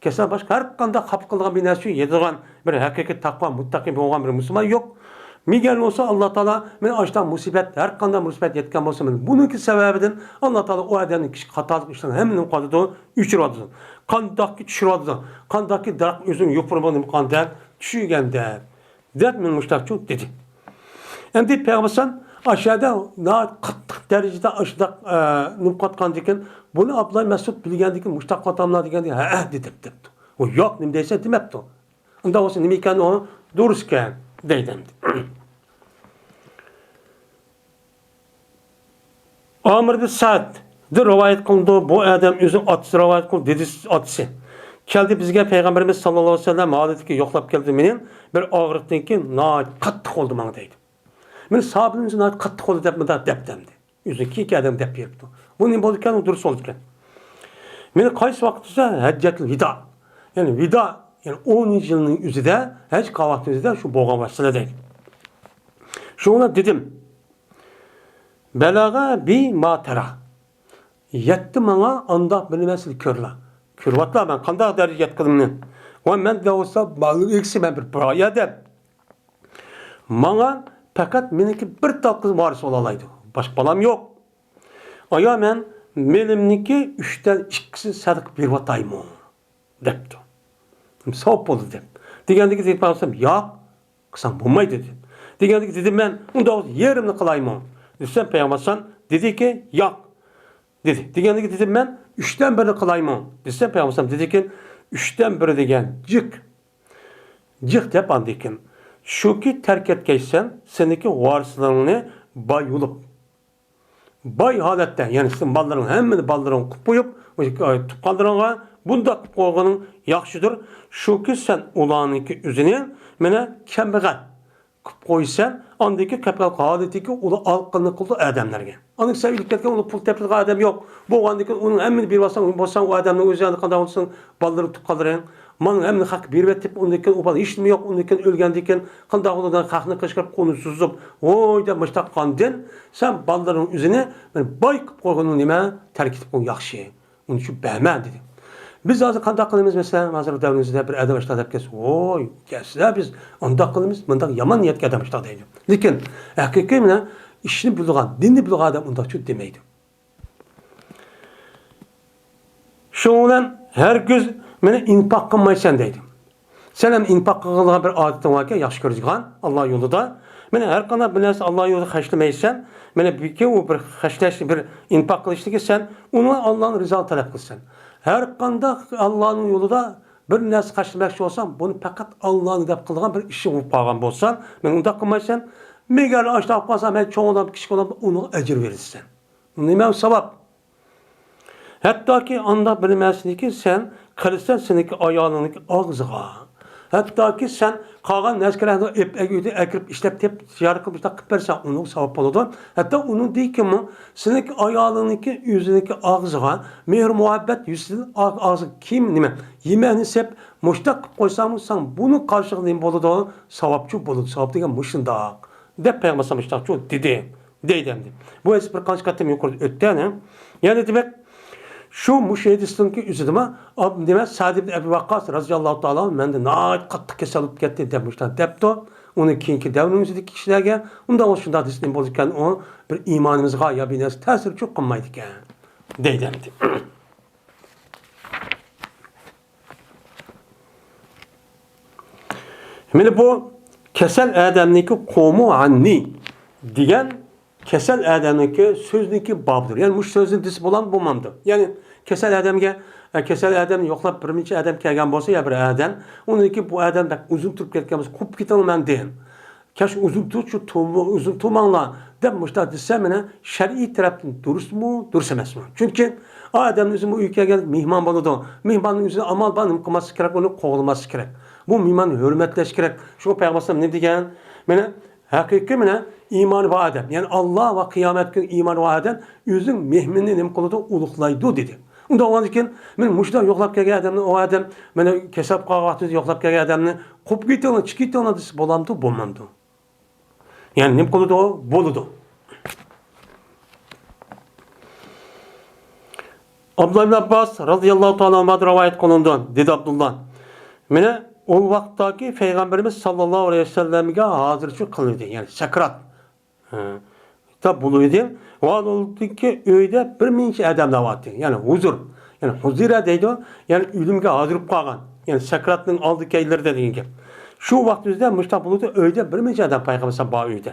كېسەل باشقا ھەر قانداق خاپا قىلىدىغان بىر نەرسە يەيدىغان بىر ھەقىقىي تەقۋا، مۇتتەقىي بولغان بىر مۇسۇلمان يوق. مەگەر بولسا ئاللا تائالا مېنى ئاشۇنداق مۇسىبەت، ھەر قانداق مۇسىبەت يەتكەن بولسا، مەن بۇنىڭكى سەۋەبىدىن ئاللا تائالا ئۇ ئادەمنىڭ كىچىك خاتالىق ئىشلىرىنى ھەممىنى قالدۇرىدۇ، ئۆچۈرۈۋاتىدۇ. قانداقكى چۈشۈرۈۋاتىدۇ، قانداقكى دەرەخ ئۆزىنىڭ يوپۇرمىغا نېمە قىلغاندەك چۈشۈرگەندەك. دەپ مېنى مۇشۇنداقچۇ دېدى. ئەمدى پەيغەمبەر ئەلەيھىسسالام ئاشۇ يەردە ناھايىتى قاتتىق دەرىجىدە ئاشۇنداق، ئە، نېمە قىلىۋاتقاندىكىن، بۇنى ئابدۇللا مەسئۇد بىلگەندىكىن، مۇشۇنداق قىلىۋاتاملا دېگەندىكىن، ھەئە دېدىم دەپتۇ. ئۇ ياق، نېمە دەيسەن دېمەپتۇ. ئۇنداق بولسا نېمە ئىكەن ئۇ؟ دۇرۇس ئىكەن دەيدۇ ئەمدى. ئامىر بىن سەئددىن رىۋايەت قىلىنىدۇ، بۇ ئادەم ئۆزى ئاتىسى رىۋايەت قىلىدۇ، دېدىسى، ئاتىسى كەلدى بىزگە، پەيغەمبىرىمىز ساللاللاھۇ ئەلەيھى ۋەسەللەم ھالىتىگە يوقلاپ كەلدى، مېنى بىر ئاغرىقتىن كېيىن ناھايىتى قاتتىق بولدى ماڭا دەيدۇ. مېنى ساھابىلىرىمىز ناھايىتى قاتتىق بولدى دەپ مۇنداق دەپتۇ ئەمدى. ئۆزىنىڭ كېيىنكى ئادەم دەپ بېرىپتۇ. بۇ نېمە بولىدىكەن؟ ئۇ دۇرۇس بولىدىكەن. مېنى قايسى ۋاقىت دېسە، ھەججەتۇل ۋىدا. يەنى ۋىدا، يەنى ئونىنچى يىلنىڭ ئۆزىدە، ھەج قىلغان ۋاقتىنىڭ ئۆزىدە شۇ بولغان ۋاسىتە دەيدۇ. شۇڭا دېدىم، بەلەغە بى ما تەرا. يەتتى ماڭا ئانداق بىر نېمە سىلەر كۆرلا. كۆرۈۋاتلا مەن قانداق دەرىجىگە يەتكىنىمنى. ۋە مەن دەۋسا بالىنىڭ ئىگىسى مەن بىر باي ئادەم. ماڭا پەقەت مېنىڭكى بىر تال قىز ۋارىس بولالايدۇ. باشقا بالام يوق. ئايا مەن مېلىمنىڭكى ئۈچتىن ئىككىسىنى سەدىقە بېرىۋاتايمۇ؟ دەپتۇ. ساۋاب بولدى دەپ. دېگەندىكى دېدى پەيغەمبەر، ياق، قىلساڭ بولمايدۇ دېدى. دېگەندىكى دېدىم مەن، ئۇنداق بولسا يېرىمنى قىلايمۇ؟ دېسەم پەيغەمبەر دېدىكى، ياق. دېدى. دېگەندىكى دېدىم مەن، ئۈچتىن بىرنى قىلايمۇ؟ دېسەم پەيغەمبەر دېدىكى، ئۈچتىن بىرى دېگەن جىق. جىق دەپ ئاندىن كېيىن، شۇكى تەرك ئەتكەيسەن، سېنىڭكى ۋارىسلىرىڭنى باي بولۇپ، باي ھالەتتە، يەنى سېنىڭ بالىلىرىڭ ھەممىنى بالىلىرىڭغا قىلىپ قويۇپ، تۇغقانلىرىڭغا بۇنداق قىلىپ قويغىنىڭ ياخشىدۇر. شۇكى سەن ئۇلارنىڭكى ئۆزىنى مانا كەمبەغەل قىلىپ قويىسەن، ئاندىن كېيىن كەمبەغەل ھالىتىدىكى ئۇلار ئالقىنى قىلىدۇ ئادەملەرگە. ئاندىن كېيىن سەن ئۆلۈپ كەتكەن، ئۇلار پۇل تېپىدىغان ئادەم يوق. بولغاندىن كېيىن ئۇنىڭ ھەممىنى بېرىۋالساڭ، بولساڭ ئۇ ئادەمنىڭ ئۆزى ئەنە قانداق بولسۇن، بالىلىرى، تۇغقانلىرى. مانا ھەممىنى خەققە بېرىۋېتىپ، ئۇندىن كېيىن ئۇ بالا ھېچنېمە يوق، ئۇندىن كېيىن ئۆلگەندىن كېيىن قانداق بولىدۇ؟ خەقنى قىچقۇرۇپ، قولىنى سوزۇپ، ۋوي دەپ مۇشتاق قىلغاندىن، سەن بالىلىرىڭ ئۆزىنى مانا باي قىلىپ قويغىنىڭ نېمە؟ تەرك ئېتىپ قويغىنىڭ ياخشى. ئۇنىڭ ئۈچۈن بەرمە دېدى. بىز ھازىر قانداق قىلىمىز؟ مەسىلەن، ھازىر دەۋرىمىزدە بىر ئادەم ئاشۇنداق دەپ كەتسە، ۋوي، كەتسىلە، بىز ئۇنداق قىلىمىز، مۇنداق يامان نىيەتكە ئادەم ئاشۇنداق دەيدۇ. لېكىن ھەقىقىي مانا ئىشنى بىلىدىغان، دىننى بىلىدىغان ئادەم ئۇنداقچۇ دېمەيدۇ. شۇنىڭ بىلەن ھەرگىز مېنى ئىنپاق قىلمايسەن دەيدۇ. سەن ھەم ئىنپاق قىلىدىغان بىر ئادىتىڭ باركەن، ياخشى كۆرىدىغان، ئاللا يولىدا. مېنى ھەر قانداق بىر نەرسە ئاللا يولىدا خەجلىمەيسەن، مېنى بىكى ئۇ بىر خەجلەش، بىر ئىنپاق قىلىشتىكى سەن ئۇنى ئاللانىڭ رىزالىقىنى تەلەپ قىلىسەن. ھەر قانداق ئاللانىڭ يولىدا بىر نەرسە خەجلىمەكچى بولساڭ، بۇنى پەقەت ئاللانى دەپ قىلىدىغان بىر ئىشىڭ بولۇپ قالغان بولسا، مېنى ئۇنداق قىلمايسەن. مەگەر ئاشۇنداق قىلسام، مەن چوڭ ئادەم، كىچىك ئادەم، ئۇنىڭغا ئەجىر بېرىسەن. نېمە ساۋاب؟ ھەتتاكى ئانداق بىر نەرسىنىكى سەن قىلىسەن سېنىڭكى ئايالىڭنىڭكى ئاغزىغا. ھەتتاكى سەن قالغان نەرسىلەرنى ئەپ-، ئەگىردىن ئەكىرىپ ئىشلەپ تېپىپ تىجارەت قىلىپ مۇشۇنداق قىلىپ بەرسەڭ ئۇنىڭغا ساۋاب بولىدۇ. ھەتتا ئۇنىڭدىنكىمۇ سېنىڭكى ئايالىڭنىڭكى ئۆزىنىڭكى ئاغزىغا مېھىر مۇھەببەت يۈزىسىدىن ئاغ-، ئاغزىغا كىيىم نېمە يېمەكنى سېپ مۇشۇنداق قىلىپ قويساڭمۇ ساڭا بۇنىڭ قارشىلىقى نېمە بولىدۇ؟ ساۋابچۇ بولىدۇ. ساۋاب دېگەن مۇشۇنداق دەپ پەيغەمبەر ئەلەيھىسسالام مۇشۇنداقچۇ دېدى. دەيدۇ ئەمدى. بۇ ھەدىس بىر قانچە قېتىم يۇقىرىدا ئۆتتى، ئەنە. يەنە دېمەك، شۇ مۇشۇ ھەدىستىنكى ئۆزىدىمۇ ئاب-، نېمە، سەئد ئىبن ئەبى ۋەققاس رازىياللاھۇ تائالا ئەنھۇ، مەندە ناھايىتى قاتتىق كېسەل بولۇپ كەتتى دەپ مۇشۇنداق دەپتۇ. ئۇنىڭ كېيىنكى دەۋرنىڭ ئۆزىدىكى كىشىلەرگە ئۇنداق شۇنداق دېسە نېمە بولىدىكەن؟ ئۇ بىر ئىمانىمىزغا يا بىر نەرسە تەسىرچۇ قىلمايدىكەن. دەيدۇ ئەمدى. مانا بۇ كېسەل ئادەمنىڭكى قومۇ ئاننى دېگەن كېسەل ئادەمنىڭكى سۆزنىڭكى بابىدۇر. يەنى مۇشۇ سۆزنى دېسە بولامدۇ، بولمامدۇ؟ يەنى كېسەل ئادەمگە، ئە، كېسەل ئادەمنى يوقلاپ بىر نەچچە ئادەم كەلگەن بولسا، يا بىر ئادەم، ئۇنىڭكى بۇ ئادەم بەك ئۇزۇن تۇرۇپ كەتكەن بولسا، قوپۇپ كېتىڭ مەندىن. كەچ ئۇزۇن تۇر، شۇ تۇرما-، ئۇزۇن تۇرماڭلار، دەپ مۇشۇنداق دېسە، مانا شەرئىي تەرەپتىن دۇرۇسمۇ، دۇرۇس ئەمەسمۇ؟ چۈنكى ئا ئادەمنىڭ ئۆزىمۇ ئۆيگە كەلگەن مېھمان بولىدۇ. مېھماننىڭ ئۆزىنىڭ ئامال بار، نېمە قىلماسلىق كېرەك؟ ئۇنى قوغلىماسلىق كېرەك. بۇ مېھماننى ھۆرمەتلەش كېرەك. شۇڭا پەيغەمبەر ئەلەيھىسسالام نېمە دېگەن؟ مانا ھەقىقىي مانا ئىمانى بار ئادەم، يەنى ئاللا ۋە قىيامەت كۈنى ئىمانى بار ئادەم ئۆزىنىڭ مېھمىنىنى نېمە قىلىدۇ؟ ئۇلۇغلايدۇ، دېدى. ئۇنداق بولغاندىكىن، مانا مۇشۇنداق يوقلاپ كەلگەن ئادەمنى، ئۇ ئادەم مانا كېسەل قالغان ۋاقتىدا يوقلاپ كەلگەن ئادەمنى قوپۇپ كېتىڭلار، چىقىپ كېتىڭلار دېسە بولامدۇ، بولمامدۇ؟ يەنى نېمە قىلىدۇ؟ بولىدۇ. ئابدۇللا ئىبن ئابباس رازىياللاھۇ تائالا ئەنھۇدىن رىۋايەت قىلىنىدۇ، دېدى ئابدۇللا. مانا ئۇ ۋاقىتتاكى پەيغەمبىرىمىز ساللاللاھۇ ئەلەيھى ۋەسەللەمگە ھازىرچۇ قىلىدۇ، يەنى سەكرات. ھە. كىتاب بولۇۋىدى. ۋە ئۇنىڭدىكى ئۆيدە بىر نەچچە ئادەملەر بارتى. يەنى ھۇزۇر، يەنى ھۇزىرە دەيدۇ. يەنى ئۆلۈمگە ھازىر بولۇپ قالغان. يەنى سەكراتنىڭ ئالدى كەينىلىرىدە دېگەن گەپ. شۇ ۋاقىت ئۆزىدە مۇشۇنداق بولىدۇ، ئۆيدە بىر نەچچە ئادەم پەيغەمبەر بار ئۆيدە.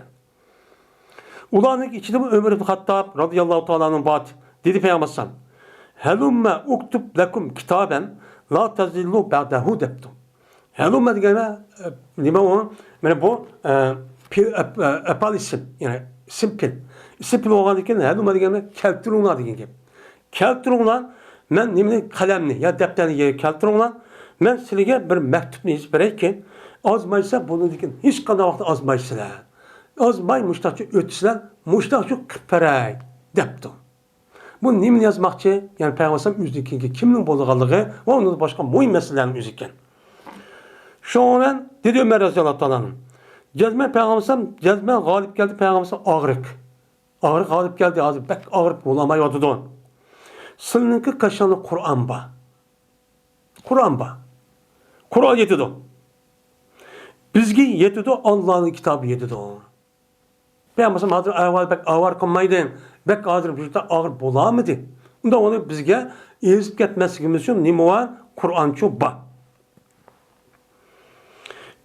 ئۇلارنىڭ ئىچىدە ئۆمەر ئىبن خاتتاب رازىياللاھۇ تائالا ئەنھۇ بار، دېدى پەيغەمبەر ئەلەيھىسسالام. ھەلۇممە ئۇكتۇب لەكۇم كىتابەن لا تەزىللۇ بەئدەھۇ دەپتۇ. ھەلۇممە دېگەن نېمە؟ ئۇ، مانا بۇ، ئە، پېئىل، ئەپ-، ئە، ئەپئال ئىسىم، يەنى ئىسىم پېئىل. ئىسىم پېئىل بولغاندىن كېيىن ھەلۇممە دېگەن كەلتۈرۈڭلار دېگەن گەپ. كەلتۈرۈڭلار، مەن نېمىنى، قەلەمنى يا دەپتەرنى يەرگە كەلتۈرۈڭلار، مەن سىلىگە بىر مەكتۇپنى يېزىپ بېرەيكى، ئازمايسا بۇنىڭدىن كېيىن ھېچقانداق ۋاقىتتا ئازمايسىلەر. ئازماي مۇشتاقچە ئۆتسىلەر، مۇشتاقچە قىلىپ بېرەي دەپتۇ. بۇ نېمىنى يازماقچى؟ يەنى پەيغەمبەر ئەلەيھىسسالام ئۆزىنىڭكى كىمنىڭ بولىدىغانلىقى ۋە ئۇنىڭدىن باشقا مۇھىم مەسىلىلەرنىڭ ئۆزى ئىكەن. شۇنىڭ بىلەن دېدى ئۆمەر رەزىياللاھۇ تائالا ئەنھۇ، جەزمەن پەيغەمبەر ئەلەيھىسسالام جەزمەن غالىب كەلدى، پەيغەمبەر ئەلەيھىسسالام ئاغرىق. ئاغرىق غالىب كەلدى، ھازىر بەك ئاغرىپ بولالمايۋاتىدۇ. سىلىنىڭكى قېشىڭدا قۇرئان بار. قۇرئان بار. قۇرئان يېتىدۇ. بىزگە يېتىدۇ، ئاللانىڭ كىتابى يېتىدۇ. پەيغەمبەر ھازىر ئەھۋال بەك ئاۋارە قىلمايدۇ. بەك ھازىر بۇ يەردە ئاغرىپ بولالمىدى. ئۇنداق بولۇپ بىزگە ئېزىپ كەتمەسلىكىمىز ئۈچۈن نېمە بار؟ قۇرئانچۇ بار.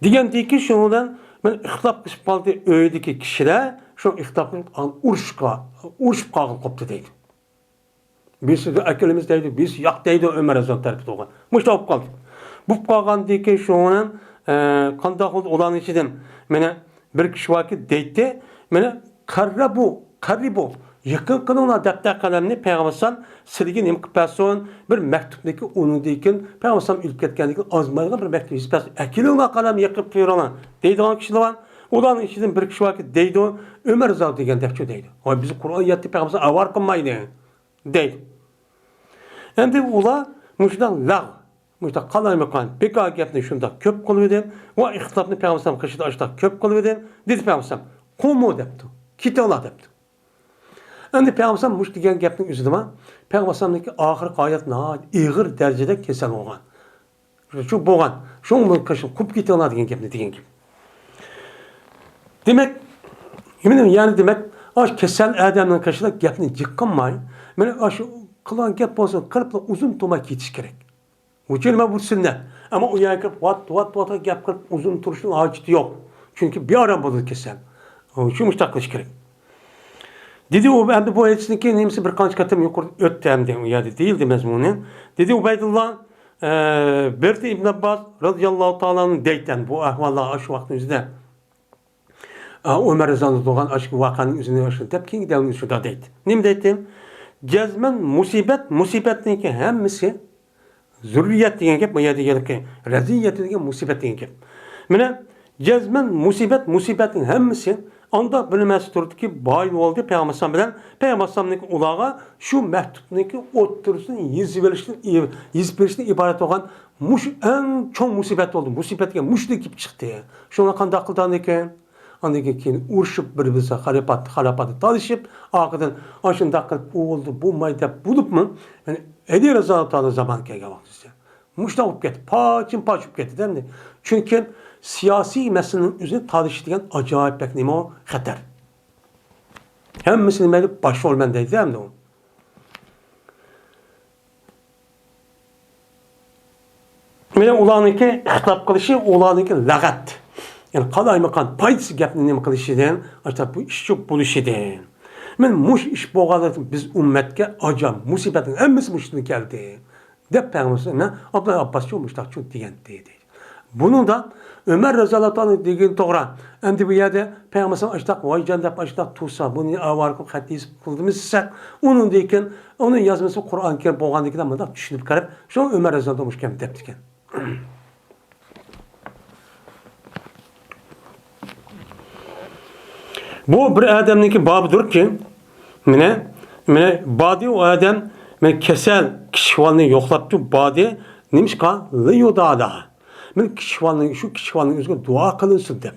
دېگەندىكى شۇنىڭ بىلەن مەن ئىختىلاپ قىلىشىپ قالدى ئۆيدىكى كىشىلەر، شۇ ئىختىلاپ قىلىپ ئۇرۇشقا، ئۇرۇشۇپ قالغىلى قوپتى دەيدۇ. بىرسى ئەكېلىمىز دەيدۇ، بىرسى ياق دەيدۇ، ئۆمەر رەزىياللاھۇ تەرىپىدە بولغان. مۇشۇنداق بولۇپ قالدى. بولۇپ قالغاندىكى شۇنىڭ بىلەن، ئە، قانداق بولدى ئۇلارنىڭ ئىچىدىن مانا بىر كىشى باركى دەيتتى، مانا قەررە بۇ، قەررى بۇ، يېقىن قىلىڭلار دەپتەر قەلەمنى پەيغەمبەر ئەلەيھىسسالام سىلىگە نېمە قىلىپ بەرسۇن، بىر مەكتۇپنىكى ئۇنىڭدىن كېيىن پەيغەمبەر ئەلەيھىسسالام ئۆلۈپ كەتكەندىن كېيىن ئازمايدىغان بىر مەكتۇپ يېزىپ بەرسۇن، ئەكېلىڭلار قەلەم يېقىپ بېرىڭلار دەيدىغان كىشىلەر بار. ئۇلارنىڭ ئىچىدىن بىر كىشى باركى دەيدۇ، ئۆمەر رەزىياللاھۇ دېگەن دەپچۇ دەيدۇ. ۋاي بىز قۇرئان يەتتى پەيغەمبەر ئەلەيھىسسالام ئاۋارە قىلمايدۇ. دەيدۇ. ئەمدى ئۇلار مۇشۇنداق لەغ، مۇشۇنداق قالايمىقان، بىكار گەپنى شۇنداق كۆپ قىلىۋىدى ۋە ئىختىلاپنى پەيغەمبەر ئەلەيھىسسالام قېشىدا ئاشۇنداق كۆپ قىلىۋىدى. دېدى پەيغەمبەر ئەلەيھىسسالام، قۇمۇ دەپتۇ. كېتىڭلار دەپتۇ. ئەمدى پەيغەمبەر ئەلەيھىسسالام مۇشۇ دېگەن گەپنىڭ ئۆزىدىما، پەيغەمبەر ئەلەيھىسسالامنىڭكى ئاخىرقى ھاياتى ناھايىتى ئېغىر دەرىجىدە كېسەل بولغان. شۇ بولغان. شۇڭا بۇنىڭ قېشىغا قوپۇپ كېتىڭلار دېگەن گەپنى دېگەن گەپ. دېمەك، يەنى، يەنى دېمەك، ئاشۇ كېسەل ئادەمنىڭ قېشىدا گەپنى جىق قىلماي، مانا ئاشۇ قىلغان گەپ بولسۇن، قىلىپلا ئۇزۇن تۇرماي كېتىش كېرەك. ئۇچۇ نېمە بۇ سۈننەت. ئەمما ئۇ يەرگە كىرىپ ۋات، ۋات، ۋات گەپ قىلىپ ئۇزۇن تۇرۇشنىڭ ھاجىتى يوق. چۈنكى بىئارام بولىدۇ كېسەل. شۇ مۇشۇنداق قىلىش كېرەك. دېدى ئۇ، ئەمدى بۇ ھەدىسنىڭكى نېمىسى بىر قانچە قېتىم يۇقىرىدا ئۆتتى ئەمدى، ئۇ يەردە دېيىلدى مەزمۇنى. دېدى ئۇبەيدۇللا، ئە، بېرىدۇ ئىبن ئابباس رازىياللاھۇ تائالا ئەنھۇ دەيتتى، بۇ ئەھۋاللار ئاشۇ ۋاقىتنىڭ ئۆزىدە. ئە، ئۆمەر رەزىياللاھۇ تائالا ئاشۇ ۋەقەنىڭ ئۆزىنى ئاشۇ دەپ كېيىنكى دەۋرنى شۇنداق دەيتتى. نېمە دەيتتى؟ جەزمەن مۇسىبەت، مۇسىبەتنىڭكى ھەممىسى زۇررىيەت دېگەن گەپ، بۇ يەردە دېگەنلىكى رەزىيەت دېگەن مۇسىبەت دېگەن گەپ. مانا، جەزمەن مۇسىبەت، مۇسىبەتنىڭ ھەممىسى ئانداق بىلىنمەس تۇردىكى، بايىل بولدى پەيغەمبەر ئەلەيھىسسالام بىلەن، پەيغەمبەر ئەلەيھىسسالامنىڭكى ئۇلارغا شۇ مەكتۇپنىڭكى ئوتتۇرىسىنى يېزىۋېلىشتىن، يېزىپ بېرىشتىن ئىبارەت بولغان مۇشۇ ئەڭ چوڭ مۇسىبەت بولدى. مۇسىبەتكە مۇشۇ كېلىپ چىقتى. شۇڭا قانداق قىلدى ئاندىن كېيىن؟ ئاندىن كېيىن، كېيىن ئۇرۇشۇپ، بىر-بىرسىگە خاراپات، خاراپاتتا تالىشىپ، ئارقىدىن ئاشۇنداق قىلىپ، ئۇ بولدى، بولماي دەپ بولۇپمۇ، يەنى ئەلى رەزىياللاھۇ تائالا زامانى كەلگەن ۋاقتىسى. مۇشۇنداق بولۇپ كەتتى. پارچىمۇ پارچە بولۇپ كەتتى ئەمدى. چۈنكى سىياسىي مەسىلىنىڭ ئۆزىنى تالىشىش دېگەن ئاجايىپ بەك نېمە ئۇ؟ خەتەر. ھەممىسى نېمە دەيدۇ؟ باش رول مەن دەيدۇ ئەمدى ئۇ. مانا ئۇلارنىڭكى ئىختىلاپ قىلىشى، ئۇلارنىڭكى لەغەت. يەنى قالايمىقان پايدىسىز گەپنى نېمە قىلىشىدىن، ئاشۇنداق بۇ ئىشچۇ بولۇشىدىن. مەن مۇشۇ ئىش بولغانلىقتىن بىز ئۈممەتكە ئاجاب مۇسىبەتنىڭ ھەممىسى مۇشۇدىن كەلدى، دەپ پەيغەمبەر ئابدۇللا ئابباسچۇ مۇشۇنداق دېگەنتى. بۇنىڭدا ئۆمەر رەزىياللاھۇ تائالا دېگىنى توغرا. ئەمدى بۇ يەردە پەيغەمبەر ئاشۇنداق ۋايجان دەپ ئاشۇنداق تۇرسا، بۇنى ئاۋارە قىلىپ خەت يېزىپ قىلدىمىز دېسەك، ئۇنىڭدىن كېيىن ئۇنىڭ يازمىسى قۇرئان كەرىم بولغاندىن كېيىن مۇنداق چۈشىنىپ قېلىپ، شۇ ئۆمەر رەزىياللاھۇ تائالا مۇشۇ گەپنى دەپتىكەن. بۇ بىر ئادەمنىڭكى بابىدۇركى، مانا، مانا، باردى ئۇ ئادەم، مانا، كېسەل كىچىك بالىنى يوقلاپتۇ، باردى. نېمىشقا؟ لىيۇدادا. مانا، كىچىك بالىنىڭ، شۇ كىچىك بالىنىڭ ئۆزىگە دۇئا قىلىنسۇن دەپ.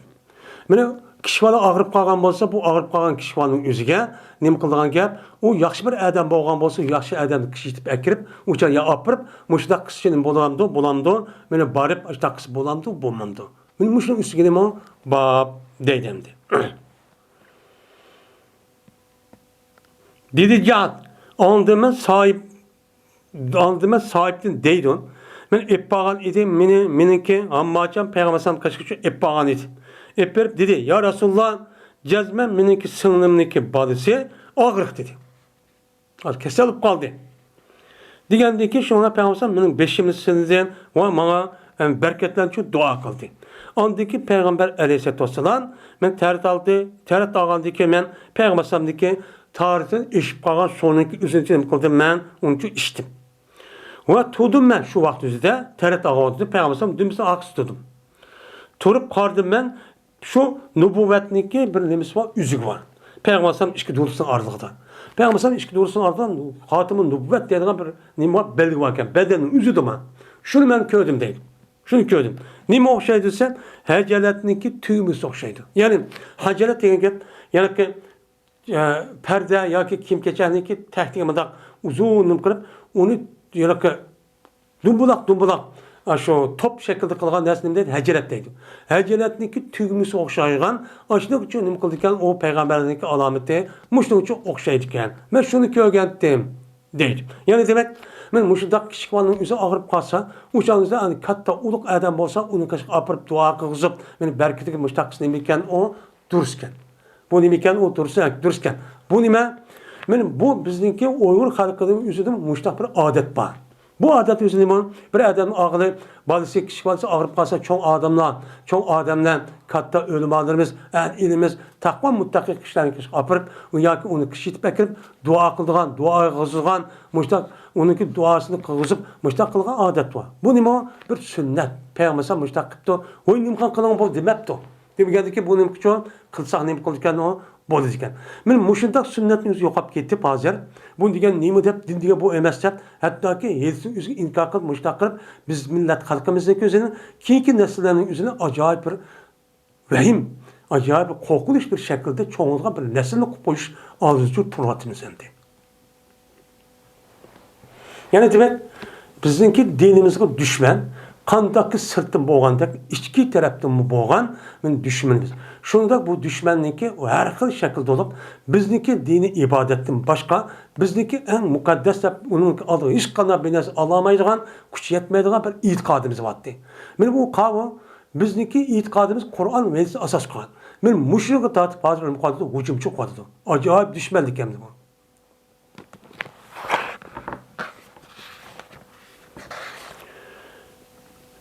مانا، كىچىك بالا ئاغرىپ قالغان بولسا، بۇ ئاغرىپ قالغان كىچىك بالىنىڭ ئۆزىگە نېمە قىلىدىغان گەپ؟ ئۇ ياخشى بىر ئادەم بولغان بولسا، ياخشى ئادەمنى كىشى يېتىپ ئەكىرىپ، ئۇ جايغا ئاپىرىپ، مۇشۇنداق قىلسا نېمە بولامدۇ؟ بولامدۇ؟ مانا، بارىپ، ئاشۇنداق قىلسا بولامدۇ؟ بولمامدۇ؟ مانا مۇشۇنىڭ ئۈستىگە نېمە باب دەيدۇ ئەمدى. دېدى جاد، ئاندىن مەن ساھىب، ئاندىن مەن ساھىبتىن دەيدۇ. مەن ئېلىپ بارغان ئىدىم، مېنى، مېنىڭكى ھامماچام پەيغەمبەر ئەلەيھىسسالام كاشكا ئۈچۈن ئېلىپ بارغان ئىدى. ئېلىپ بېرىپ دېدى، يا رەسۇلاللا، جەزمەن مېنىڭكى سىڭلىمنىڭكى بالىسى ئاغرىق دېدى. ھازىر كېسەل بولۇپ قالدى. دېگەندىن كېيىن شۇڭا پەيغەمبەر مېنىڭ بېشىمنى سىلىدى ۋە ماڭا، ئەم، بەرىكەتلەندۈرۈپ دۇئا قىلدى. ئاندىن كېيىن پەيغەمبەر ئەلەيھىسسالاتۇ ۋەسسالام مەن تەرەت ئالدى، تەرەت ئالغاندىن كېيىن مەن پەيغەمبەرنىڭكى تارىدىن ئېشىپ قالغان سۇنىڭكى ئۆزىنى نېمە قىلدىم، مەن ئۇنى ئىچتىم. ۋە تۇردۇم مەن شۇ ۋاقىت ئۆزىدە تەرەت ئالغان ۋاقتىدا پەيغەمبەر دۈمبىسىنىڭ ئارقىسىدا تۇردۇم. تۇرۇپ قارىدىم مەن، شۇ نۇبۇۋۋەتنىڭكى بىر نېمىسى بار، ئۈزۈكى بار. پەيغەمبەر ئەلەيھىسسالام ئىككى دۇرۇسىنىڭ ئارىلىقىدا. پەيغەمبەر ئەلەيھىسسالام ئىككى دۇرۇسىنىڭ ئارىلىقىدا خاتىمۇ نۇبۇۋۋەت دەيدىغان بىر نېمە بار، بەلگە بار ئىكەن، بەدەننىڭ ئۆزىدە بار. شۇنى مەن كۆردۈم دەيدۇ. شۇنى كۆردۈم. نېمە ئوخشايدۇ دېسە، ھەجەلەتنىڭكى تۈگمىسى ئوخشايدۇ. يەنى ھەجەلەت دېگەن گەپ، يەنى ئە، پەردە ياكى كىيىم-كېچەكنىڭكى تەكتىگە مۇنداق ئۇزۇن نېمە قىلىپ، ئۇنى يەنە دۇمبىلاق، دۇمبىلاق، ئاشۇ توپ شەكلىدە قىلغان نەرسىنى نېمە دەيدۇ؟ ھەجەلەت دەيدۇ. ھەجەلەتنىڭكى تۈگمىسى ئوخشايدىغان، ئاشۇنىڭ ئۈچۈن نېمە قىلىدىكەن؟ ئۇ پەيغەمبەرنىڭكى ئالامىتى مۇشۇنىڭ ئۈچۈن ئوخشايدىكەن. مەن شۇنى كۆرگەنتىم دەيدۇ. يەنى دېمەك، مەن مۇشۇنداق كىچىك بالىنىڭ ئۆزى ئاغرىپ قالسا، ئۇ چاغدا ئەنە كاتتا ئۇلۇغ ئادەم بولسا، ئۇنى كاشكا ئاپىرىپ دۇئا قىلغۇزۇپ، مېنى بەرىكىتىگە مۇشۇنداق قىلسا نېمە ئىكەن ئۇ؟ دۇرۇسكەن. بۇ نېمە ئىكەن؟ ئۇ دۇرۇس، دۇرۇسكەن. بۇ نېمە؟ مانا بۇ بىزنىڭكى ئۇيغۇر خەلقىنىڭ ئۆزىدە مۇشۇنداق بىر ئادەت بار. بۇ ئادەت ئۆزى نېمە؟ بىر ئادەمنىڭ ئاغرى، بالىسى، كىچىك بالىسى ئاغرىپ قالسا، چوڭ ئادەملەر، چوڭ ئادەملەر، كاتتا ئۆلىمالىرىمىز، ئەھلى ئىلمىمىز، تەقۋا مۇتتەقىي كىشىلەرنى كاشكا ئاپىرىپ، ياكى ئۇنى كىشى يېتىپ ئەكىرىپ، دۇئا قىلىدىغان، دۇئا قىلغۇزىدىغان، مۇشۇنداق ئۇنىڭكى دۇئاسىنى قىلغۇزۇپ، مۇشۇنداق قىلغان ئادەت بار. بۇ نېمە؟ بىر سۈننەت. پەيغەمبەر مۇشۇنداق قىپتۇ. ۋاي، نېمە قىلغان قىلىڭ بولدى دېمەپتۇ. دېمىگەندىكىن بۇ نېمە ئۈچۈن قىلساق نېمە قىلىدىكەن ئۇ؟ بولىدىكەن. مانا مۇشۇنداق سۈننەتنى ئۆزى يوقاپ كېتىپ ھازىر، بۇ دېگەن نېمە دەپ، دىن دېگەن بۇ ئەمەس دەپ، ھەتتاكى ھېلىسى ئۆزىگە ئىنكار قىلىپ، مۇشۇنداق قىلىپ، بىز مىللەت خەلقىمىزنىڭكى ئۆزىنى، كېيىنكى نەسىللەرنىڭ ئۆزىنى ئاجايىپ بىر ۋەھىم، ئاجايىپ بىر قورقۇنچ بىر شەكىلدە چوڭىيىدىغان بىر نەسىلنى قىلىپ قويۇش ئارزۇسىدا تۇرۇۋاتىمىز ئەمدى. يەنى دېمەك، بىزنىڭكى دىنىمىزغا دۈشمەن، قانداقكى سىرتتىن بولغاندەك، ئىچكى تەرەپتىنمۇ بولغان مانا دۈشمىنىمىز. شۇنداق بۇ دۈشمەننىڭكى ھەر خىل شەكىلدە بولۇپ، بىزنىڭكى دىنىي ئىبادەتتىن باشقا، بىزنىڭكى ئەڭ مۇقەددەس دەپ، ئۇنىڭ ئالدىغا ھېچقانداق بىر نەرسە ئالالمايدىغان، كۈچ يەتمەيدىغان بىر ئېتىقادىمىز بارتى. مانا بۇ قاۋۇ، بىزنىڭكى ئېتىقادىمىز قۇرئان ۋە ھەدىسكە ئاساس قىلغان. مانا مۇشۇنىڭغا تارتىپ ھازىر مۇقەددەس ھۇجۇمچى قىلىۋاتىدۇ. ئاجايىپ دۈشمەنلىك ئەمدى بۇ.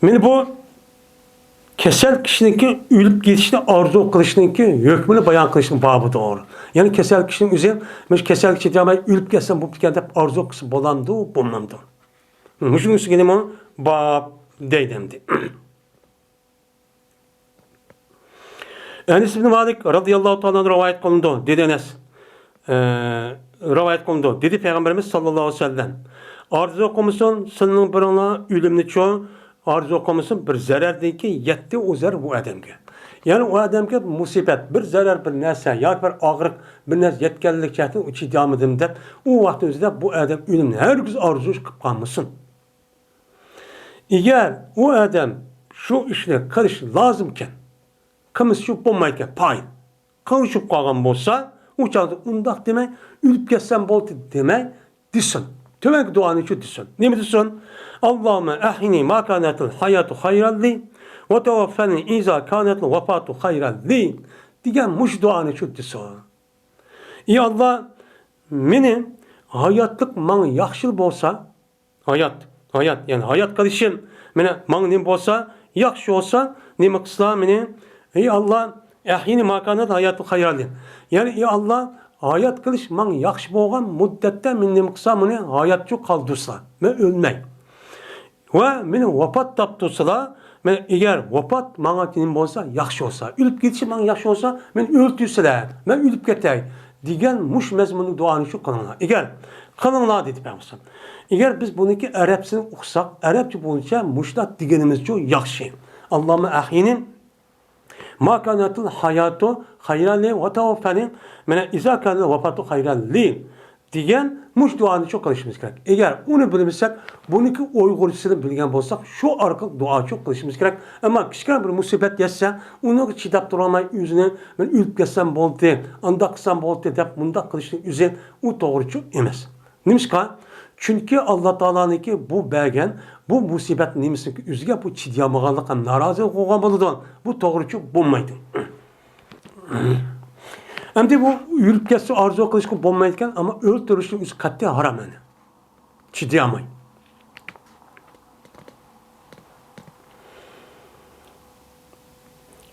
مانا بۇ كېسەل كىشىنىڭكى ئۆلۈپ كېتىشنى ئارزۇ قىلىشنىڭكى ھۆكمىنى بايان قىلىشنىڭ بابىدۇر. يەنى كېسەل كىشىنىڭ ئۆزى، مۇشۇ كېسەلگە چىدىيالماي ئۆلۈپ كەتسەم بوپتىكەن دەپ ئارزۇ قىلسا بولامدۇ، بولمامدۇ؟ مۇشۇنىڭ ئۈستىگە نېمە؟ باب دەيدۇ ئەمدى. ئەنەس ئىبن مالىك رازىياللاھۇ تائالا ئەنھۇ رىۋايەت قىلىنىدۇ، دېدى ئەنەس. ئە، رىۋايەت قىلىنىدۇ، دېدى پەيغەمبىرىمىز ساللاللاھۇ ئەلەيھى ۋەسەللەم، ئارزۇ قىلمىسۇن سىلىنىڭ بىرىڭلار ئۆلۈمنىچۇ، ئارزۇ قىلمىسۇن بىر زەرەردىن كېيىن يەتتى ئۇ زەرەر بۇ ئادەمگە. يەنى ئۇ ئادەمگە مۇسىبەت، بىر زەرەر، بىر نەرسە ياكى بىر ئاغرىق، بىر نەرسە يەتكەنلىك جەھەتتىن ئۇ چىدىيالمىدىم دەپ، ئۇ ۋاقىتنىڭ ئۆزىدە بۇ ئادەم ئۆلۈمنى ھەرگىز ئارزۇ قىلىپ قالمىسۇن. ئەگەر ئۇ ئادەم شۇ ئىشنى قىلىش لازىمكەن، قىلمىسىچۇ بولمايدىكەن، پاي، قاۋشىپ قالغان بولسا، ئۇ چاغدا ئۇنداق دېمەي، ئۆلۈپ كەتسەم بولدى دېمەي، دېسۇن. تۆۋەنكى دۇئانىچۇ دېسۇن. نېمە دېسۇن؟ اللهم أحيني ما كانت الحياة خيرا لي، وتوفني إذا كانت الوفاة خيرا لي دېگەن مۇشۇ دۇئانىچۇ دېسۇن. ئى ئاللا، مېنى ھاياتلىق ماڭا ياخشى بولسا، ھايات، ھايات، يەنى ھايات قېلىشىم، مانا، ماڭا نېمە بولسا، ياخشى بولسا، نېمە قىلسا مېنى، ئى ئاللا، ئەھيىنى ما كانەتىل ھاياتۇ خەيرەن لى. يەنى، ئى ئاللا، ھايات قېلىش ماڭا ياخشى بولغان مۇددەتتە مېنى نېمە قىلسا، مېنى ھاياتچۇ قالدۇرسا، مەن ئۆلمەي. ۋە مېنى ۋاپات تاپتۇرسىلا، مەن ئەگەر ۋاپات ماڭا نېمە بولسا، ياخشى بولسا، ئۆلۈپ كېتىشى ماڭا ياخشى بولسا، مېنى ئۆلتۈرسىلە، مەن ئۆلۈپ كېتەي، دېگەن مۇشۇ مەزمۇنلۇق دۇئانى شۇ قىلىڭلار. ئەگەر قىلىڭلار، دېدى پەيغەمبەر. ئەگەر بىز بۇنىڭكى ئەرەبچىسىنى ئوقۇساق، ئەرەبچە بويىچە مۇشۇنداق دېگىنىمىزچۇ ياخشى. ئاللاھۇممە ئەھيىنى ما كانەتىل ھاياتۇ خەيرەن لى ۋە تەۋەففەنى، مانا، ئىزا كانەتىل ۋاپاتۇ خەيرەن لى دېگەن مۇشۇ دۇئانى شۇ قىلىشىمىز كېرەك. ئەگەر ئۇنى بىلمىسەك، بۇنىڭكى ئۇيغۇرچىسىنى بىلگەن بولساق، شۇ ئارقىلىق دۇئا شۇ قىلىشىمىز كېرەك. ئەمما كىچىككىنە بىر مۇسىبەت يەتسە، ئۇنىڭغا چىداپ تۇرالماي ئۆزىنى، مەن ئۆلۈپ كەتسەم بولدى، ئانداق قىلسام بولدى دەپ مۇنداق قىلىشنىڭ ئۆزى ئۇ توغرىچۇ ئەمەس. نېمىشقا؟ چۈنكى ئاللا تائالانىڭكى بۇ بەرگەن بۇ مۇسىبەت نېمىسىنىڭكى ئۆزىگە بۇ چىدىيالمىغانلىق ھەم نارازىلىق بولغان بولىدۇ. بۇ توغرىچۇ بولمايدۇ. ئەمدى بۇ ئۆلۈپ كەتسە ئارزۇ قىلىشقا بولمايدىكەن، ئەمما ئۆلتۈرۈشنىڭ ئۆزى قەتئىي ھارام، يەنى چىدىيالماي.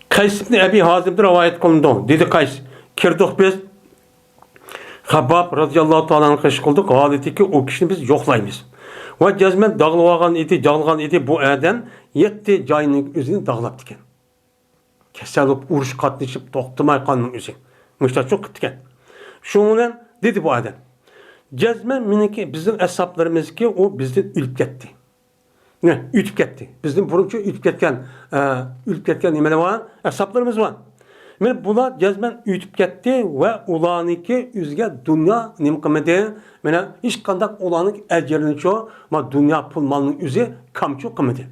قەيس ئىبنى ئەبى ھازىمدىن رىۋايەت قىلىنىدۇ. دېدى قەيس، كىردۇق بىز خەبباب رازىياللاھۇ تائالا ئەنھۇغا ئىش قىلدۇق، ھالىتىكى ئۇ كىشىنى بىز يوقلايمىز. ۋە جەزمەن داغلىۋالغان ئىدى، جاغلىغان ئىدى، بۇ ئادەم يەتتە جاينىڭ ئۆزىنى داغلاپتىكەن. كېسەل بولۇپ، ئۇرۇش قاتنىشىپ، توختىماي قاننىڭ ئۆزى. مۇشتاچۇ قىپتىكەن. شۇنىڭ بىلەن دېدى بۇ ئادەم، جەزمەن مېنىڭكى، بىزنىڭ ئەسھابلىرىمىزكى ئۇ بىزدىن ئۆلۈپ كەتتى. نە، ئۆتۈپ كەتتى. بىزدىن بۇرۇنچە ئۆتۈپ كەتكەن، ئە، ئۆلۈپ كەتكەن نېمىلەر بار؟ ئەسھابلىرىمىز بار. مانا بۇلار جەزمەن ئۆتۈپ كەتتى ۋە ئۇلارنىڭكى ئۆزىگە دۇنيا نېمە قىلمىدى؟ مانا ھېچقانداق ئۇلارنىڭ ئەجرىنىچۇ، مانا دۇنيا پۇل مالنىڭ ئۆزى كامچۇ قىلمىدى.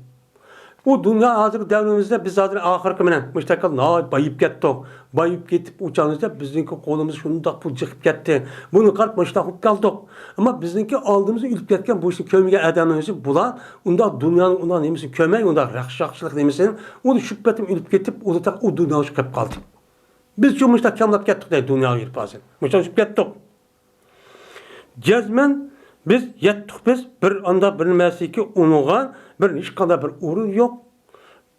ئۇ دۇنيا ھازىرقى دەۋرىمىزدە بىز ھازىر ئاخىرقى مانا مۇشتاق ناھايىتى بايىپ كەتتۇق. بايىپ كېتىپ، ئۇ چاغىمىزدا بىزنىڭكى قولىمىز شۇنداق پۇل چىقىپ كەتتى. بۇنى قاراپ مۇشتاق بولۇپ قالدۇق. ئەمما بىزنىڭكى ئالدىمىزدا ئۆلۈپ كەتكەن بۇ ئىشنى كۆرمىگەن ئادەملىرىمىز بۇلار ئۇنداق دۇنيانىڭ ئۇنداق نېمىسىنى كۆرمەي، ئۇنداق رەخش-، ياخشىلىق نېمىسىنى، ئۇنى شۈبھەتىن ئۆلۈپ كېتىپ، ئۇ ئۇنداق ئۇ دۇنياغا چىقىپ قالدى. بىزچۇ مۇشتاق كاملاپ كەتتۇق دەيدۇ دۇنياغا يۈرۈپ ھازىر. مۇشتاق چۈشۈپ كەتتۇق. جەزمەن بىز يەتتۇق، بىز بىر ئاندا بىر نېمەسىكى ئۇنىڭغا بىر ھېچقانداق بىر ئورۇن يوق.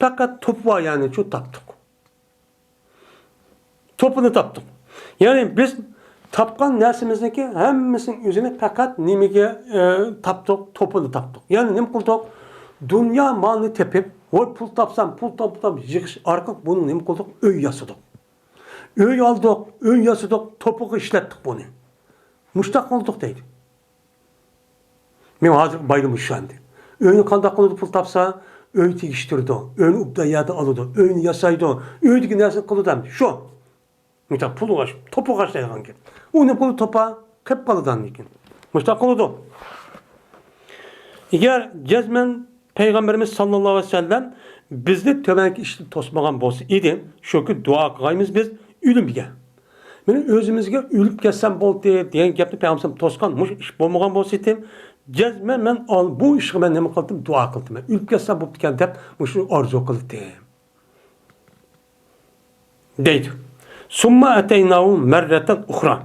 پەقەت توپا يەنى شۇ تاپتۇق. توپىنى تاپتۇق. يەنى بىز تاپقان نەرسىمىزنىڭكى ھەممىسىنىڭ ئۆزىنى پەقەت نېمىگە، ئە، تاپتۇق؟ توپىنى تاپتۇق. يەنى نېمە قىلدۇق؟ دۇنيا مالنى تېپىپ، ۋاي پۇل تاپسام، پۇل تاپسام يىغىش ئارقىلىق بۇنىڭ نېمە قىلدۇق؟ ئۆي ياسىدۇق. ئۆي ئالدۇق، ئۆي ياسىدۇق، توپىغا ئىشلەتتۇق بۇنى. مۇشتاق قىلدۇق دەيدۇ. مېنىڭ ھازىرقى بايلىقىم شۇ ئەمدى. ئۆينى قانداق قىلىدۇ، پۇل تاپسا، ئۆي تېگىشتۈرىدۇ، ئۆينى ئوبدان يەردىن ئالىدۇ، ئۆينى ياسايدۇ، ئۆيدىكى نەرسىنى قىلىدۇ ئەمدى. شۇ. مۇشتاق پۇل ئۇغاش، توپا ئۇغاشلايدىغان گەپ. ئۇنى پۇلى توپا قېلىپ قالىدۇ ئاندىن كېيىن. مۇشتاق قىلىدۇ. ئەگەر جەزمەن پەيغەمبىرىمىز ساللاللاھۇ ئەلەيھى ۋەسەللەم بىزنى تۆۋەنكى ئىشتىن توسمىغان بولسا ئىدى، شۇ كۈن دۇئا قىلغايمىز بىز ئۆلۈمگە. مانا ئۆزىمىزگە ئۆلۈپ كەتسەم بولدى دېگەن گەپنى پەيغەمبەر توسقان، مۇشۇ ئىش بولمىغان بولسا ئىدى، جەزمەن مەن ئال-، بۇ ئىشقا مەن نېمە قىلدىم؟ دۇئا قىلدىم. مەن ئۆلۈپ كەتسەم بوپتىكەن دەپ مۇشۇ ئارزۇ قىلدىم. دەيدۇ. ثم أتيناه مرة أخرى.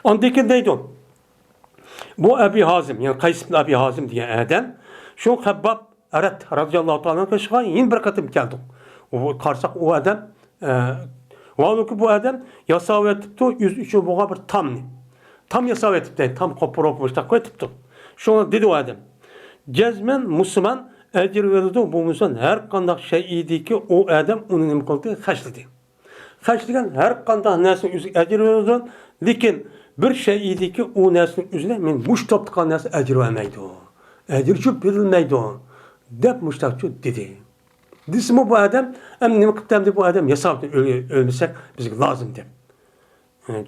ئاندىن كېيىن دەيدۇ. بۇ ئەبى ھازىم، يەنى قەيس ئىبن ئەبى ھازىم دېگەن ئادەم شۇ خەبباب ئەرەت رازىياللاھۇ تائالا ئەنھۇ قېشىغا يەنە بىر قېتىم كەلدۇق. ئۇ قارىساق ئۇ ئادەم، ئە، ۋاھالۇكى بۇ ئادەم ياساۋېتىپتۇ، ئۆزى ئۈچۈن بولغان بىر تامنى. تام ياساۋېتىپتۇ، تام قوپۇرۇپ مۇشتاق قويۇپتۇ. شۇڭا دېدى ئۇ ئادەم. جەزمەن مۇسۇلمان ئەجىر بېرىدۇ، بۇ مۇسۇلمان ھەر قانداق شەيئىدىكى ئۇ ئادەم ئۇنى نېمە قىلدى؟ خەجلىدى. خەجلىگەن ھەر قانداق نەرسىنىڭ ئۆزىگە ئەجىر بېرىدۇ، لېكىن بىر شەيئىدىكى ئۇ نەرسىنىڭ ئۆزىگە مېنى مۇشۇ توپتا قىلغان نەرسە ئەجىر بەرمەيدۇ. ئەجىر چۈ بېرىلمەيدۇ، دەپ مۇشتاقچۇ دېدى. دېسىمۇ بۇ ئادەم، ئەمدى نېمە قىپتۇ ئەمدى بۇ ئادەم؟ ياساۋۇتتى، ئۆل-، ئۆلمىسەك بىزگە لازىم دەپ.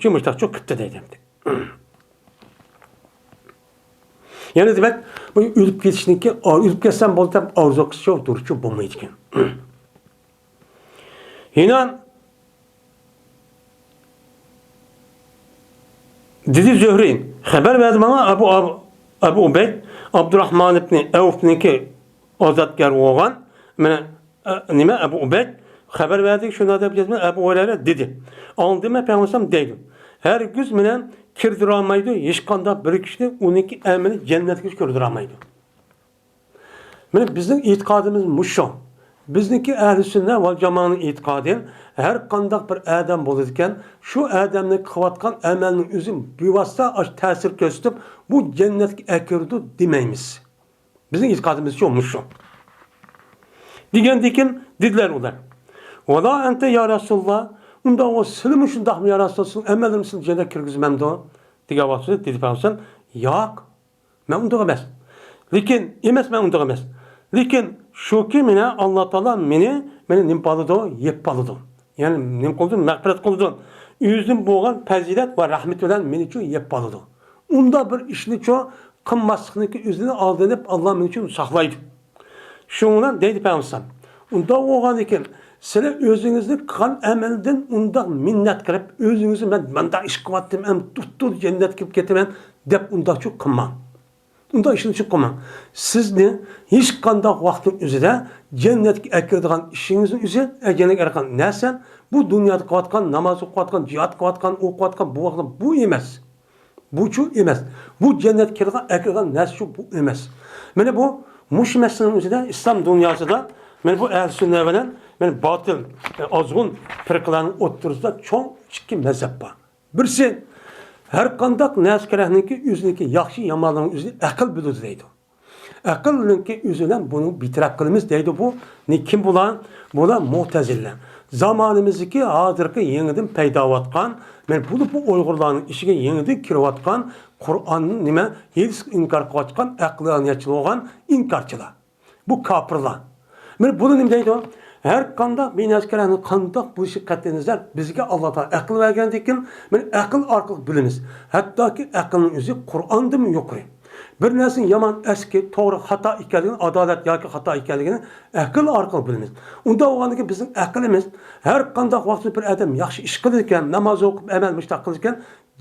چۈ مۇشتاقچۇ قىپتۇ دەيدۇ ئەمدى. يەنى دېمەك، بۇ ئۆلۈپ كېتىشنىڭكى، ئا، ئۆلۈپ كەتسەم بولدى دەپ ئارزۇ قىلىشچۇ، تۇرۇشچۇ بولمايدىكەن. يەنە دېدى زۆھرى، خەۋەر بەردى ماڭا ئەبۇ، ئەبۇ، ئەبۇ ئۇبەيد، ئابدۇراھمان ئىبنى ئەۋفنىڭكى ئازادگەر بولغان، مانا، ئە، نېمە، ئەبۇ ئۇبەيد خەۋەر بەردى، شۇنداق دەپ يازمىدى، ئەبۇ ھۇرەيرە دېدى. ئاڭلىدىم مەن پەيغەمبەر دەيدۇ. ھەرگىز مانا كىردۈرەلمەيدۇ، ھېچقانداق بىر كىشىنى ئۇنىڭكى ئەمىلى جەننەتكە كىردۈرەلمەيدۇ. مانا بىزنىڭ ئېتىقادىمىز مۇشۇ. بىزنىڭكى ئەھلى سۈننە ۋەل جامائەنىڭ ئېتىقادى، ھەر قانداق بىر ئادەم بولىدىكەن، شۇ ئادەمنىڭ قىلىۋاتقان ئەمەلنىڭ ئۆزى بىۋاسىتە ئاشۇ تەسىر كۆرسىتىپ، بۇ جەننەتكە ئەكىرىدۇ دېمەيمىز. بىزنىڭ ئېتىقادىمىزچە مۇشۇ. دېگەندىكىن دېدىلەر ئۇلار، ۋالا ئەنتە يا رەسۇلاللا، ئۇنداق بولسا سىلىمۇ شۇنداقمۇ يا رەسۇلاللا، سىلىڭ ئەمەللىرىڭ سىلىنى جەننەتكە كىرگۈزمەمدۇ؟ دېگەن ۋاقتىدا دېدى پەيغەمبەر، ياق، مەن ئۇنداق ئەمەس. لېكىن، ئەمەس، مەن ئۇنداق ئەمەس. لېكىن شۇكى، مېنى ئاللا تائالا مېنى، مېنى نېمە قىلىدۇ؟ يېپىپ ئالىدۇ. يەنى نېمە قىلىدۇ؟ مەغپىرەت قىلىدۇ. ئۆزىدىن بولغان پەزىلەت ۋە رەھمىتى بىلەن مېنىچۇ يېپىپ ئالىدۇ. ئۇنداق بىر ئىشنىچۇ قىلماسلىقنىڭكى ئۆزىنى ئالدىنىپ، ئاللا مېنىچۇ ساقلايدۇ. شۇڭا دەيدۇ پەيغەمبەر، ئۇنداق بولغاندىكىن، سىلەر ئۆزىڭىزنىڭ قىلغان ئەمەلدىن ئۇنداق مىننەت قىلىپ، ئۆزىڭىزنى مەن مۇنداق ئىش قىلىۋاتتىم، ئەمدى تۇتتۇ جەننەتكە كىرىپ كېتىمەن دەپ ئۇنداقچۇ قىلماڭ. ئۇنداق ئىشنى چىقىرماڭ. سىزنى ھېچقانداق ۋاقىتنىڭ ئۆزىدە جەننەتكە ئەكىرىدىغان ئىشىڭىزنىڭ ئۆزى، ئە، جەننەتكە ئەكىرىدىغان نەرسە، بۇ دۇنيادا قىلىۋاتقان، ناماز ئوقۇۋاتقان، جىھاد قىلىۋاتقان، ئوقۇۋاتقان، بۇ ۋاقىتتا بۇ ئەمەس. بۇچۇ ئەمەس. بۇ جەننەتكە كىرىدىغان، ئەكىرىدىغان نەرسىچۇ بۇ ئەمەس. مانا بۇ، مۇشۇ مەسىلىنىڭ ئۆزىدە ئىسلام دۇنياسىدا، مانا بۇ ئەھلى سۈننە بىلەن، مانا باتىل، ئە، ئازغۇن پىرقىلەرنىڭ ئوتتۇرىسىدا چوڭ ئىككى مەزھەپ بار. بىرسى، ھەر قانداق نەرسە كېرەكنىڭكى ئۆزىنىڭكى ياخشى يامانلىقىنى ئۆزى ئەقىل بىلىدۇ دەيدۇ. ئەقىلنىڭكى ئۆزى بىلەن بۇنى بىتەرەپ قىلىمىز دەيدۇ. بۇ نى-، كىم بۇلار؟ بۇلار مۇتەزىلە. زامانىمىزدىكى ھازىرقى يېڭىدىن پەيدا بولۇۋاتقان، مەن بۇ، بۇ ئۇيغۇرلارنىڭ ئىچىگە يېڭىدىن كىرىۋاتقان، قۇرئاننى نېمە، ھەدىسكە ئىنكار قىلىۋاتقان، ئەقلانىيەتچى بولغان ئىنكارچىلار. بۇ كاپىرلار. مانا بۇنى نېمە دەيدۇ؟ ھەر قانداق بىنەسكەرلەرنىڭ قانداق بولۇشى قەتئىينەزەر، بىزگە ئاللا تائالا ئەقىل بەرگەندىكىن، مانا ئەقىل ئارقىلىق بىلىمىز. ھەتتاكى ئەقىلنىڭ ئۆزى قۇرئاندىنمۇ يۇقىرى. بىر نەرسىنىڭ يامان، ئەسكى، توغرا، خاتا ئىكەنلىكىنى، ئادالەت ياكى خاتا ئىكەنلىكىنى ئەقىل ئارقىلىق بىلىمىز. ئۇنداق بولغاندىكىن بىزنىڭ ئەقلىمىز ھەر قانداق ۋاقىتتا بىر ئادەم ياخشى ئىش قىلىدىكەن، ناماز ئوقۇپ، ئەمەل مۇشتاق قىلىدىكەن،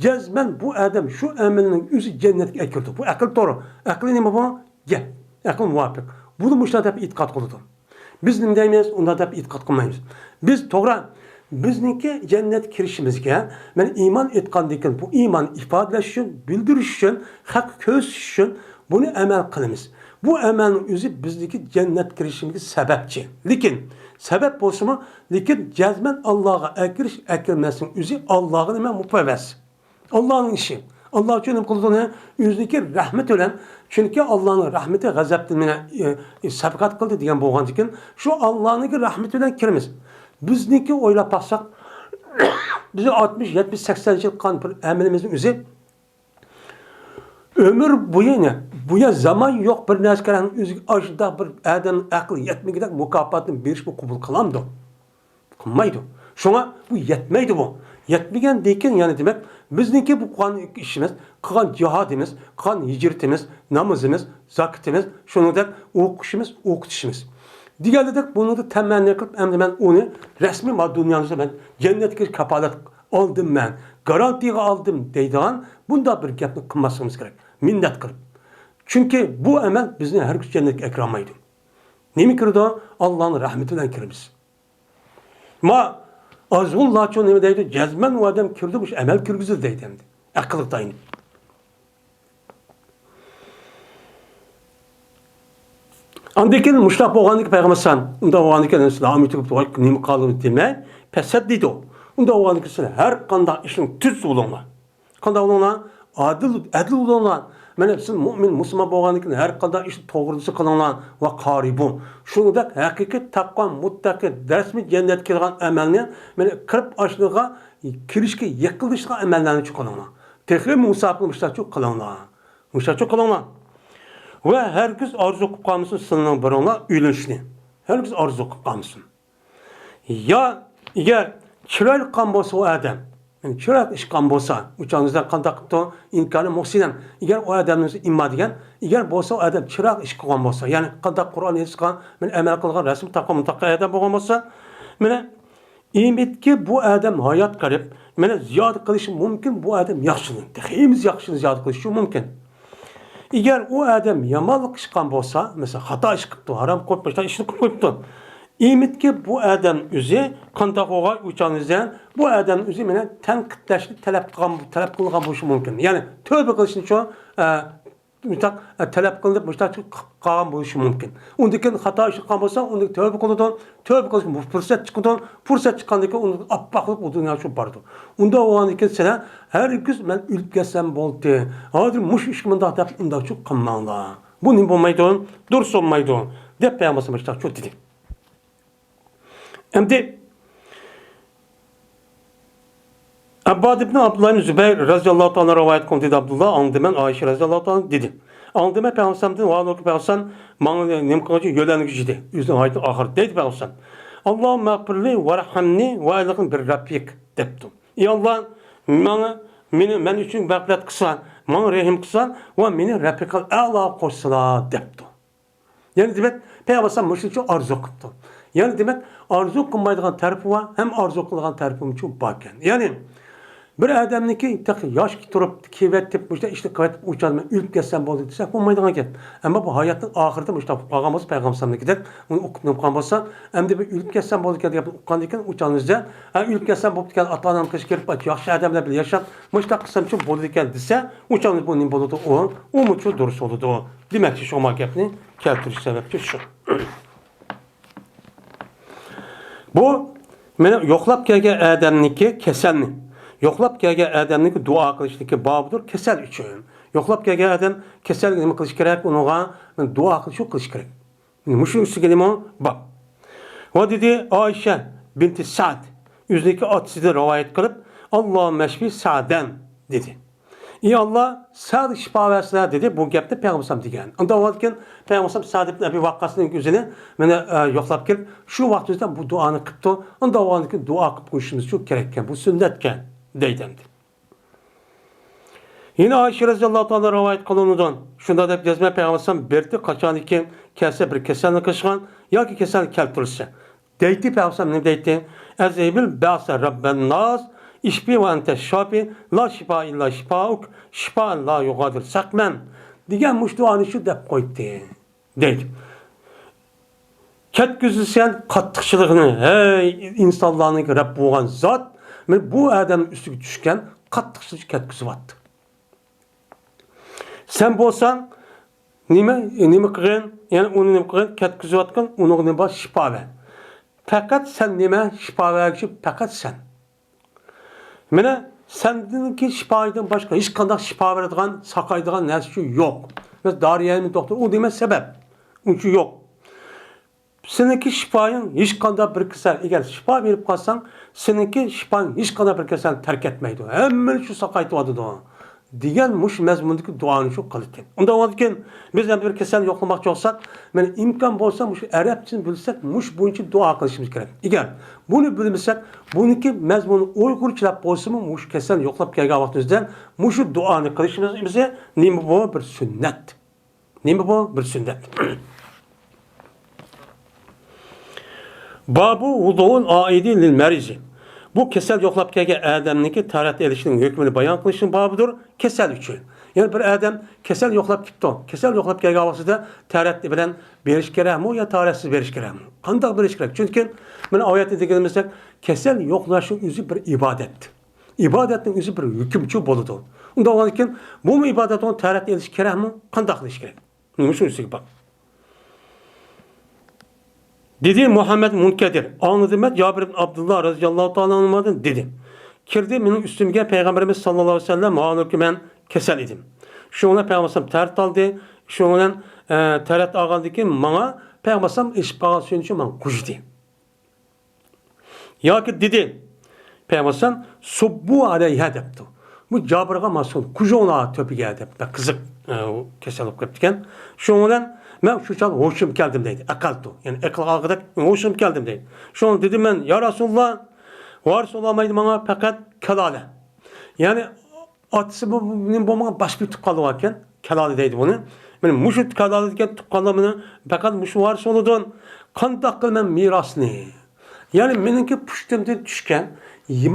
جەزمەن بۇ ئادەم شۇ ئەمىلنىڭ ئۆزى جەننەتكە ئەكىرىدۇ. بۇ ئەقىل توغرا. ئەقىل نېمە بۇ؟ گەپ. ئەقىل مۇۋاپىق. بۇنى مۇشۇنداق دەپ ئېتىقاد قىلىدۇ. بىز نېمە دەيمىز؟ ئۇنداق دەپ ئېتىقاد قىلمايمىز. بىز توغرا، بىزنىڭكى جەننەتكە كىرىشىمىزگە، مەن ئىمان ئېيتقاندىن كېيىن بۇ ئىماننى ئىپادىلەش ئۈچۈن، بىلدۈرۈش ئۈچۈن، خەققە كۆرسىتىش ئۈچۈن بۇنى ئەمەل قىلىمىز. بۇ ئەمەلنىڭ ئۆزى بىزنىڭكى جەننەتكە كىرىشىمىزگە سەۋەبچى. لېكىن سەۋەب بولسىمۇ، لېكىن جەزمەن ئاللاغا ئەكىرىش، ئەكىرمەسنىڭ ئۆزى ئاللاغا نېمە؟ مۇپەۋۋەز. ئاللانىڭ ئىشى. ئاللا ئۈچۈن نېمە قىلىدۇ ئۇنى؟ ئۆزىنىڭكى رەھمىتى بىلەن. چۈنكى ئاللانىڭ رەھمىتى غەزەپتىن مېنى، ئى، ئى، سەپقەت قىلدى دېگەن بولغاندىكىن، شۇ ئاللانىڭكى رەھمىتى بىلەن كىرىمىز. بىزنىڭكى ئويلاپ باقساق، بىز ئاتمىش، يەتمىش، سەكسەن يىل قىلغان بىر ئەمىلىمىزنىڭ ئۆزى ئۆمۈر بويى، بۇ يا زامان يوق بىر نەرسىگە ئۆزىگە ئاشۇنداق بىر ئادەمنىڭ ئەقلى يەتمىگۈدەك مۇكاپاتنى بېرىشمۇ قوبۇل قىلامدۇ؟ قىلمايدۇ. شۇڭا بۇ يەتمەيدۇ بۇ. يەتمىگەندىكىن، يەنى دېمەك، بىزنىڭكى بۇ قىلغان ئىشىمىز، قىلغان جىھادىمىز، قىلغان ھىجرىتىمىز، نامىزىمىز، زاكىتىمىز، شۇنىڭدەك ئوقۇشىمىز، ئوقۇتۇشىمىز. دېگەندەك، بۇنىڭدا تەمەننا قىلىپ، ئەمدى مەن ئۇنى رەسمىي مانا دۇنيانىڭدا مەن جەننەتكە كىرىش كاپالەت ئالدىم مەن، گارانتىيە ئالدىم دەيدىغان بۇنداق بىر گەپنى قىلماسلىقىمىز كېرەك. مىننەت قىلىپ. چۈنكى بۇ ئەمەل بىزنى ھەرگىز جەننەتكە ئەكىرەلمەيدۇ. نېمە كىرىدۇ؟ ئاللانىڭ رەھمىتى بىلەن كىرىمىز. ما ئازغۇنلارچۇ نېمە دەيدۇ؟ جەزمەن ئۇ ئادەم كىرىدۇ، مۇشۇ ئەمەل كىرگۈزىدۇ دەيدۇ ئەمدى. ئەقىلگە تايىنىپ. ئاندىن كېيىن مۇشۇنداق بولغاندىكىن پەيغەمبەر ئەلەيھىسسالام، ئۇنداق بولغاندىكىن ئىسلام ئۆتۈپ، ۋاي، نېمە قالدى دېمەي، پەسەت دېدى. ئۇنداق بولغاندىكىن سىلەر ھەر قانداق ئىشنى تۈز بولۇڭلار. قانداق بولۇڭلار؟ ئادىل، ئەدىل بولۇڭلار. مانا سىز مۇئمىن، مۇسۇلمان بولغاندىن كېيىن ھەر قانداق ئىشنى توغرىسى قىلىڭلار ۋە قارىبۇ. شۇنىڭدەك ھەقىقىي تەقۋا، مۇتتەقى، رەسمىي جەننەتكە كىرىدىغان ئەمەلنى، مانا قىرىپ ئاشلىغا كىرىشكە يېقىنلىشىدىغان ئەمەللەرنى قىلىڭلار. تېخى مۇساپىر مۇشتاچۇ قىلىڭلار. مۇشتاچۇ قىلىڭلار. ۋە ھەرگىز ئارزۇ قىلىپ قالمىسۇن سىلەرنىڭ بىرىڭلار ئۆلۈشنى. ھەرگىز ئارزۇ قىلىپ قالمىسۇن. يا ئەگەر چىرايلىق قىلغان بولسا ئۇ ئادەم، يەنى چىرايلىق ئىش قىلغان بولسا، ئۇ چاغدا قانداق قىپتۇ؟ ئىنكارى مۇھسىنەن. ئەگەر ئۇ ئادەمنىڭ ئۆزى ئىمان دېگەن، ئەگەر بولسا ئۇ ئادەم چىرايلىق ئىش قىلغان بولسا، يەنى قانداق قۇرئان ھەدىسكە مەن ئەمەل قىلغان رەسمىي تاقا مۇتەققە ئادەم بولغان بولسا، مانا ئۈمىدكى بۇ ئادەم ھايات قېلىپ، مانا زىيادە قىلىشى مۇمكىن، بۇ ئادەم ياخشىنى، تېخىمۇ ياخشىنى زىيادە قىلىشى مۇمكىن. ئەگەر ئۇ ئادەم يامانلىق ئىش قىلغان بولسا، مەسىلەن، خاتا ئىش قىپتۇ، ھارام قىلىپ، باشقا ئىشنى قىلىپ قويۇپتۇ. ئىمىتكى بۇ ئادەم ئۆزى قانداق بولغاي ئۇچانىزەن، بۇ ئادەم ئۆزى مېنى تەنقىدلەشنى تەلەپ قىلغان، تەلەپ قىلغان بولۇشى مۇمكىن. يەنى تۆبە قىلىشنىچۇ، ئە، مۇشتاق، ئە، تەلەپ قىلىنىپ، مۇشتاق قىلىپ قالغان بولۇشى مۇمكىن. ئۇندىن كېيىن خاتا ئىش قىلغان بولسا، ئۇندىن تۆبە قىلىدۇ، تۆبە قىلىشقا بۇ پۇرسەت چىقىدۇ، پۇرسەت چىققاندىن كېيىن ئۇنىڭ ئاپئاقلىق ئۇ دۇنيا شۇ بارىدۇ. ئۇنداق بولغاندىن كېيىن سىلەر ھەرگىز مەن ئۆلۈپ كەتسەم بولدى، ھازىر مۇشۇ ئىشقا مۇنداق دەپ ئۇنداقچۇ قىلماڭلار. بۇ نېمە بولمايدۇ؟ دۇرۇس بولمايدۇ، دەپ پەيغەمبەر مۇشتاقچۇ دېدى. ئەمدى ئەبباد ئىبن ئابدۇللا ئىبن زۇبەير رەزىياللاھۇ تائالا رىۋايەت قىلدى دېدى ئابدۇللا، ئاڭلىدىم مەن ئائىشە رەزىياللاھۇ تائالا دېدى. ئاڭلىدىم مەن پەيغەمبەرسەمدىن ۋە پەيغەمبەرسەم ماڭا نېمە قىلغانچە يۆلەنگۈچى ئىدى. ئۆزىنىڭ ھاياتىنى ئاخىرىدا دەيدۇ پەيغەمبەرسەم. ئاللاھۇممە ئىغفىرلى ۋەرھەمنى ۋە ئەلھىقنى بىر رەفىق دەپتۇ. ئى ئاللا، ماڭا، مېنى، مەن ئۈچۈن مەغپىرەت قىلسا، ماڭا رەھىم قىلسا ۋە مېنى رەپىقەل ئەلا قوشسىلا دەپتۇ. يەنى دېمەك، پەيغەمبەر ئالەيھىسسالام مۇشۇنچە ئارزۇ قىپتۇ. يەنى دېمەك، ئارزۇ قىلمايدىغان تەرىپى بار، ھەم ئارزۇ قىلىدىغان تەرىپىمۇ باركەن. يەنى بىر ئادەمنىڭكى تېخى ياش تۇرۇپ، كېۋەتتىپ، مۇشۇنداق ئىشنى قىلىۋېتىپ، ئۇ چاغدا مەن ئۆلۈپ كەتسەم بولدى دېسە، بولمايدىغان گەپ. ئەمما بۇ ھاياتنىڭ ئاخىرىدا مۇشۇنداق بولۇپ قالغان بولسا، پەيغەمبەر ئالەيھىسسالامنىڭكىدەك ئۇنى ئوقۇپ نېمە قىلغان بولسا، ئەمدى بىر ئۆلۈپ كەتسەم بولدى ئىكەن دېگەن ئۇققاندىن كېيىن، ئۇ چاغنىڭ ئۆزىدە، ھە، ئۆلۈپ كەتسەم بوپتىكەن، ئاتا-ئانام قېشىغا كىرىپ، ياخشى ئادەملەر بىلەن ياشاپ، مۇشۇنداق قىلسامچۇ بولىدىكەن دېسە، ئۇ چاغدا بۇ نېمە بولىدۇ؟ ئۇ، ئۇمۇچۇ دۇرۇس بولىدۇ. دېمەكچى، شۇ ما گەپنى كەلتۈرۈش سەۋەبچى شۇ. بۇ مېنىڭ يوقلاپ كەلگەن ئادەمنىڭكى كېسەلنى، يوقلاپ كەلگەن ئادەمنىڭكى دۇئا قىلىشنىڭكى بابىدۇر كېسەل ئۈچۈن. يوقلاپ كەلگەن ئادەم كېسەلگە نېمە قىلىش كېرەك؟ ئۇنىڭغا دۇئا قىلىش، شۇ قىلىش كېرەك. مۇشۇ ئۈستىگىمۇ بار. ۋە دېدى، ئائىشە بىنتى سەد ئۆزىنىڭكى ئاتىسىدىن رىۋايەت قىلىپ، ئاللاھۇممە ئىشفى سەدەن دېدى. ئى ئاللا، سەدگە شىپا بەرسىلە دېدى. بۇ گەپنى پەيغەمبەر دېگەن. ئۇنداق بولغاندىكىن پەيغەمبەر سەد ئىبن ئەبى ۋەققاسنىڭ ئۆزىنى مانا، ئە، يوقلاپ كېلىپ، شۇ ۋاقتىمىزدا بۇ دۇئانى قىپتۇ. ئۇنداق بولغاندىكىن دۇئا قىپ قويۇشىمىز شۇ كېرەككەن. بۇ سۈننەتكەن دەيدۇ ئەمدى. يەنە ئائىشە رەزىياللاھۇ تائالا رىۋايەت قىلىنىدۇ. شۇنداق دەپ يازما پەيغەمبەر بىردى قاچانكى كەلسە بىر كېسەلنى قىلىشقان ياكى كېسەلنى كەلتۈرسە. دەيتتى پەيغەمبەر نېمە دەيتتى؟ ئەزھىبىل بەئسە رەببەن ناس، ئىشفى ۋە ئەنتە شافى، لا شىفا ئىللا شىفائۇك، شىفائەن لا يۇغادىر سەقمەن. دېگەن مۇشۇ دۇئانى شۇ دەپ قويدى. دەيدۇ. كەتكۈزىسەن قاتتىقچىلىقنى، ھەي ئىنسانلارنىڭ رەببى بولغان زات، مانا بۇ ئادەمنىڭ ئۈستىگە چۈشكەن قاتتىقچىلىقنى كەتكۈزۈۋەتتى. سەن بولساڭ نېمە، نېمە قىلغىن؟ يەنى ئۇنى نېمە قىلغىن؟ كەتكۈزۈۋەتكىن، ئۇنىڭغا نېمە بار؟ شىپا بەر. پەقەت سەن نېمە؟ شىپا بەرگۈچى پەقەت سەن. مانا سەندىنكى شىپايىدىن باشقا ھېچقانداق شىپا بېرىدىغان، ساقايدىغان نەرسىچۇ يوق. مەسىلەن، دارىيەنىمۇ دوختۇر، ئۇ نېمە سەۋەب؟ ئۇنچە يوق. سېنىڭكى شىپايىڭ ھېچقانداق بىر كېسەل، ئەگەر شىپا بېرىپ قالساڭ، سېنىڭكى شىپايىڭ ھېچقانداق بىر كېسەلنى تەرك ئەتمەيدۇ. ھەممىنى شۇ ساقايتىۋاتىدۇ. دېگەن مۇشۇ مەزمۇندىكى دۇئانى شۇ قىلىدىكەن. ئۇنداق بولغاندىكىن، بىز ئەمدى بىر كېسەلنى يوقلىماقچى بولساق، مانا ئىمكان بولسا مۇشۇ ئەرەبچىنى بىلسەك، مۇشۇ بويىچە دۇئا قىلىشىمىز كېرەك. ئەگەر بۇنى بىلمىسەك، بۇنىڭكى مەزمۇنى ئۇيغۇرچىلاپ بولسىمۇ، مۇشۇ كېسەلنى يوقلاپ كەلگەن ۋاقتىمىزدا مۇشۇ دۇئانى قىلىشىمىز بىزگە نېمە بۇ؟ بىر سۈننەت. نېمە بۇ؟ بىر سۈننەت. بابۇ ۋۇدۇئۇل ئائىدى لىل مەرىزى. بۇ كېسەل يوقلاپ كەلگەن ئادەمنىڭكى تەھارەت ئېلىشنىڭ ھۆكمىنى بايان قىلىشنىڭ بابىدۇر، كېسەل ئۈچۈن. يەنى بىر ئادەم كېسەل يوقلاپ كېتىپتۇ. كېسەل يوقلاپ كەلگەن ۋاقتىدا تەھارەت بىلەن بېرىش كېرەكمۇ يا تەھارەتسىز بېرىش كېرەكمۇ؟ قانداق بېرىش كېرەك؟ چۈنكى مانا ئايەتتە دېگىنىمىزدەك، كېسەل يوقلاشنىڭ ئۆزى بىر ئىبادەت. ئىبادەتنىڭ ئۆزى بىر ھۆكۈمچۇ بولىدۇ. ئۇنداق بولغاندىكىن، بۇمۇ ئىبادەتنىڭ تەھارەت ئېلىش كېرەكمۇ؟ قانداق قىلىش كېرەك؟ مۇشۇ ئۈستىگە باق. دېدى مۇھەممەد مۇنكەدىر، ئاڭلىدىم مەن جابىر ئىبن ئابدۇللا رەزىياللاھۇ تائالا ئەنھۇدىن دېدى. كىردى مېنىڭ ئۈستۈمگە پەيغەمبىرىمىز ساللاللاھۇ ئەلەيھى ۋەسەللەم، ھالبۇكى مەن كېسەل ئىدىم. شۇنىڭ بىلەن پەيغەمبىرىمىز تەھارەت ئالدى. شۇنىڭ بىلەن، ئە، تەھارەت ئالغاندىن كېيىن ماڭا پەيغەمبىرىمىز ئېلىپ قالغان سۈيىنى ماڭا قۇيدى. ياكى دېدى، پەيغەمبەر ئەلەيھىسسالام، سۇببۇ ئەلەيھا دەپتۇ. بۇ جابىرغا مانا سۇنى قۇيۇڭلار تۆپىگە دەپ، بەك قىزىق، ئە، كېسەل بولۇپ كەپتىكەن. شۇنىڭ بىلەن مەن شۇ چاغدا ھوشۇم كەلدىم دەيدۇ. ئەقەلتۇ، يەنى ئەقىل ئالغۇدەك ھوشۇم كەلدىم دەيدۇ. شۇڭا دېدىم مەن، يا رەسۇلاللا، ۋارىس بولالمايدۇ ماڭا پەقەت كالالە. يەنى ئاتىسى بۇ، بۇ، بۇ بولمىغان باشقا بىر تۇغقانلار باركەن. كالالە دەيدۇ بۇنى. مانا مۇشۇ كالالە دېگەن تۇغقانلار مانا پەقەت مۇشۇ ۋارىس بولىدۇ. قانداق قىلىمەن مىراسنى؟ يەنى مېنىڭكى پۇشتۇمدىن چۈشكەن،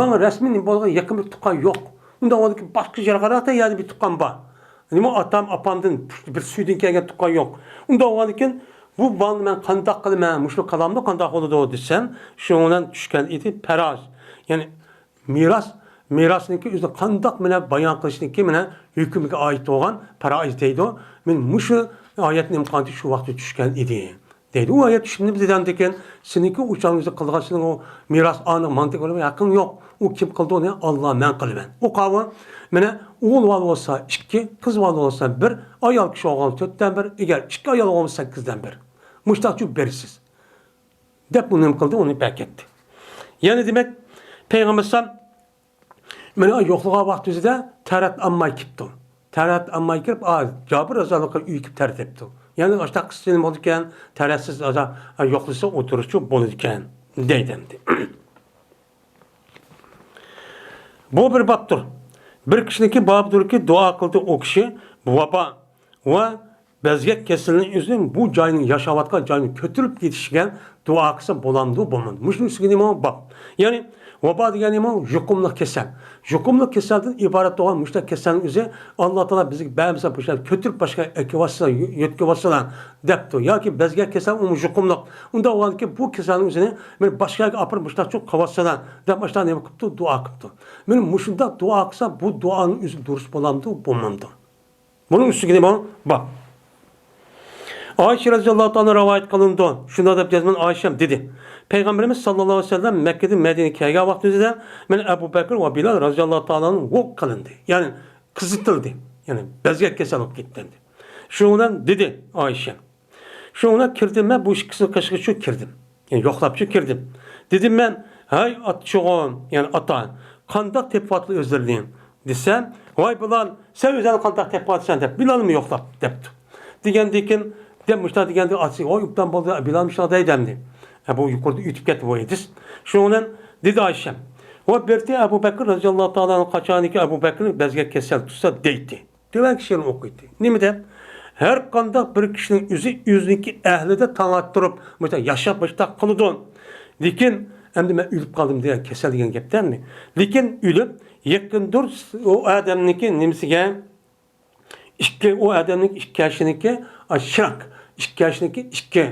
ماڭا رەسمىي نېمە بولغان يېقىن بىر تۇغقان يوق. ئۇنداق بولغاندىكىن باشقا يەرگە قاراپ يەنە بىر تۇغقان بار. نېمە ئاتام، ئاپامدىن بىر سۈيدىن كەلگەن تۇغقان يوق. ئۇنداق بولغاندىكىن بۇ بالىنى مەن قانداق قىلىمەن، مۇشۇ كالامدا قانداق بولىدۇ دېسەم، شۇنىڭ بىلەن چۈشكەن ئىدى پەراز. يەنى مىراس، مىراسنىڭكى ئۆزىنى قانداق مەنە بايان قىلىشنىڭكى مەنە ھۆكمىگە ئائىت بولغان پەرائىز دەيدۇ. مەن مۇشۇ ئايەت نېمە قىلغانتى شۇ ۋاقىتتا چۈشكەن ئىدى. دەيدۇ. ئۇ ئايەت چۈشۈپ نېمە دېدى ئاندىكىن؟ سېنىڭكى ئۇ چاغنىڭ ئۆزى قىلغان سېنىڭ ئۇ مىراس ئانىڭ ماڭا تەگمەيدىغان ھەققىڭ يوق. ئۇ كىم قىلىدۇ ئۇنى؟ ئاللا مەن قىلىمەن. ئۇ قاۋۇ مېنى ئوغۇل بالا بولسا ئىككى، قىز بالا بولسا بىر، ئايال كىشى بولغان تۆتتىن بىر، ئەگەر ئىككى ئايال بولسا سەككىزدىن بىر. مۇشتاقچۇ بېرىسىز. دەپ ئۇ نېمە قىلدى؟ ئۇنى بەكەتتى. يەنى دېمەك، پەيغەمبەر ئەلەيھىسسالام مانا يوقلىغان ۋاقتىمىزدا تەرەت ئالماي كېپتۇ. تەرەت ئالماي كىرىپ، ئا، جابىر رازىياللاھۇ ئەنھۇ ئۆيگە كېلىپ تەرەت ئېلىپتۇ. يەنى ئاشۇنداق قىسسىلىرى بولىدىكەن، تەرەتسىز ئازا، ئا، يوقلىسا ئولتۇرۇشچۇ بولىدىكەن، دەيدۇ ئەمدى. بۇ بىر بابتۇر. بىر كىشىنىڭكى بابىدۇركى، دۇئا قىلدى ئۇ كىشى، بۇ ۋابا ۋە بەزگەك كېسىلىنىڭ ئۆزى بۇ جاينىڭ، ياشاۋاتقان جاينىڭ كۆتۈرۈلۈپ كېتىشىگە دۇئا قىلسا بولامدۇ، بولمامدۇ؟ مۇشۇنىڭ ئۈستىگە نېمە باب؟ يەنى ۋابا دېگەن نېمە؟ يۇقۇملۇق كېسەل. يۇقۇملۇق كېسەلدىن ئىبارەت بولغان مۇشۇنداق كېسەلنىڭ ئۆزى، ئاللا تائالا بىزگە بەرمىسە، مۇشۇنداق كۆتۈرۈپ باشقا ئەكىۋاتسىلا، يۆتكىۋاتسىلا دەپتۇ. ياكى بەزگەك كېسەل ئۇمۇ يۇقۇملۇق. ئۇنداق بولغاندىكىن بۇ كېسەلنىڭ ئۆزىنى مەن باشقا يەرگە ئاپىرىپ مۇشۇنداق چوڭ قىلىۋاتسىلا دەپ مۇشۇنداق نېمە قىپتۇ؟ دۇئا قىپتۇ. مەن مۇشۇنداق دۇئا قىلسا، بۇ دۇئانىڭ ئۆزى دۇرۇس بولامدۇ، بولمامدۇ؟ بۇنىڭ ئۈستىگە نېمە بار؟ ئائىشە رەزىياللاھۇ تائالا رىۋايەت قىلىنىدۇ. شۇنداق دەپ جەزمەن ئائىشەم دېدى. پەيغەمبىرىمىز ساللاللاھۇ ئەلەيھى ۋەسەللەم مەككىدىن مەدىنىگە كەلگەن ۋاقتىمىزدا مەن ئەبۇ بەكىر ۋە بىلال رەزىياللاھۇ تائالا ۋوك قىلىندى. يەنى قىزىتىلدى. يەنى بەزگەك كېسەل بولۇپ كەتتى. شۇنىڭ بىلەن دېدى ئائىشە. شۇنىڭ بىلەن كىردىم مەن بۇ ئىككىسىنىڭ قېشىغا شۇ كىردىم. يەنى يوقلاپچۇ كىردىم. دېدىم مەن، ھەي ئاتىچىغۇم، يەنى ئاتا، قانداق تېپىۋاتىدۇ ئۆزلىرىنى؟ دېسەم، ۋاي بىلال، سەن ئۆزۈڭنى قانداق تېپىۋاتىسەن دەپ، بىلالمۇ يوقلاپ دەپتۇ. دېگەندىكىن، دەپ مۇشۇنداق دېگەندە ئاتىسى، ۋاي ئوبدان بولدى، بىلال مۇشۇنداق دەيدۇ ئەمدى. ھە، بۇ يۇقىرىدا ئۆتۈپ كەتتى بۇ ھەدىس. شۇنىڭ بىلەن دېدى ئائىشەم، ۋە بىرتى ئەبۇ بەكىر رەزىياللاھۇ تائالا ئەنھۇ قاچانكى ئەبۇ بەكىرنى بەزگەك كېسەل تۇتسا دەيتتى. تۆۋەنكى شېئىرنى ئوقۇيتتى. نېمە دەپ؟ ھەر قانداق بىر كىشىنىڭ ئۆزى ئۆزىنىڭكى ئەھلىدە تاڭ ئاتتۇرۇپ، مۇشۇنداق ياشاپ مۇشۇنداق قىلىدۇ. لېكىن ئەمدى مەن ئۆلۈپ قالدىم دېگەن كېسەل دېگەن گەپتە ئەمدى. لېكىن ئۆلۈپ يېقىندۇر ئۇ ئادەمنىڭكى نېمىسىگە، ئىككى، ئۇ ئادەمنىڭ ئىككى كەشىنىڭكى، ئا، شىراك، ئىككى كەشىنىڭكى ئىككى،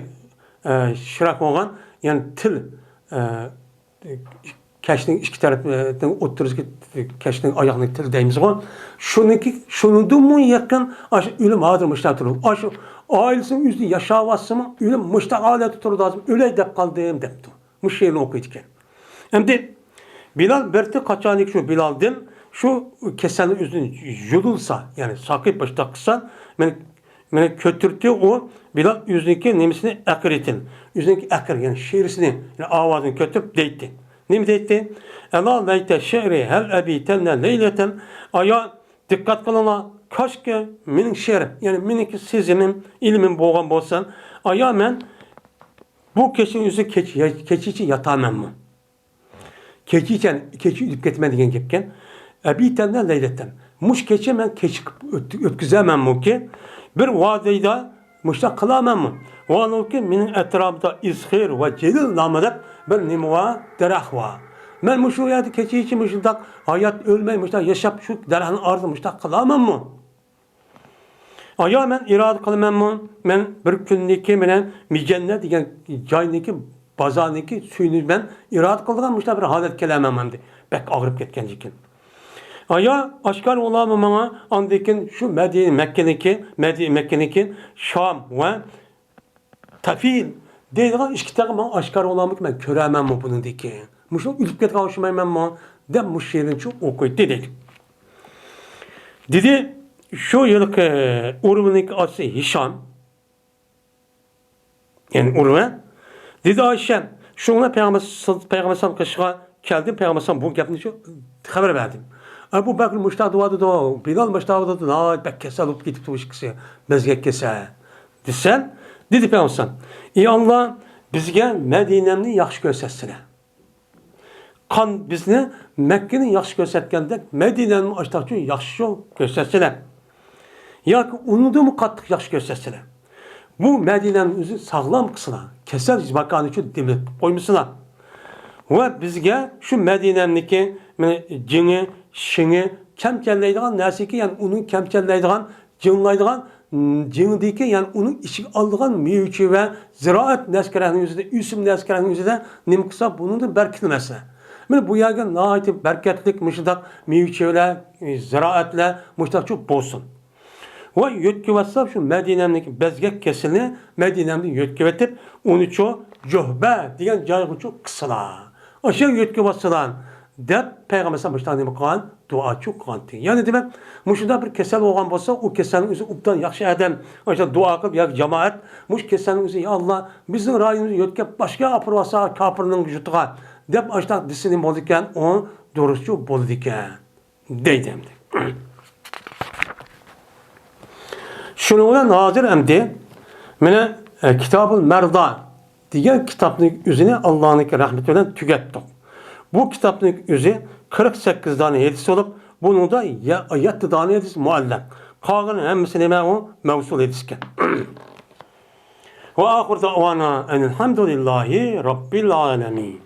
ئە، شىراك بولغان، يەنى تىل، ئە، كەشنىڭ ئىككى تەرەپنىڭ ئوتتۇرىسىدىكى كەشنىڭ ئاياغنىڭ تىلى دەيمىزغۇ. شۇنىڭكى، شۇنىڭدىنمۇ يېقىن، ئاشۇ ئۆلۈم ھازىر مۇشۇنداق تۇرىدۇ. ئاشۇ ئائىلىسىنىڭ ئۆزىدە ياشاۋاتسىمۇ، ئۆلۈم مۇشۇنداق ھالەتتە تۇرىدۇ، ھازىر ئۆلەي دەپ قالدىم دەپتۇ. مۇشۇ شېئىرنى ئوقۇيدىكەن. ئەمدى بىلال بىرتى قاچانكى شۇ بىلالدىن شۇ كېسەلنى ئۆزىدىن يۇلۇلسا، يەنى ساقىيىپ باشلاپ قىلسا، مەن مېنى كۆتۈرتتى ئۇ، بىلال ئۆزىنىڭكى نېمىسىنى ئەقىرىتىن، ئۆزىنىڭكى ئەقىر، يەنى شېئىرىسىنى، يەنى ئاۋازىنى كۆتۈرۈپ دەيتتى. نېمە دەيتتى؟ ئەلا لەيتە شېئىرى ھەل ئەبىتەننە لەيلەتەن. ئايا، دىققەت قىلىڭلار، كاشكى مېنىڭ شېئىرىم، يەنى مېنىڭكى سېزىمىم، ئىلمىم بولغان بولسا، ئايا، مەن بۇ كېچىنىڭ ئۆزى كېچ-، كېچىچە ياتامەنمۇ؟ كېچىچە، كېچە ئۆلۈپ كېتىمەن دېگەن گەپكەن. ئەبىتەننە لەيلەتەن. مۇشۇ كېچە مەن كېچە ئۆت-، ئۆتكۈزەمەنمۇكى؟ بىر ۋادىدا مۇشۇنداق قىلامەنمۇ؟ ۋالۇكى مېنىڭ ئەتراپىمدا ئىزخىر ۋە جېلىل نامى دەپ بىر نېمە بار، دەرەخ بار. مەن مۇشۇ يەردە كېچىچە مۇشۇنداق ھايات ئۆلمەي مۇشۇنداق ياشاپ شۇ دەرەخنىڭ ئارىسىدا مۇشۇنداق قىلامەنمۇ؟ ئايا، مەن ئىرادە قىلىمەنمۇ؟ مەن بىر كۈننىكى مەن مىجەننە دېگەن جاينىكى، بازارنىكى سۈيىنى مەن ئىرادە قىلىدىغان مۇشۇنداق بىر ھالەتكە كېلەمەنمۇ ئەمدى؟ بەك ئاغرىپ كەتكەندىكىن. ئايا، ئاشكارا بولامۇ ماڭا؟ ئاندىن كېيىن شۇ مەدىنە، مەككىنىكى، مەدىنە، مەككىنىكى شام ۋە تەفىل دەيدىغان ئىككى تەرەپ ماڭا ئاشكارا بولامدىكىن، مەن كۆرەرمەنمۇ بۇنىڭدىكى؟ مۇشۇ ئۆلۈپ كەتكەن ئوخشىمايمەنمۇ؟ دەپ مۇشۇ شېئىرنى ئوقۇيتتى دەيدۇ. دېدى، شۇ ھېلىقى ئۇرۋىنىڭكى ئاتىسى ھىشام، يەنى ئۇرۋە، دېدى، ئائىشە، شۇڭا پەيغەمبەر، پەيغەمبەر قېشىغا كەلدىم، پەيغەمبەر بۇ گەپنى شۇ خەۋەر بەردىم. ئەبۇ بەكرى مۇشتاق دەۋاتىدۇ، بىلال مۇشتاق دەۋاتىدۇ، ناھايىتى بەك كېسەل بولۇپ كېتىپتۇ ئىككىسى، بەزگەك كېسەل. دېسەم، دېدى پەيغەمبەر، ئى ئاللا، بىزگە مەدىنەمنى ياخشى كۆرسەتسىلە. قان بىزنى مەككىنى ياخشى كۆرسەتكەندەك، مەدىنەنىمۇ ئاشتاقچۇ ياخشى كۆرسەتسىلە. ياكى ئۇنىڭدىنمۇ قاتتىق ياخشى كۆرسەتسىلە. بۇ مەدىنەنىڭ ئۆزى ساغلام قىلسىلا، كېسەل ماكانى ئۈچۈن دېمەك قىلىپ قويمىسىلا. ۋە بىزگە شۇ مەدىنەمنىكى مانا جىڭى، شىڭى، كەمچەللەيدىغان نەرسىكى، يەنى ئۇنىڭ كەمچەللەيدىغان، جىڭلايدىغان جېڭىدىكى، يەنى ئۇنىڭ ئىچىگە ئالىدىغان مېۋە-چېۋە، زىرائەت نەرسە-كېرەكنىڭ ئۆزىدە، ئۆسۈم نەرسە-كېرەكنىڭ ئۆزىدە نېمە قىلسا، بۇنىڭدىن بەرىكىتىلمەسە. مانا بۇ يەرگە ناھايىتى بەرىكەتلىك مۇشۇنداق مېۋە-چېۋىلەر، زىرائەتلەر مۇشۇنداقچۇ بولسۇن. ۋە يۆتكىۋەتسە شۇ مەدىنەمدىكى بەزگەك كېسىلىنى مەدىنەمدىن يۆتكىۋېتىپ، ئۇنىچۇ جۆھبە دېگەن جايغىچۇ قىلسىلا. ئاشۇ يۆتكىۋەتسىلا، دەپ پەيغەمبەر ئەلەيھىسسالام مۇشۇنداق نېمە قىلغان؟ دۇئاچۇ قىلغانتى. يەنى دېمەك، مۇشۇنداق بىر كېسەل بولغان بولسا، ئۇ كېسەلنىڭ ئۆزى ئوبدان ياخشى ئادەم، ئاشۇنداق دۇئا قىلىپ ياكى جامائەت، مۇشۇ كېسەلنىڭ ئۆزى، يا ئاللا، بىزنىڭ رايونىمىزنى يۆتكەپ باشقا ئاپىرىۋالسا كاپىرنىڭ يۇرتىغا، دەپ ئاشۇنداق دېسە نېمە بولىدىكەن؟ ئۇ دۇرۇسچۇ بولىدىكەن. دەيدۇ ئەمدى. شۇنىڭ بىلەن ھازىر ئەمدى مانا، ئە، كىتابۇل مەردا دېگەن كىتابنىڭ ئۆزىنى ئاللانىڭكى رەھمىتى بىلەن تۈگەتتۇق. بۇ كىتابنىڭ ئۆزى قىرىق سەككىز دانە ھەدىس بولۇپ، بۇنىڭدا يە-، يەتتە دانە ھەدىس مۇئەللەق. قالغان ھەممىسى نېمە؟ ئۇ مەۋسۇل ھەدىسكەن. ۋە ئاخىر دەئۋانا ئەنىل ھەمدۇلىللاھى رەببىل ئالەمىن.